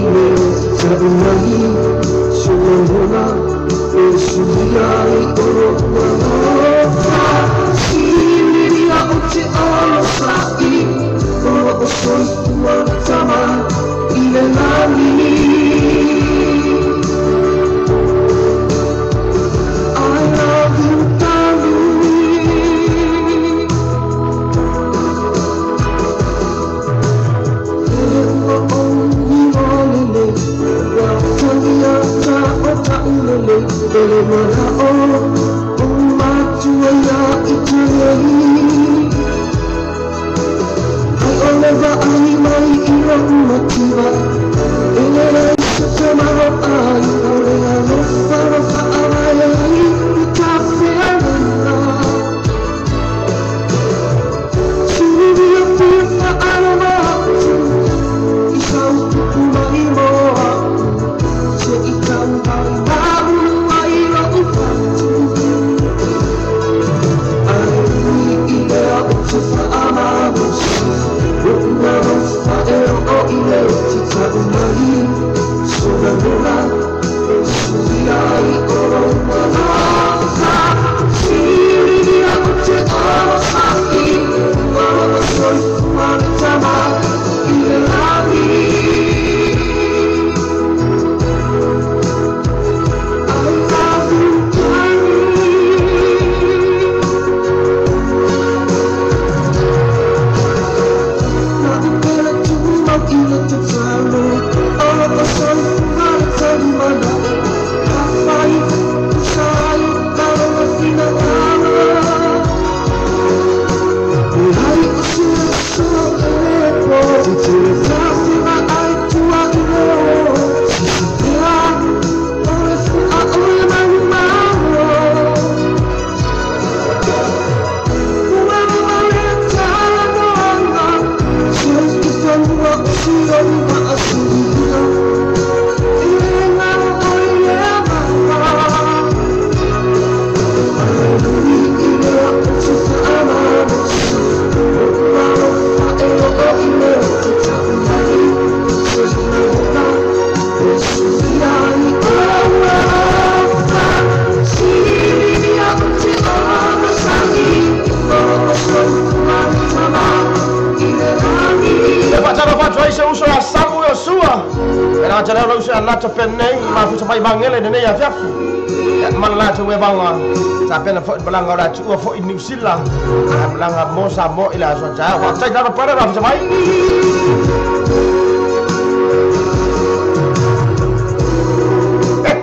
love you, darling.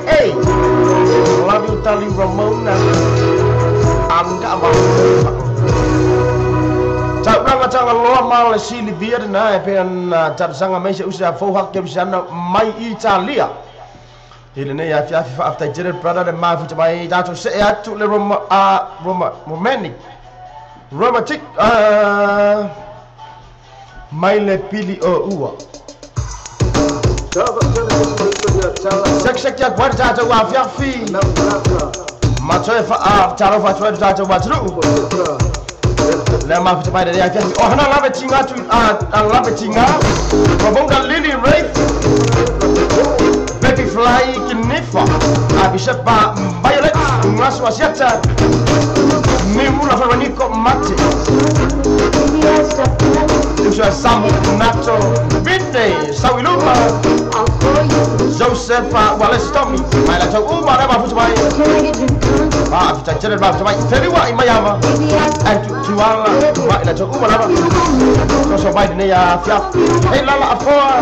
Hey, love you, darling Ramona. Ile ya fi fa after jere brother the ma futa mai dato se atu le Roma Roma romantic romantic mai le pili o ua sek sek ya kwa dato wa fi ma toe fa a taro fa toe dato wa tru le ma futa mai ya fi o hana la betinga tu a la betinga Robonga Lily Wraith Baby Fly Kinifa Abishepa Violet Ngasu Asiata Nimula Veroniko Mate Usha Samu Nato Vinte Sawiluma Joseph Wallace Tommy Maila Tau Uma Reba Futamai Fita Jere Futamai Feriwa Imayama Antu Tuala Maila Tau Uma Reba Soso Baidene Ya Fia Hey Lala Afoa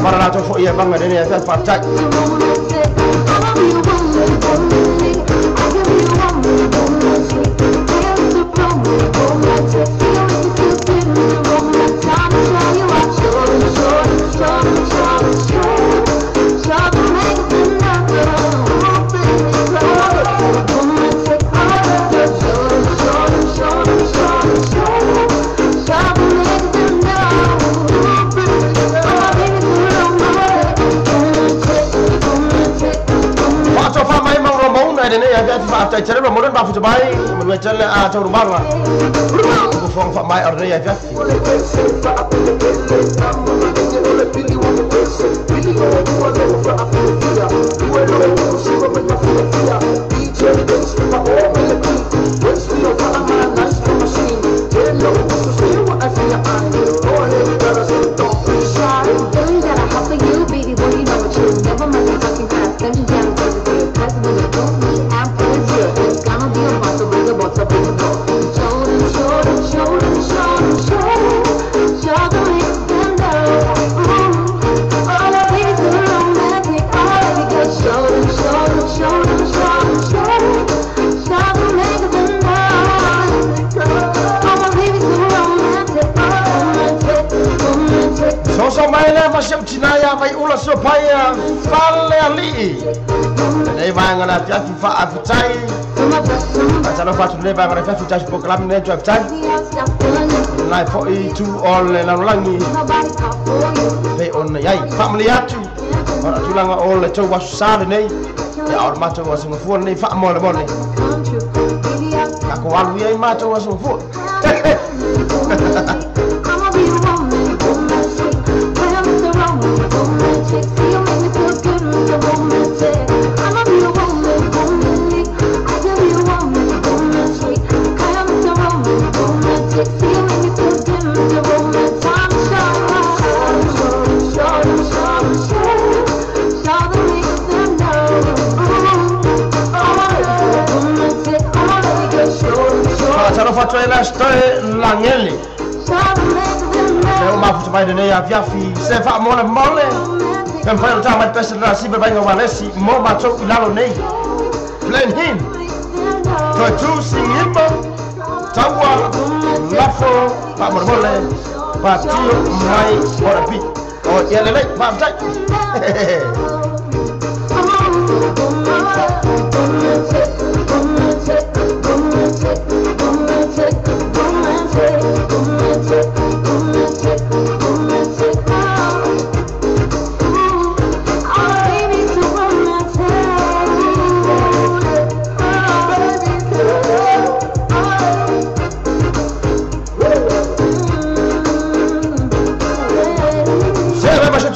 Marana to fo ia banga dene ya fa tak.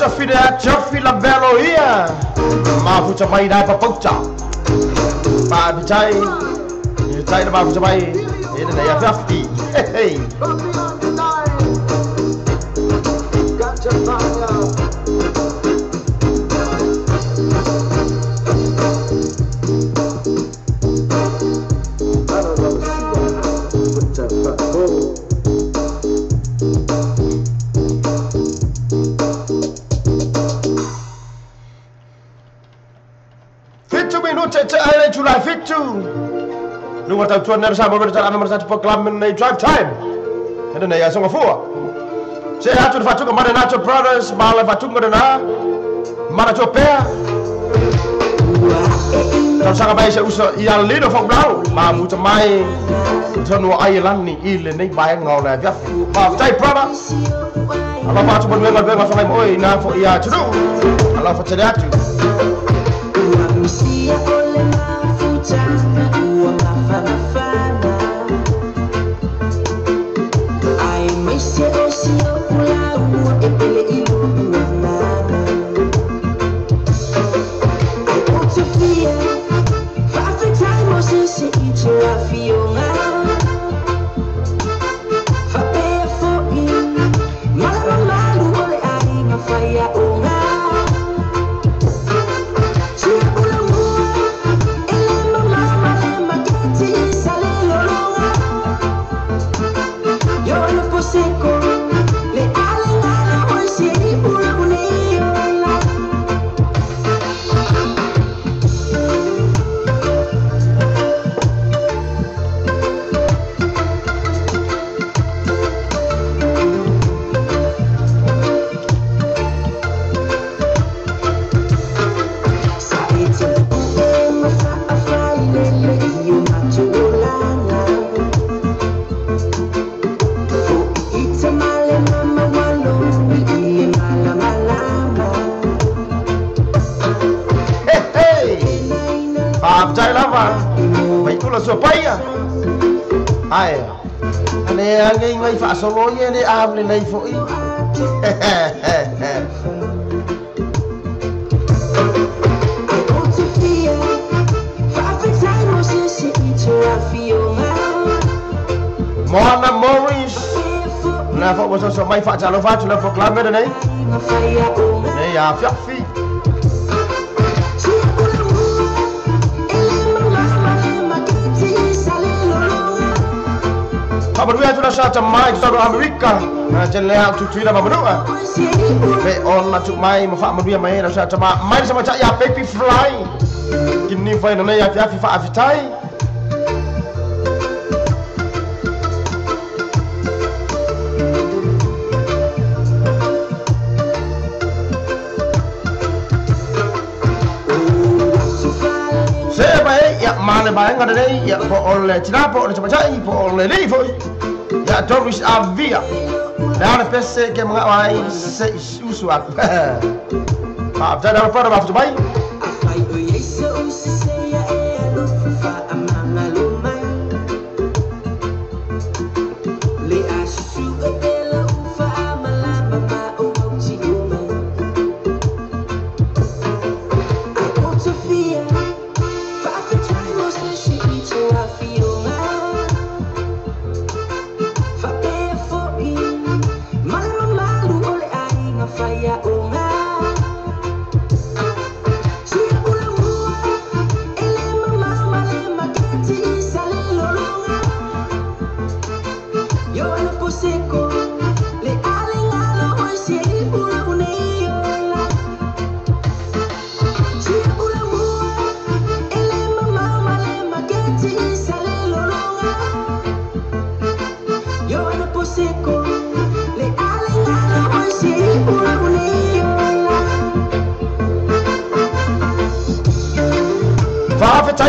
Josefina Jofi Lavelo ia. Mafuta mai na papauta. Pa bitai. Tai na mafuta mai. Ina na ya 50. Hey. July 52. Lu watau tuan nara sama berjalan nomor 1 program nei drive time. Ena nei asonga fua. Se atu fatu ke mana Nacho Brothers, mala fatu ke na. Mana chopea. Tau sanga mai se uso ia lino fok blau, ma mu mai. Tonu ai lan ni ile nei bai ngau la ya. Ma tai brother. Ala fatu bon wenga wenga fangai moi na fo ia tunu. Ala fatu atu. Solo ye le am le nei foi. Moana Morris. Na fo mo so mai fa talo fa tu na fo klame de nei. Nei ya fiafi. Paparuia tu na sa ta mai tau Amerika. Na jele au tu tuila mamanua. Be on na tu mai mo fa manuia mai na sa ta mai sa ma ya baby fly. Kini fai na nei ya fiafi fa afitai. Male bai ngada nei ya po ole tina po ole chai po ole li fo ya Doris Avia na na pese ke mga ai se usu at pa ta na pa ba bai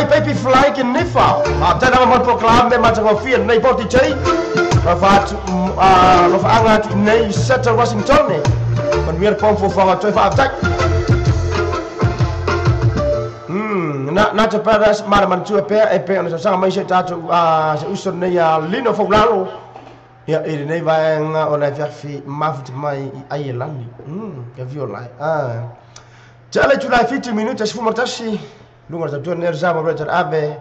Baby fly ke nifa. A tena mo proclaim me matangofia nei poti chei. Fa lo fa anga tu nei Seattle Washington ne. Kon wir pom fo fa toi fa attack. Na na te paras mara man tu pe e pe ona sa mai se ta tu a se uso nei a lino fo lalo. Ia i lenei vaega o le afiafi mafuta mai i Aielani. Ka fiu lai. Te ala itulā e 7 minute 11 luga o le tautua nei o le Samoa Radio ave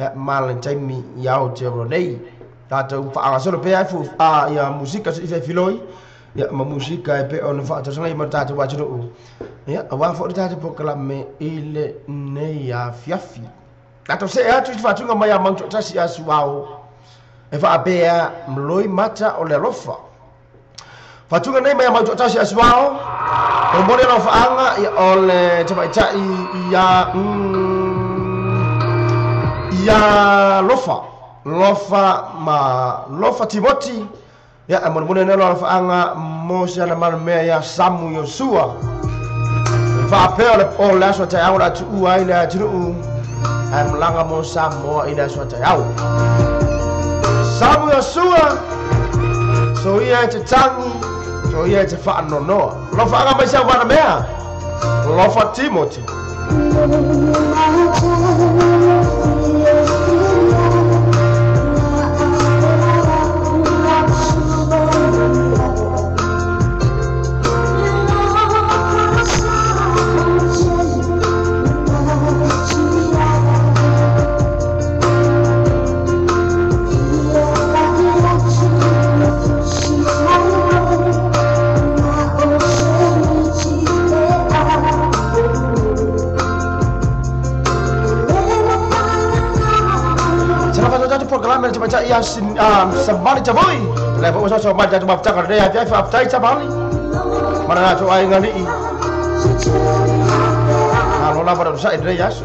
ia ma le taimi i ao te olo nei. Tatou faagasolo pea e fu a ia musika se i filoi. Ia ma musika e pe ona faatausaga ma tatou atunuu. Ia auā foʻi le tatou polokalame i lenei afiafi. Tatou see atu i faatuga mai a Mautoatasi a Suao e faapea maloi mata o le alofa. Faatuga nei mai a Mautoatasi a Suao o mole lau faaga ia o le tamaitai ia ia Lofa Lofa ma Lofa Timoti. Ia e molemole nei lau faaga mo se ana malemea ia Samu Iosua. E faapea o le aso taeao le atuua ai le atunuu ae malaga mo Samoa i le aso taeao. Samu Iosua so ia e te tagi so ia e te faanonoa. Lofa aga mai sau mea Lofa Timoti. Polokalame le tamaitai ia Savali Tavui le foʻi ua mai tatou mafutaga lenei afiafi. Faafetai Savali ma le latou aiga alii alo lava le onosaʻi lenei aso.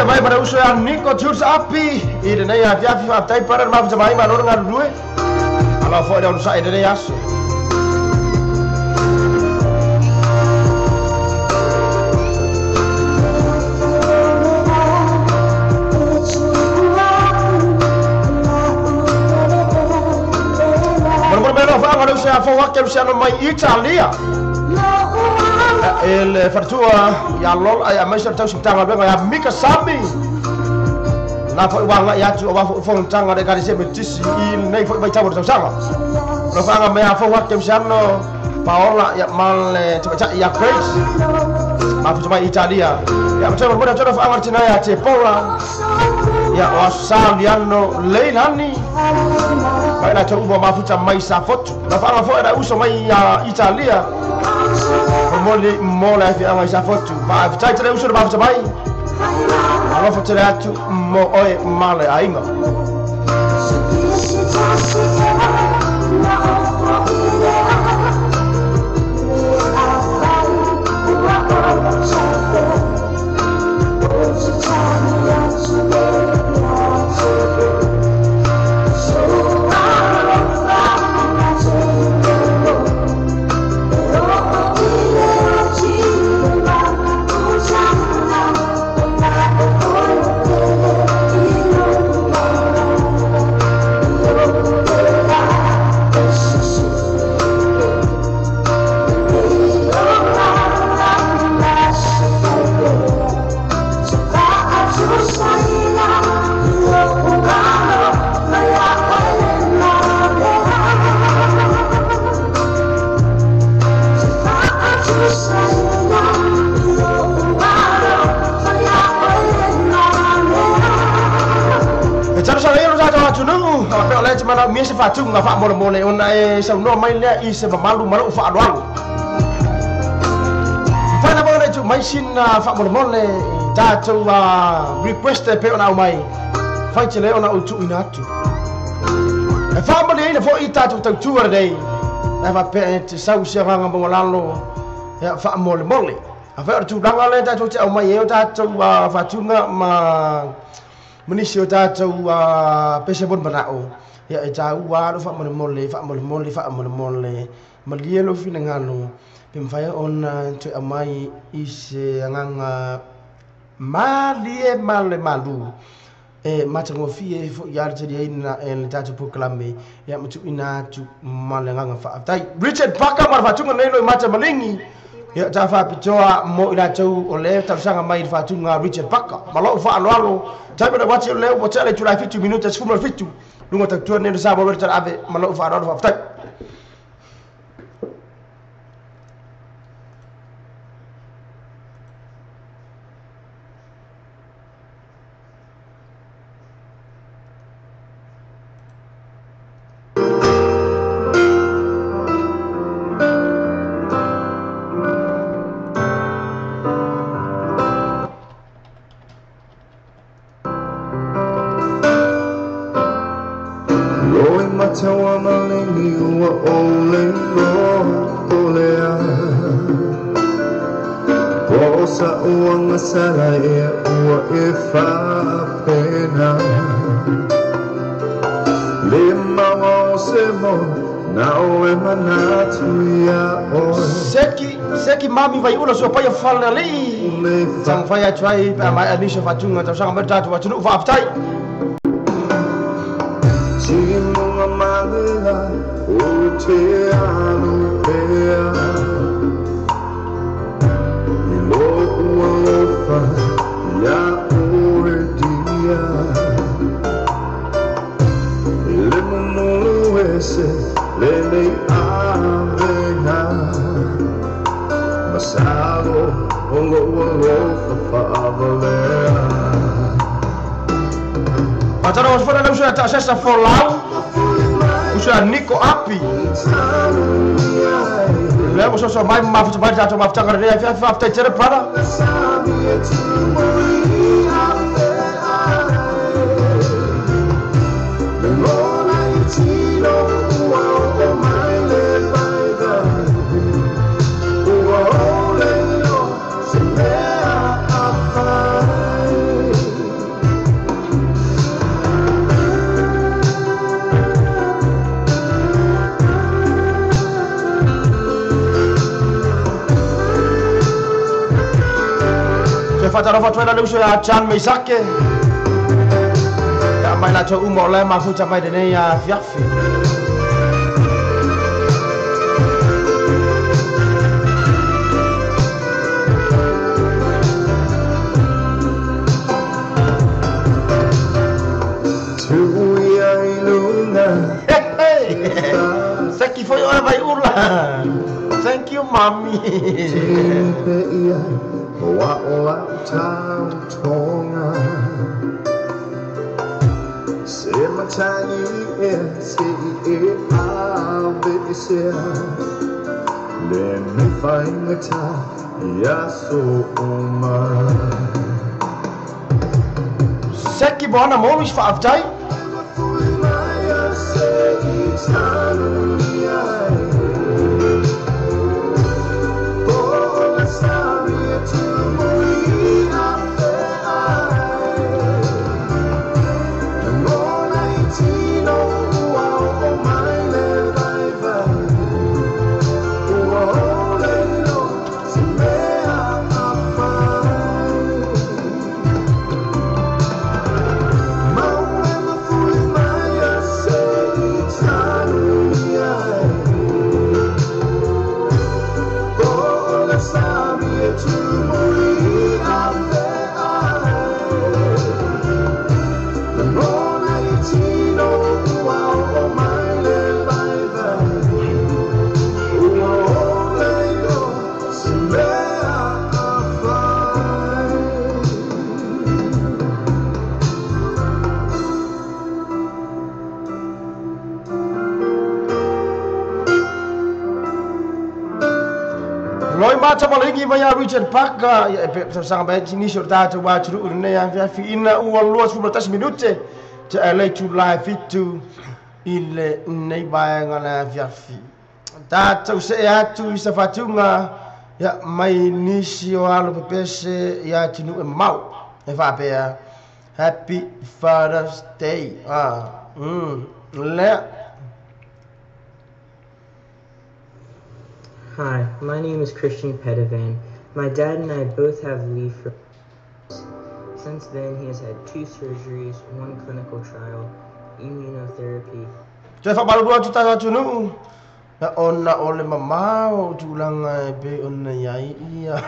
Mai ma le uso ia Niko Jules Api i lenei afiafi. Faafetai para le mafuta mai malo le galulue aloa foʻi le onosaʻi lenei aso. Molemole mai loa faaga le uso ia fou ake Luciano mai Italia e le faletua ia Lola ia maise le tausi Matagaluega ia Mika Sami na foʻi uagai atu auā foʻi fonotaga le Ekalesia Metisi i lenei foʻi vaitau o le tausaga. Lo faaga mai a fou ake Luciano Paola ia ma le tamaitai ia Grace mafuta mai Italia ia ma toe molemole atu faaga le tina ia Tepola ia o Saliano Leilani mai latou uma mafuta mai Safotu. La faaga foʻi le uso mai ia Italia momoli mo le afiaga i Safotu. Faafetai tele uso le mafuta mai alofa tele atu mo oe ma le aiga. E talosaga ia lo tatou atunuu faapea o lae te manaomia se faatuga faamolemole ona e saunoa mai lea i se mamalu ma lou faaaloalo. Mafai lava ona e tuu mai sina faamolemole i Tātou request e pe ona au mai. Whai te leo na o tuuina atu. E whaamali eina fo i tātou tautua rei. E whapea e te sau se ranga mawalalo. E whaamole mole. A whai o tūranga le tātou te au mai e o tātou whatunga ma manisi o tātou pese bon manao. Ia e tā ua alo whaamole mole, whaamole mole, whaamole mole. Malie lo whina ngano. Pe mwhai ona te au mai i se anganga malie male malu. E matangofie e fo i te ina e le tātou pokalame ia matu ina atu ma le nganga whaaftai. Richard Paka ma whatunga nei lo i mata malingi ia tā whapitoa mo i rātou o le tausanga mai i whatunga Richard Paka. Ma loo whaaloalo taimana wati o leo mo te ale tūrai 7 minuta 17 lunga tautua nei lo sa mo tara ave ma loo whaaloalo whaaftai. Seki mami vai ula sua pai fala ali. Tang fai atu ai pe mai anisha fatunga tau sanga mai tātou atunu whaaftai. Timunga malea o te anu pea. I lo ua lofa ia oe dia. I le mumulu ese le avena. Masalo o lo alofa fa'avalea. Patara o fona usa ta sesa folau. Usa Nico Api. Le mo so mai ma futu mai ta ma futu re fa fa ta tere para. Whatara whatuela le uso ia Chan Meisake. Ia mai la tau uma o le mafuta mai tenei a fiafi. Tuia i lunga. Hey! Seki foi ora vai ula. Thank you, mommy. Wa o lau tau tonga. Se matangi e se i e ave i sea. Le me whaingata ia so oma. Seki bona momis whaaftai. Se i tanu ai. mata malingi mai a Richard Parker ia pe sanga mai tinisi o tatou atunuu lenei afiafi ina ua 21 minute te alei tulai 7 i lenei vaega le afiafi. Tatou see atu i sa fatuga ia mai nisi o alo pepese ia atunuu e mamao e faapea Happy Father's Day. Lea. Hi, my name is Christian Petovan. My dad and I both have leaf. Since then, he has had 2 surgeries, 1 clinical trial, immunotherapy. Te whamarurua tu tātou atunuu. Na ona o le mamao o tūlanga e pe ona iai ia.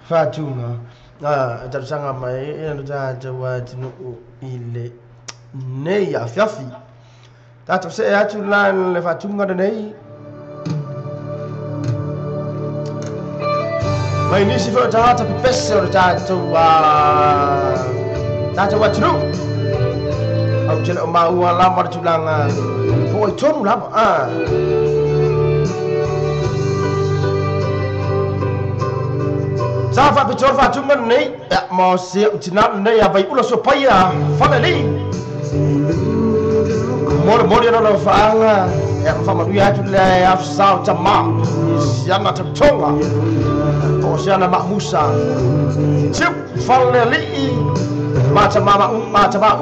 Whātūnga. E talusanga mai e na tātou atunuu i le nei afiafi. Tātou se e atu la le whātūnga nei. Mai nisi foi o tagata pepese o le tatou tatou atunuu. Au tele o maua lava le tulaga po i tonu lava. Sa faapitoa le faatuga lenei mo se utina lenei a vaiula suapaia falelei. Molemole ona lau faaga e faamanuia atu le afisa o tamā i siana tautoga po o siana maamusa. Tiu falelii matamā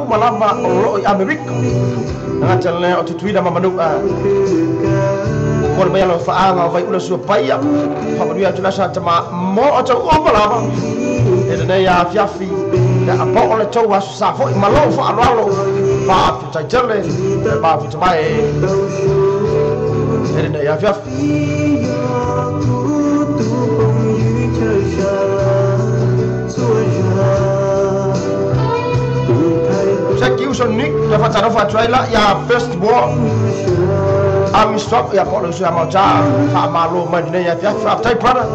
uma lava o loo i Amerika. Nagata lea o tutuila ma manua. Mole mai lau faaga o vaiula suapaia faamanuia atu le asa tamā mo o tau uma lava. E lenei afiafi ia po o le tou aso sa foi ma lou faaloalo faafitaitele mafuta mai e lenei afiafi. Seki uso Nick ia faatalofa atu ai la ia First War Armstrong ia po o le uso ia maota faamalo mai lenei afiafi. Faafetai brother.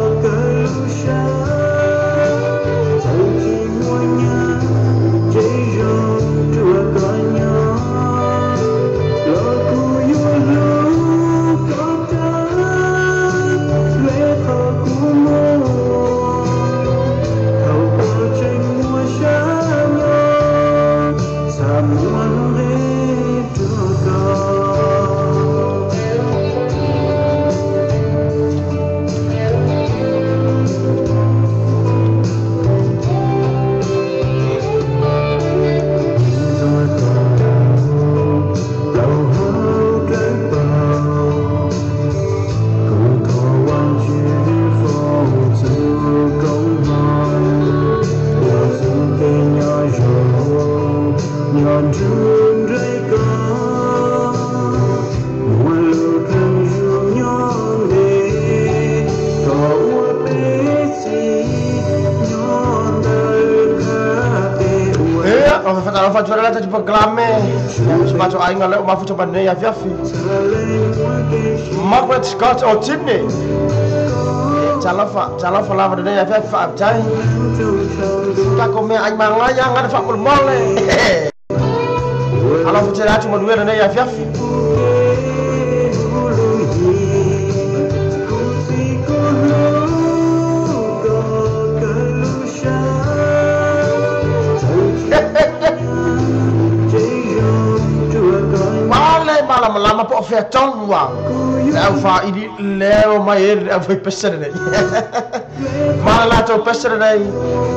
Aiga le o mafuta manei afiafi. Margaret Scott o Tine. Talofa, talofa lava lenei afiafi faafetai. Tako mea ai magaia gana faamolemole. Alofa tele atu manuia lenei afiafi. Lama po o fea tolu le au faaili leo mai e le au fai pese lenei. Mala latou pese lenei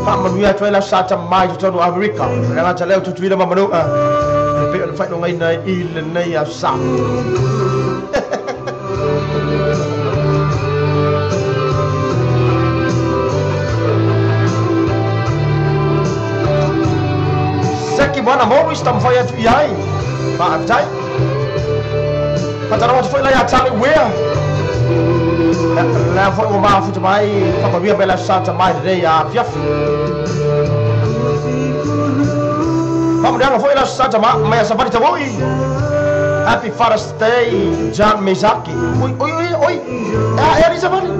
faamanuia atu ai lau sa tamā i totonu o Amerika. Le gata lea o tutuila ma manua e pei ona faailogaina i lenei aso. Seki Bwana Morris tamafai atu i ai faafetai. Patarawa atu foi lai a Charlie Weir. Lea foi ua mafuta mai faamanuia mai le aso sa tamai lenei afiafi. Faamanuiaga foi le aso sa tamā mai a Savali Tavoi. Happy Father's Day John Mizaki. Oi oi oi oi. E ali Savali.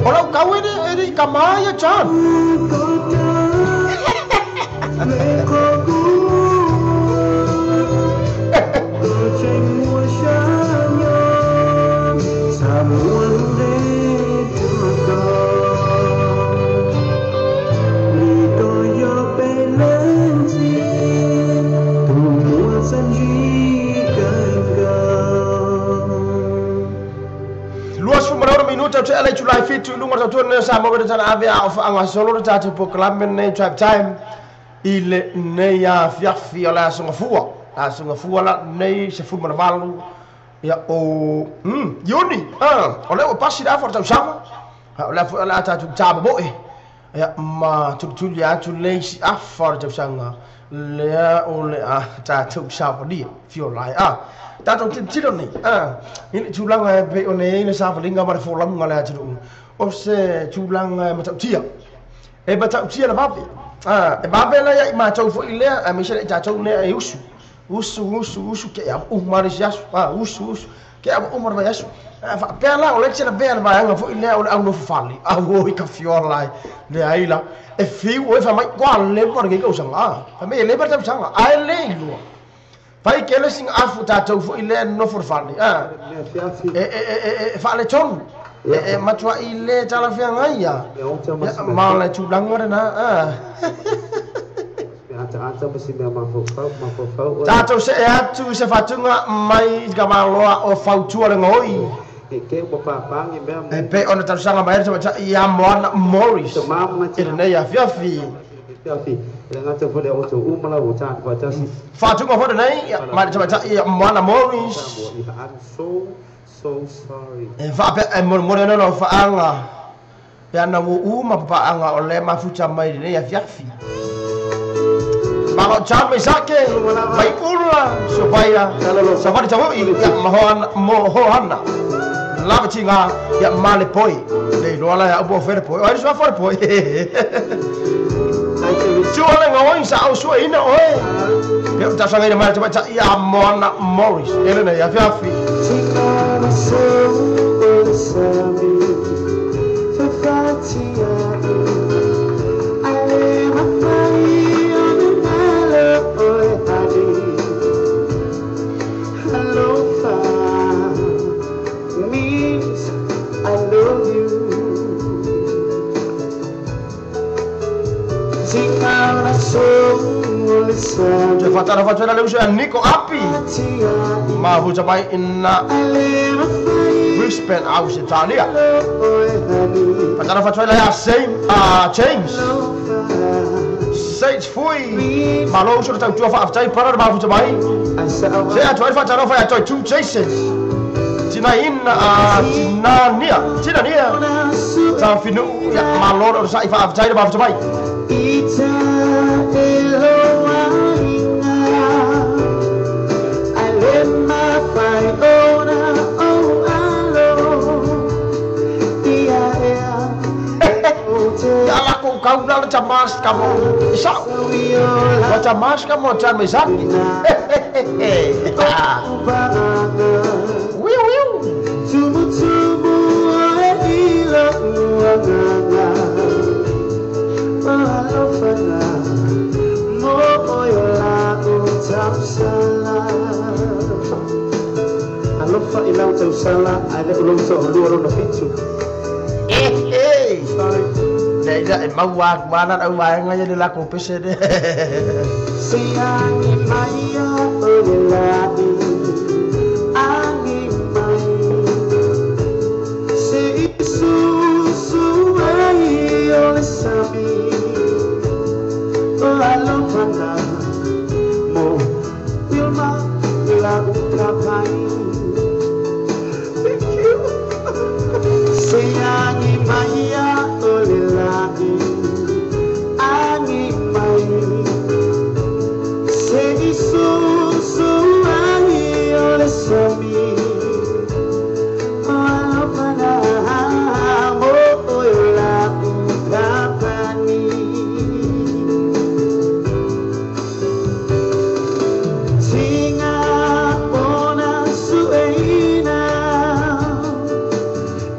O lau kau e le kamā ia John. tau te alai tulai fitu lunga tau tuan sa mo tana ave a ofa anga solo ta te proklame nei tribe time i le nei a fiafi o la songa fua la songa fua la nei se fu mana ia o Juni o le o pasi la for tau sama o la fu la ta tu taba mo e ia ma tu tu ya tu le si a for tau sanga le o le a ta tu sa ni fio lai a ta tu tilo ni a ni tu langa pe o nei le sa linga ma fo lam ngala tu o se tu langa ma tau tia e ba tau tia la vape a e vape la ia ma tau fo ile a mi se ta tau ne e usu usu usu usu ke a u mari sia a usu usu ke a u mari sia a fa pela o le tira bela vai anga fo ile o au no fali a wo i ka fiola le ai la e fi o e fa mai kwa le por ke ko sanga fa me le per sanga a le lo fai ke le sing afu ta tau fo ile no for fali a e e e fa le ton e matua ile tala fi anga ia ma le tu langa na a Tato se atu se fatunga mai ka maloa o fautua le ngoi. E pe ona tausanga mai sa ia Moana Morris. E nei a fiafi. Fatunga fo nei mai sa ia Moana Morris. So sorry. E fa pe e mo no no fa anga. Pe ana wo uma pa anga o le mafuta mai nei a fiafi. Malo chame sake mai ula supaya safari chawo i ya mohoana lavatinga ya male poi le lola ya bo fer poi oi so for poi chuala ngoi sa au so ina oi pe ta sanga ina mai ta ya Mona Morris ele ya fiafi Fatara fatara le uso Nico Api ma huja mai inna Brisbane Australia fatara fatara le same James Sage fui malo uso tau tua fa aftai para ma huja mai se a tua fatara fa toi two Jason tina inna tina nia ta finu ya malo sa fa aftai ma huja mai Kau dah camas kamu, isau. Camas kamu jangan mesak. Wiu wiu. Alofa ilau tausala, ale ulung so ulu na fitu. Sorry. Dai mawa mana au vai ngai de la ko pese de. Siangi maya olai angi mai se isu su ai ole sabi alofana mo wilma la ukapai. Thank you. Siangi maya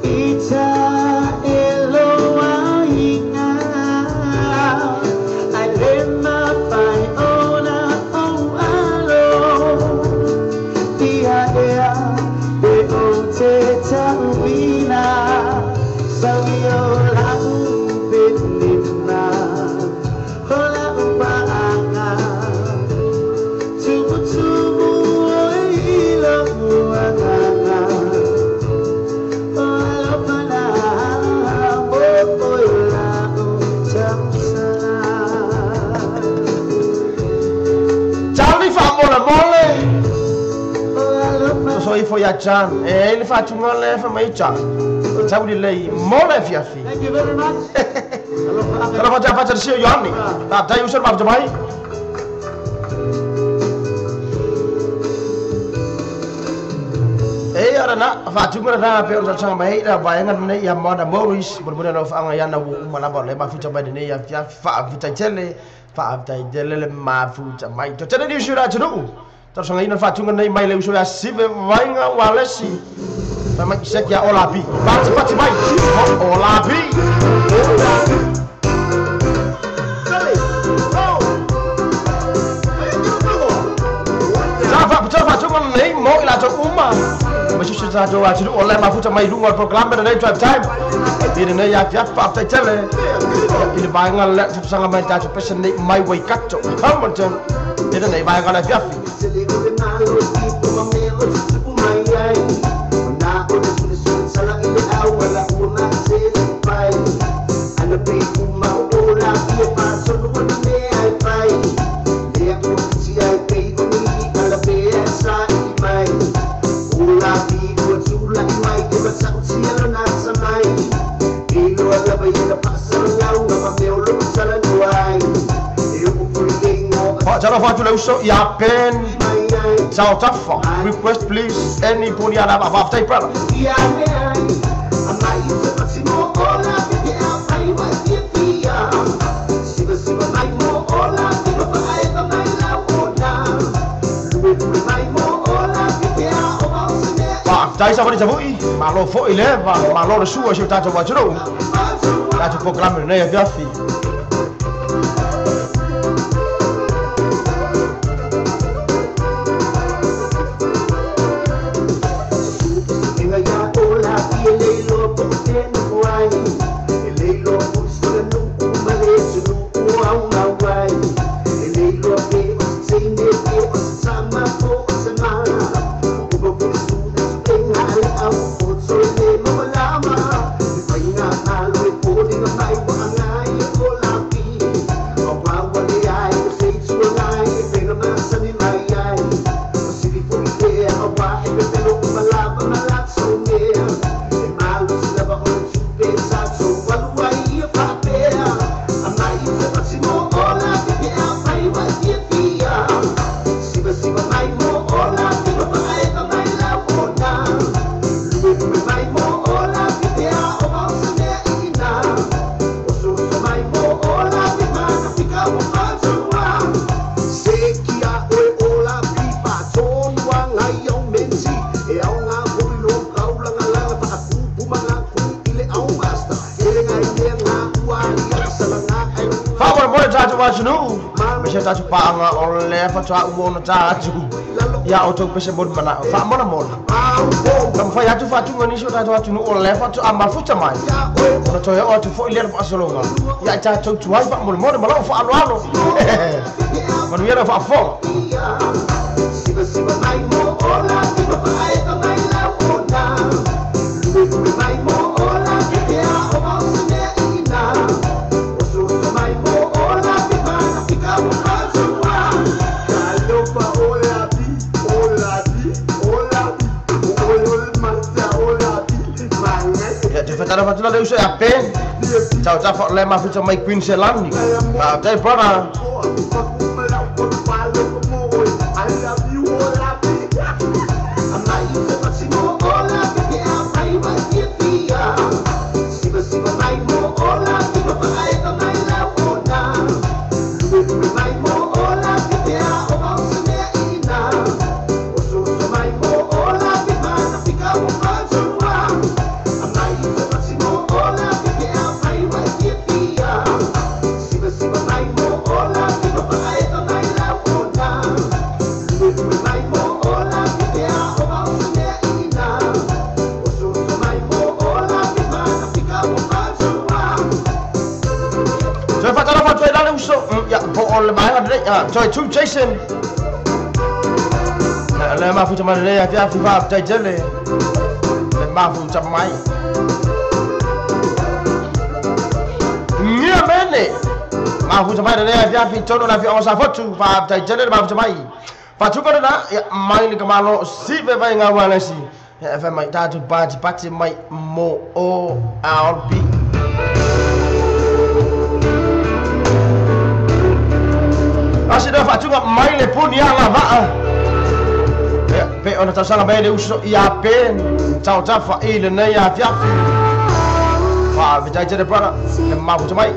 Ita toi fo ia John. E le faatunga le fa mai John. Tau le lei mo le fiafi. Thank you very much. Tala fa fa sio Johnny. Ta tai usa ma mai. E ara na faatunga na pe o sa mai la vaenga nei ia mo na Maurice mo mo na fa anga ia na uma la ba le ma futa mai nei ia fiafi fa futa tele fa futa tele le ma futa mai. To tele ni sura tunu. Ta sanga ina faatunga nei mai le uso ia sive vaenga walesi. Ta mai sek ia olapi. Pati pati mai. Olapi. Nei mo ila to uma. Ma su sa do a tu ole ma futa mai lunga program nei drive time. Di nei ya ya pa ta tele. I le vaenga le sanga mai ta pesa nei mai Waikato. Hamilton. Di nei vaenga le fiafi. So ya pen South Africa request please anybody ala ba ba brother. Ba dai sa fa ni ma lo fo ile ba ma lo su o ta to ba tro. Ta to program ne ya fi. Ya auto pese bon mana fa mona mona. Kam fa ya tu fa tu ngoni so ta tu no ole fa tu ama futa mai. No to ya tu fo ile fa solonga. Ya ta tu tu ai fa mona mona mala fa alo alo. Manu ya fa fo. Ciao ciao le ma futa mai Queen Selani. Ah, dai brother. Sorry, tu Jason. Le ma futa mai le ya fi fa tai tele. Le ma futa mai. Nia mene. Ma futa mai le ya fi tono la fi o sa fotu fa tai tele ma futa mai. Fatuka na ia mai le kamalo si ve vai ngā wana si. Ia fa mai tātou pati pati mai mo o RB. Asina fatuka mai le puni ala vaa. Ia pe ona tausanga mai le uso ia pe tau tafa i le nei a fiafi. Fa vitai te brother le mafu mai.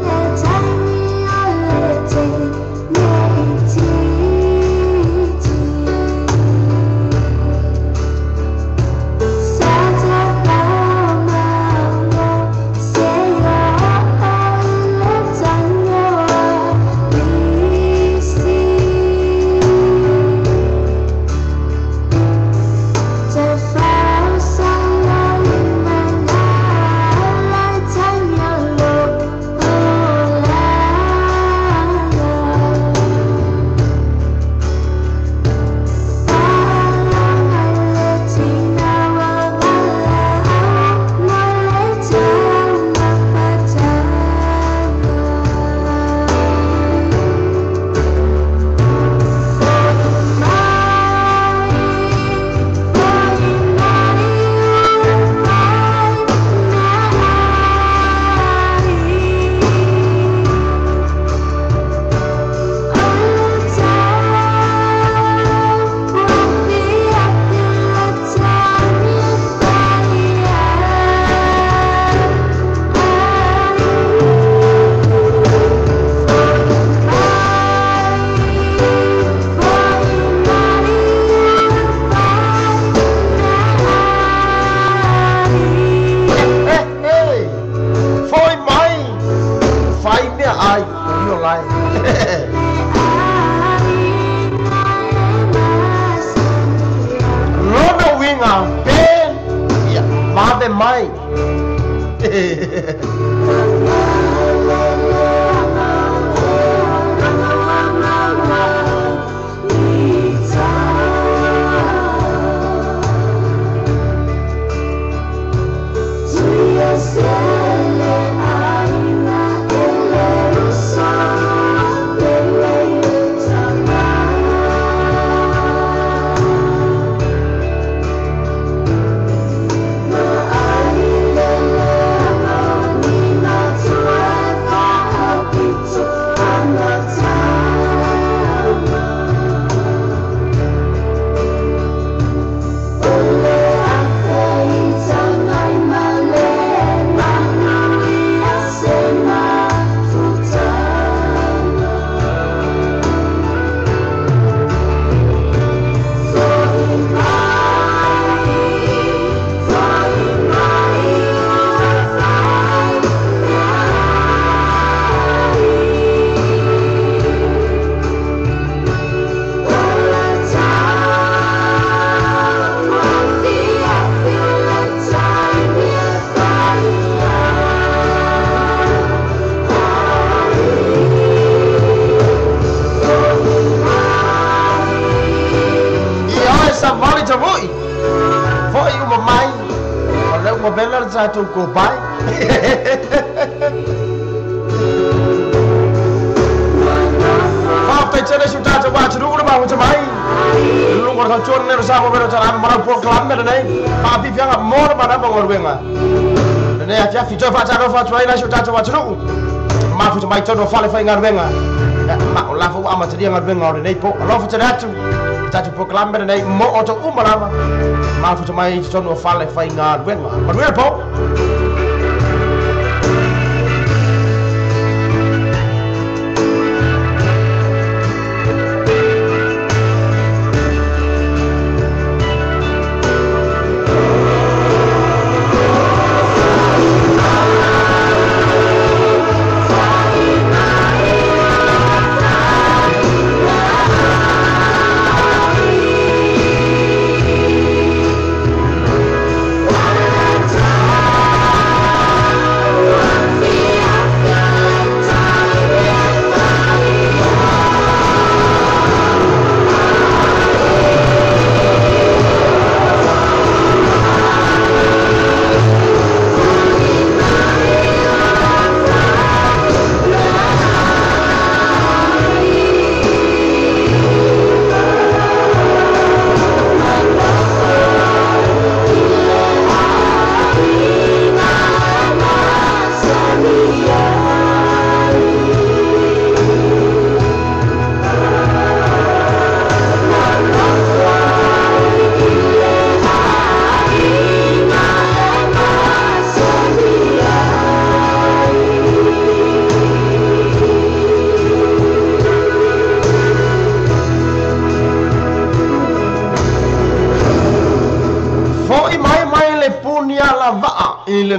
To go by.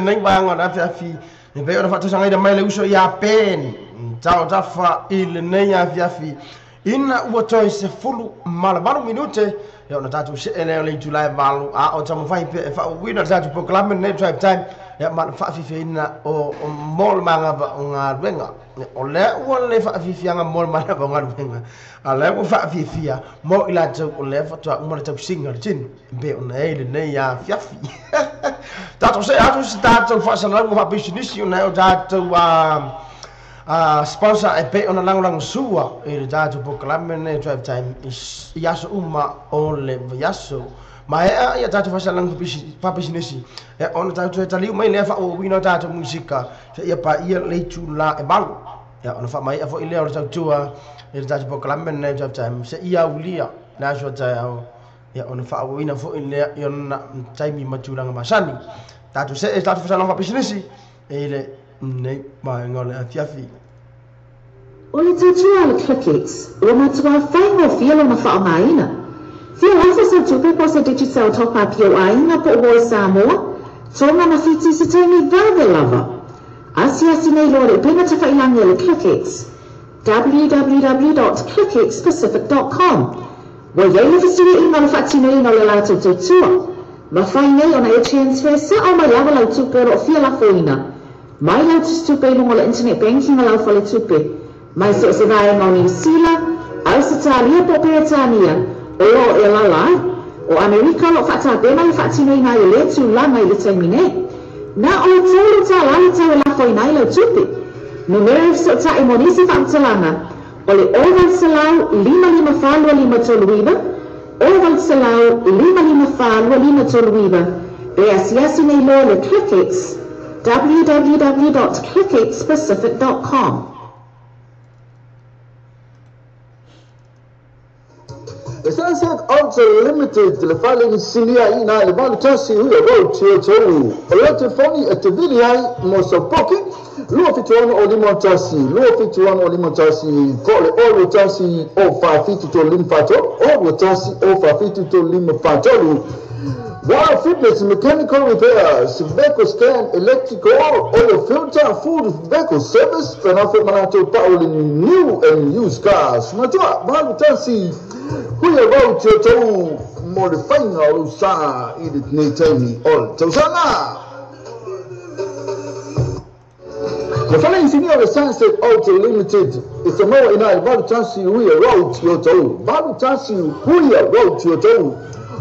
lenei vaega o le afiafi e pei ona faatausaga mai le uso ia Pen tautafa i lenei afiafi ina ua toe 18 minute ia ona tatou see lea o le itula e 8 a o taumafai pea e faauuina le tatou polokalame lenei Drive Time ia ma le faafiafiaina o mo le magava o galuega. O lea ua le faafiafiaga mo le magava o galuega a lea ua faafiafia mo i latou o lea faatoa uma le tausiga o le tino e pei ona ai lenei afiafi. Tatou see atu se tatou faasalalauga faapisinisi ona e o tatou sponsor e pei ona lagolago sua i le tatou polokalame lenei Drive Time i aso uma o le vaiaso. Maea ia tatou faasalalauga faapisinisi ia ona tatou toe taliu mai lea faaauauina o tatou musika seia paia le itula e 8 ia ona faamaea foi lea o le tautua i le tatou polokalame lenei Drive Time seia aulia le aso a taeao ia ona faaauauina foi lea i ona taimi ma tulaga masani. Tatou see tatou faasalalauga faapisinisi i le nei vaega o le afiafi. O le tautua a le ClickX, ua matua faigofie lona faaaogaina. Fia lafo sau tupe po o se Digicel top up i ou aiga po o uo i Samoa, Tonga ma Fiti se taimi vave lava. Asiasi nei loa le upega tafailagi a le ClickX, www.clickxpacific.com. Ua iai le fesuiaiga o le faatinoina o le latou tautua. Mafai nei ona e transfer sao mai lava lau tupe o loo fia lafoina. Mai lau tusitupe i luga o le internet banking a lau faletupe. Mai so o se vaega o Niu Sila, Ausetalia po o Peretania, o loo e alala ai. O Amerika o loo faatabena le faatinoina ai o lea tulaga i le taimi nei. Na o le $3 le tau e lafoina ai lau tupe. Numera e fesootai mo nisi faamatalaga o le 800 554 2539, 800 554 2539, pe asiasi nei loa le ClickX, www.clickxpacific.com. The Sunset Auto Limited, le fale ni silia ina le valu tasi huia road tio tolu. O le telefoni e te vili ai mo sa poki, 271 o lima tasi, 271 o lima tasi, ko le o tasi o fa fitu tolu lima fa tolu, o tasi o fa fitu tolu lima fa tolu. Wild Fitness Mechanical Repairs, Vehicle Scan, Electrical, Oil Filter, Food Vehicle Service, Fenafo Manato Paoli New and Used Cars. Matua, valu tasi, huia road tio tolu, mo le fainga o sa i le nei taimi o le tausaga. Le fale insinia o le Sunset Auto Limited, e te maua ina e valu tasi huia road tio tolu, valu tasi huia road tio tolu.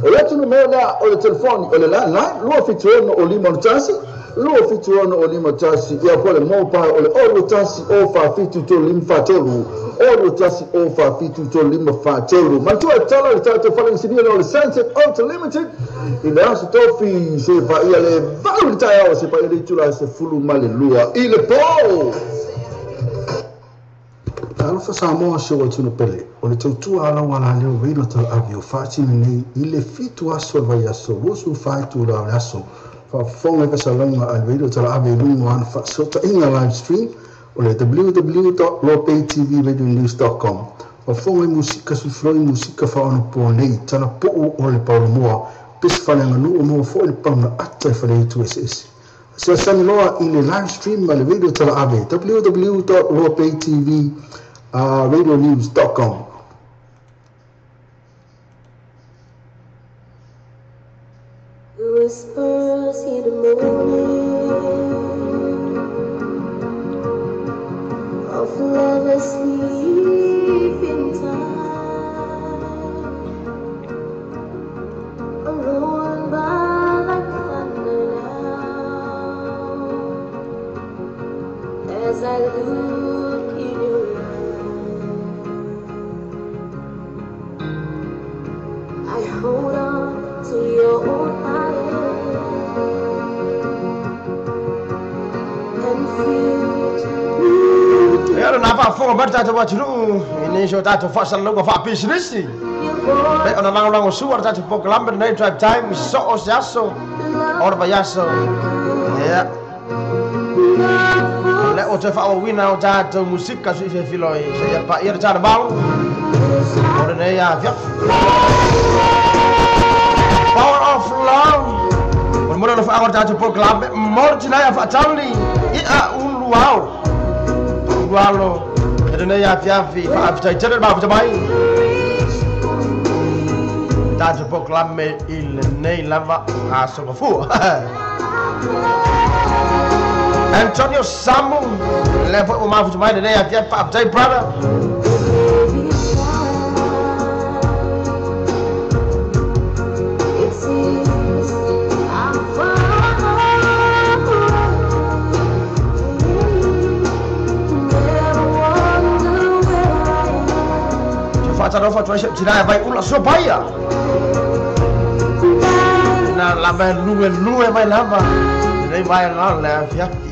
O le atu numera lea o le telefoni o le landline, 271 o lima tasi, 271 o lima tasi, ia po le mobile o le 0 tasi o fa fitu tolu lima fa tolu, 0 tasi o fa fitu tolu lima fa tolu. Matua e tala le tatou fale insinia lea o le Sunset Auto Limited, i le aso tofi se faia le 8 le taeao se faia le itula 12 i le po. Talofa Samoa se o atunu pele, o le tautua ala wala leo reilo tala ave o whaatini nei i le 7 aso le vai aso, 25 tula o le aso. Faafofoga i fasalauga a le reilo tala ave i luga o ana faasootaiga live stream o le www.lopaytvradionews.com. Faafofoga i musika sulufuloi musika faaonapoa nei, tala poo o le paulamoa, pesi faleaganuu mo foi le pauna ata i fale itu eseese. Asiasani loa i le live stream ma le radio tala ave www.lopaytvradionews.com. The whispers in the morning of love asleep in time, rolling by like thunder now as I look in your eyes. I hold on to your own hand and feel it. Ia na faafofoga mai le tatou atunuu i nisi o tatou faasalalauga faapisinisi pei ona lagolago sua le tatou polokalame lenei Drive Time i soo se aso o le vaiaso. Ia le o toe faaauauina o tatou musika suifefiloi seia paia le talavalo o lenei afiafi. Power of Love. O le na whaango tātou programme moro tina ia whaatauli ia ulu au ulu alo e tēnei afiafi whaaftai tere mafuta mai tātou programme i lenei lava a sokofua. Antonio Samu le foi o mafuta mai lenei afiafi whaaftai brother. Whaatanofa tuaisa tina e vai ula so paia. Na lava lue lue mai lava. Nei vai ngā le afiafi.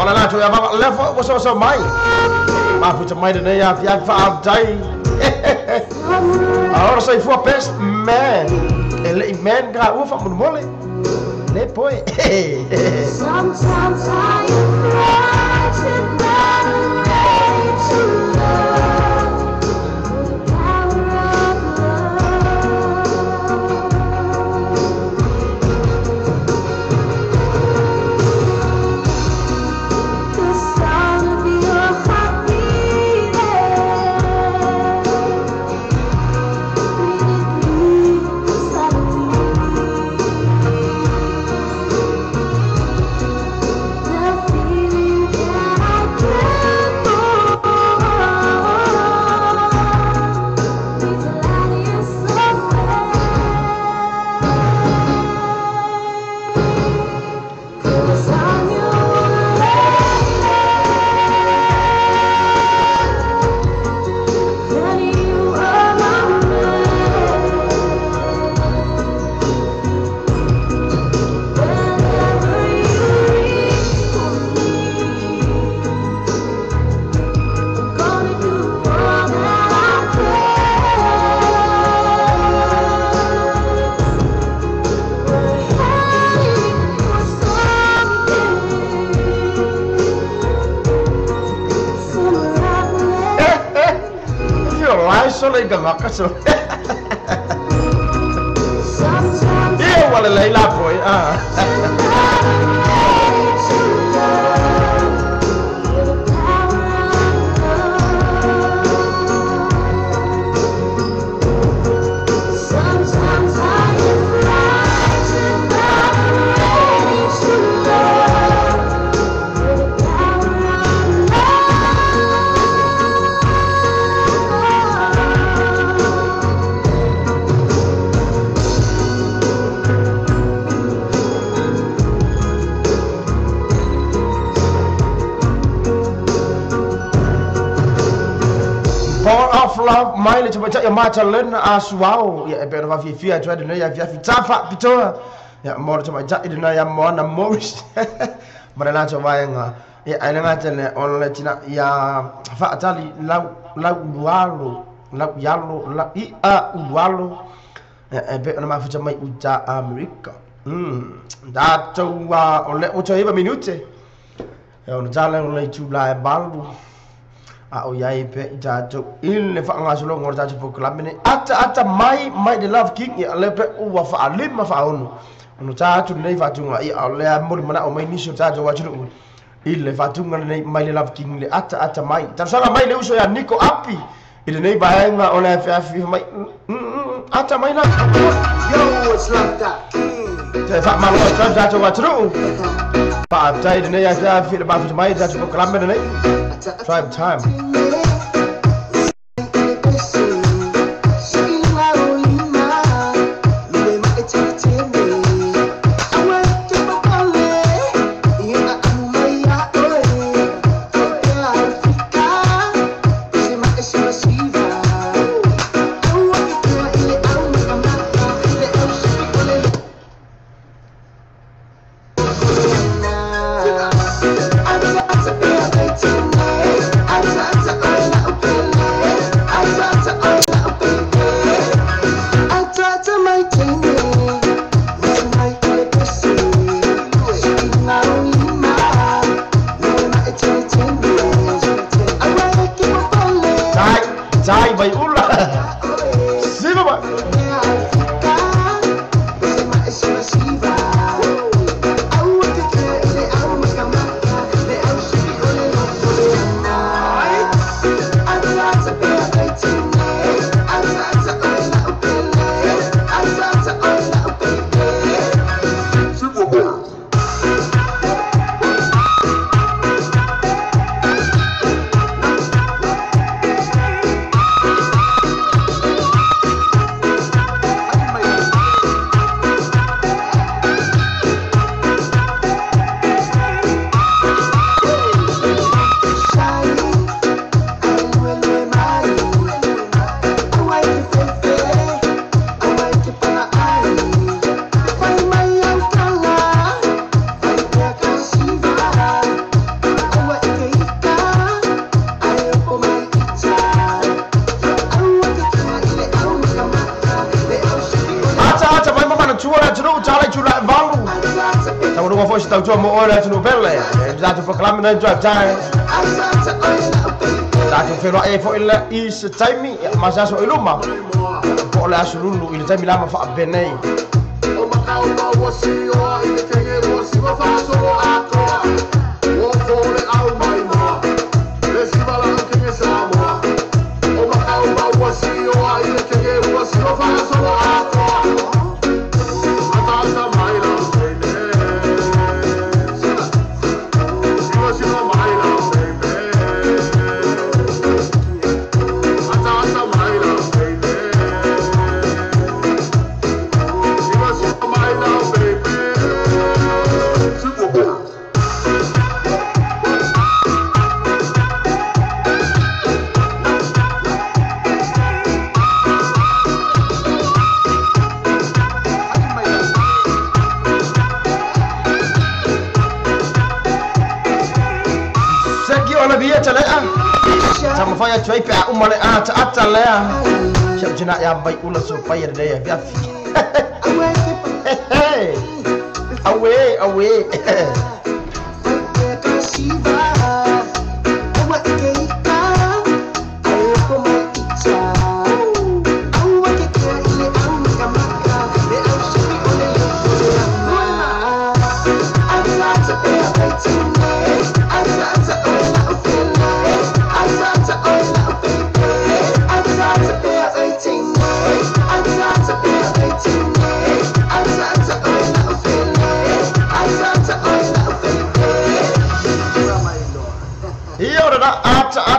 Mana tu ya baba lefa waso waso mai. Mafuta mai nei afiafi whaaftai. Ahora soy fua best man. El man ga ufa munmole. Le poi. Sometimes I am frightened by the way to love, the power of love. The sound of your heart beating, breathing deep inside of me. The feeling that I can't go on needs a light you so well. 'Cause I'm your lady, and you are my man. Whenever you reach for me, I'm gonna do all that I can. We're heading for something, some lovely. Fio lai so le ga so. Sometimes Ia wale lei la poi. Ah. Sometimes I am frightened by the way to love, the power of love. Power of love mai le tamatai ia mata lena a suau ia e pera wa fia atu ai nei ia fia tafa pitoa ia mo le tamatai i ia Moana Morris mara la vaenga ia ai nga tele on le tina ia faatali lau lau lualo lau yalo lau i a ulualo e pe ona mafuta mai uta Amerika da tau o le oto iwa minute e ona tala o le tula e balu a o iai pe i tātou i le whaangasolo ngō tātou programme ata ata mai mai the love king ia le pe ua whaalima whaono ono tātou nei whaatunga ia o lea mori mana o mai nisi o tātou watunu i le whaatunga nei mai le love king le ata ata mai tarusanga mai le uso ia Nico Api i le nei vaenga o le awhiawhi mai ata mai la. Yo, it's Love Dot King. Te whaamalo o tātou watunu whaaptai le nei awhiawhi le mafuta mai tātou programme nei Tribe time. Jai vai ula. Siva ba. Tau mo ora tu pele za tu proclaim na tu tai za tu felo e fo ila is taimi ma sa so iluma po la sululu ile taimi la ma fa benei o makau ma wasi o ile kenge wasi wa fa so ato o fo le au mai mo le siva la kenge sa mo o makau ma wasi o ile kenge wasi wa fa so ato Faya choi pe umale a ta atalea chapjina ya bai ula so faya de ya fi awe awe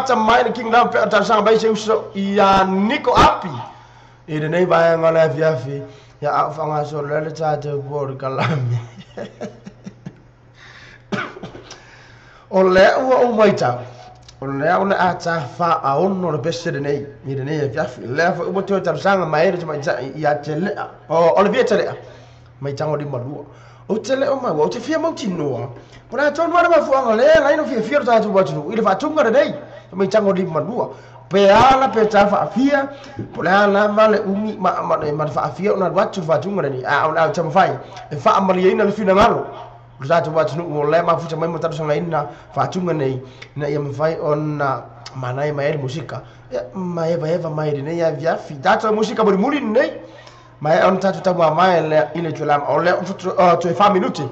ata mai le king pe ta sang bai se uso ia Niko Api i le nei vai ngala fiafi ia a fanga so le le ta te bo kalami o le ua o mai ta o le o le ata fa a ono le bese le nei i le nei fiafi le fa o te ta sang mai le mai ia te le o le via te le mai tango di malua o te le o mai o te fia mau tinoa por a tonu ara mafuanga le lai no fia fia ta tu watu i le fatunga le nei mai tango di malua pe ala pe ta fa fia por ala ma le umi ma ma ma fa fia ona watu fatunga le a ona ta mafai e fa amali ina le fina ngalo ta tu watu no le ma futa mai mo ta sanga ina fatunga nei na ia mafai ona manai mai musika mai eva eva mai nei ya via fi ta musika bori muri nei mai on tatu tamu mai le ile tulam o le tu e fa minuti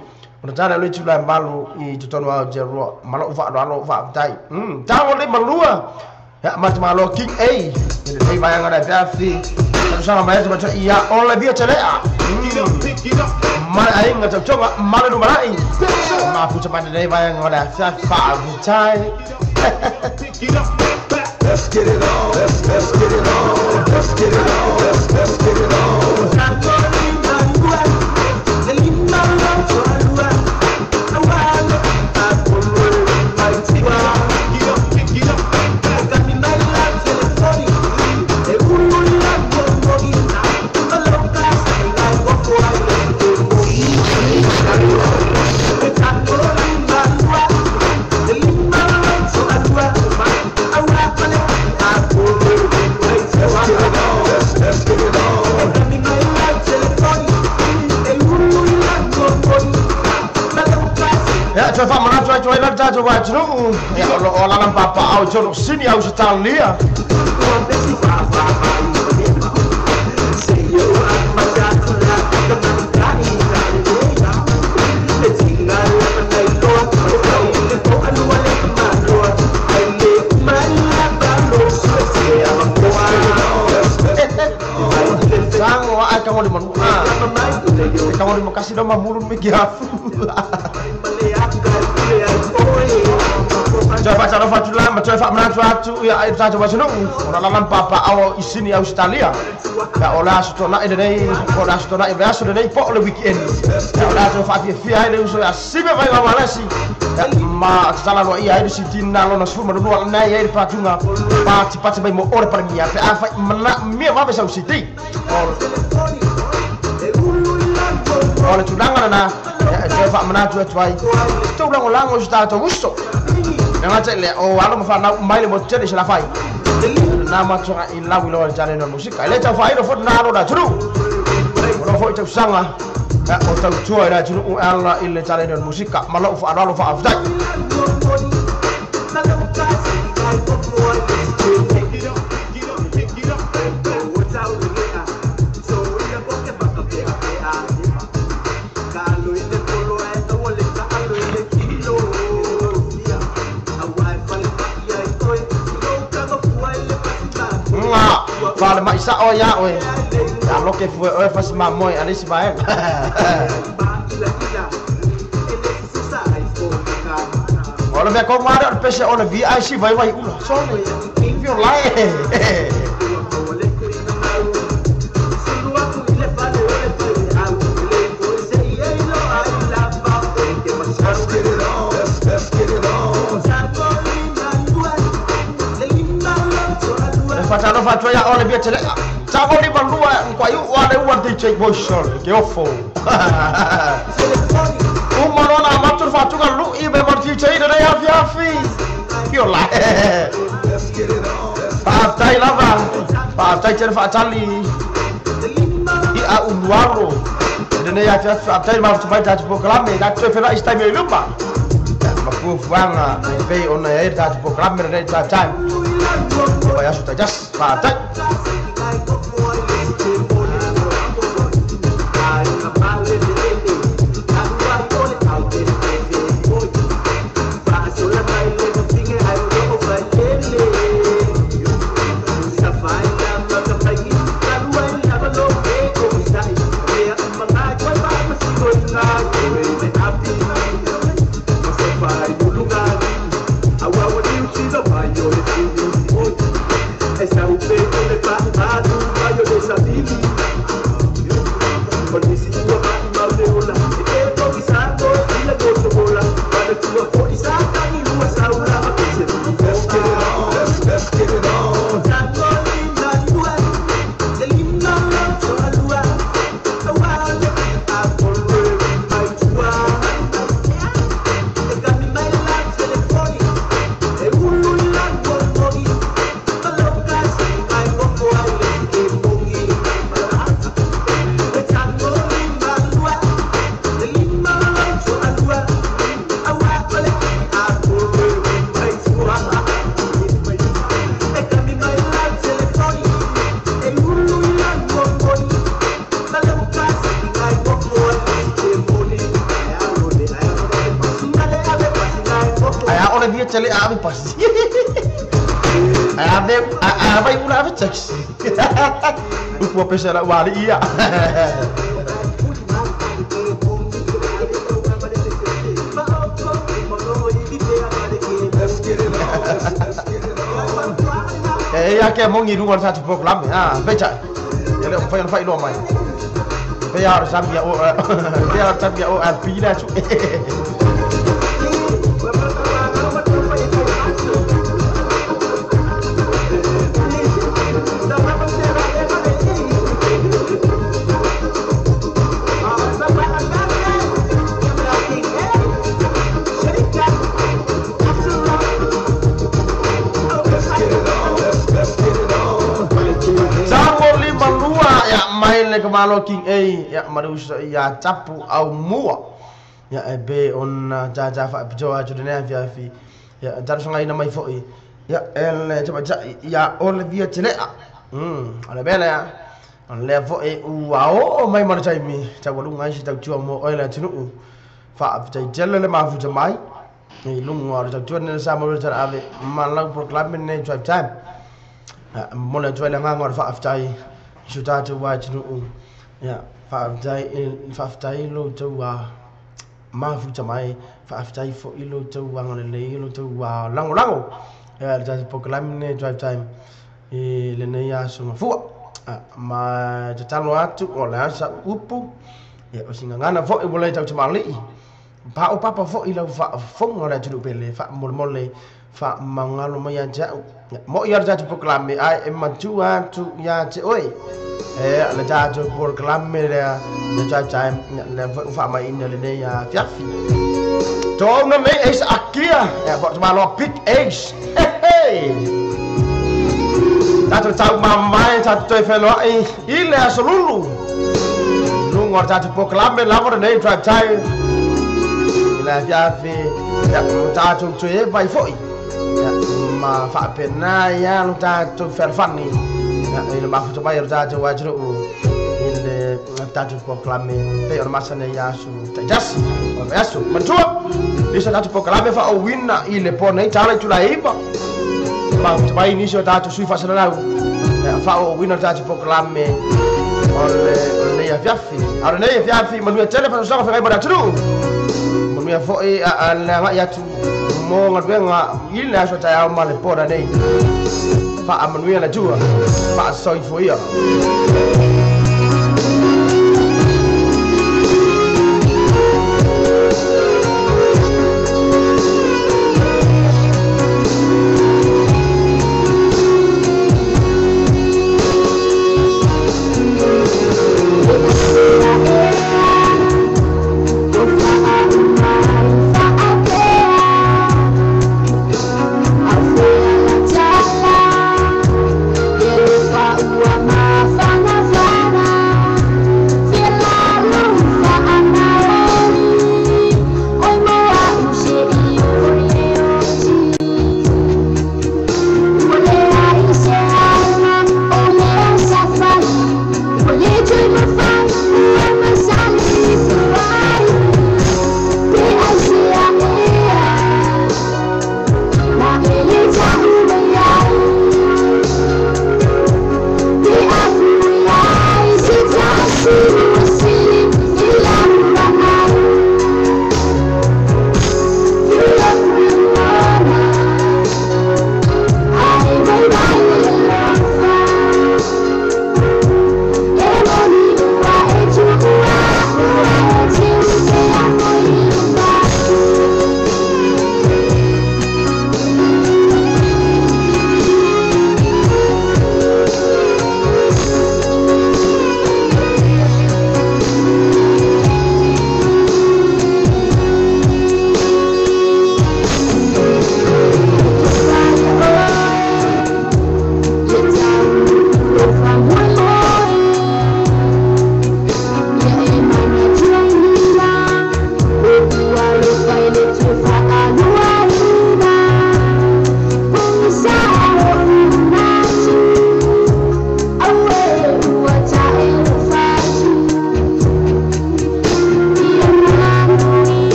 ona tana le tulam malu i tutonu au jero malo fa alo fa tai ta le malua ya mat malo king a ile nei vai ngara fa fi sama mai tu ia o le via tele a mai ai ngata chonga malu malai ma fu ta mai nei vai ngara fa fa tai. Let's get it on, let's get it on, let's get it on, let's get it on. Let's get it on. Toe faamanatu ai toai la le tatou atunuu ia o loo alala ma papaao i tonu o Sini Ausetalia. Sango ai ka ngoli manu a. Ka ngoli makasi do mamulun mi giafu. Toe faatalofa atu la ma toe faamanatu atu ia ai tatou atunuu ona lala ma papaao i Sini Ausetalia. Ia o le aso tuanai lenei po o le aso tuanai o le aso lenei po o le weekend. Ia o le aso faafiafia ai le uso ia sime mai mamalesi. Ia ma tatala loa ia ai le sitina lona 12 lena i ai le patuga patipati mai mo ore palemia pe afai manaomia vave sau siti. O le tulaga lena ia e toe faamanatu atu ai tou lagolago i so tatou uso. E gata i lea o alo ma fanau mai le motu tele i Salafai. Na matuaga i lau iloa le talena o le musika. E le taufaailo foi lena alo o le atunuu. O loo foi tausaga o tautua i le atunuu e ala i le talena o le musika. Ma lou faaaloalo faafetai. Fale mai sao ia oe. Ia loke fue oe fasi mamoe alisi vaega. O le mea kou mare o le pese o le VIC vai vai ula. Sole. Fio lae. Faatalofa atu ai ao le via telea. Tamo lima lua kwa yu wa le ua DJ Boy Sol ke ofo. Uma lona amatu le faatuga lui me mo DJ lenei afiafi. Fio lae. Faafetai lava. Faafetai tele faatali i a ulualo. Lenei afiafi faafetai le mafuta mai tatou polokalame. Tatou toe felai se taimi o i luma. Ma fuafuaga e pei ona i ai le tatou polokalame lenei drive time. O vai aso taitasi. Faafetai. Tele ave pasi. Ave ave ula ave taxi. Upu pesa la wali ia. E ia ke mongi runga o le tatou polokalame a peitai e le o mafai ona faailoa mai pe ia o le Zambia o pe ia o le Zambia o LP le atu. Mai le ka malo King A ia maru ia tapu au mua. Ia e pe ona tātā whaapitoa atu lenei afiafi. Ia talosagaina mai foʻi ia e le tamaitai ia o le via teleʻa. O le mea lea o lea foʻi ua oo mai ma le taimi taualuga ai se tautua mo oe le atunuu. Faafetai tele le mafuta mai i luga o le tautua lenei sa mo le talaave ma lau polokalame lenei Drive Time. Momoli atu ai le agaga o le faafetai i so tatou atunuu. Ia faafetai faafetai lo outou mafuta mai, faafetai foʻi lo outou agalelei, lo outou lagolago ia le tatou polokalame lenei Drive Time i lenei aso gafua. Ma tatalo atu o le a sa'u upu ia o sigagana foʻi ua le tautamalii pa'o papa foʻi lau faafofoga o le atunuu pele faamolemole faamagalo mai ia te a'u. Moʻi a le tatou polokalame ae e matua atu ia te oe e le tatou polokalame lea le Drive Time lea foi ua faamaiina lenei afiafi. Toauna nei Ace Akia ia po tamaloa Big Ace. Hey! Tatou taumamae tatou toe feloaʻi i le aso lulu luga o le tatou polokalame lava lenei Drive Time i le afiafi. Ia tatou toe vai foʻi ia ma faapena ia lo tatou fealofani ia i le mafuta mai o le tatou atunuu i le tatou polokalame pei ona masani ai aso taitasi o le vaiaso. Manatua nisi o tatou polokalame faaouina i le po nei tala i tulaeiva mafuta mai nisi o tatou sui faasalalau faaouina le tatou polokalame o le lenei afiafi. A o lenei afiafi manuia tele faasoasoaga feagai ma le atunuu, manuia foʻi le agai atu mo galuega i le aso taeao ma le po nei. Faamanuia le Atua, faasoifuia.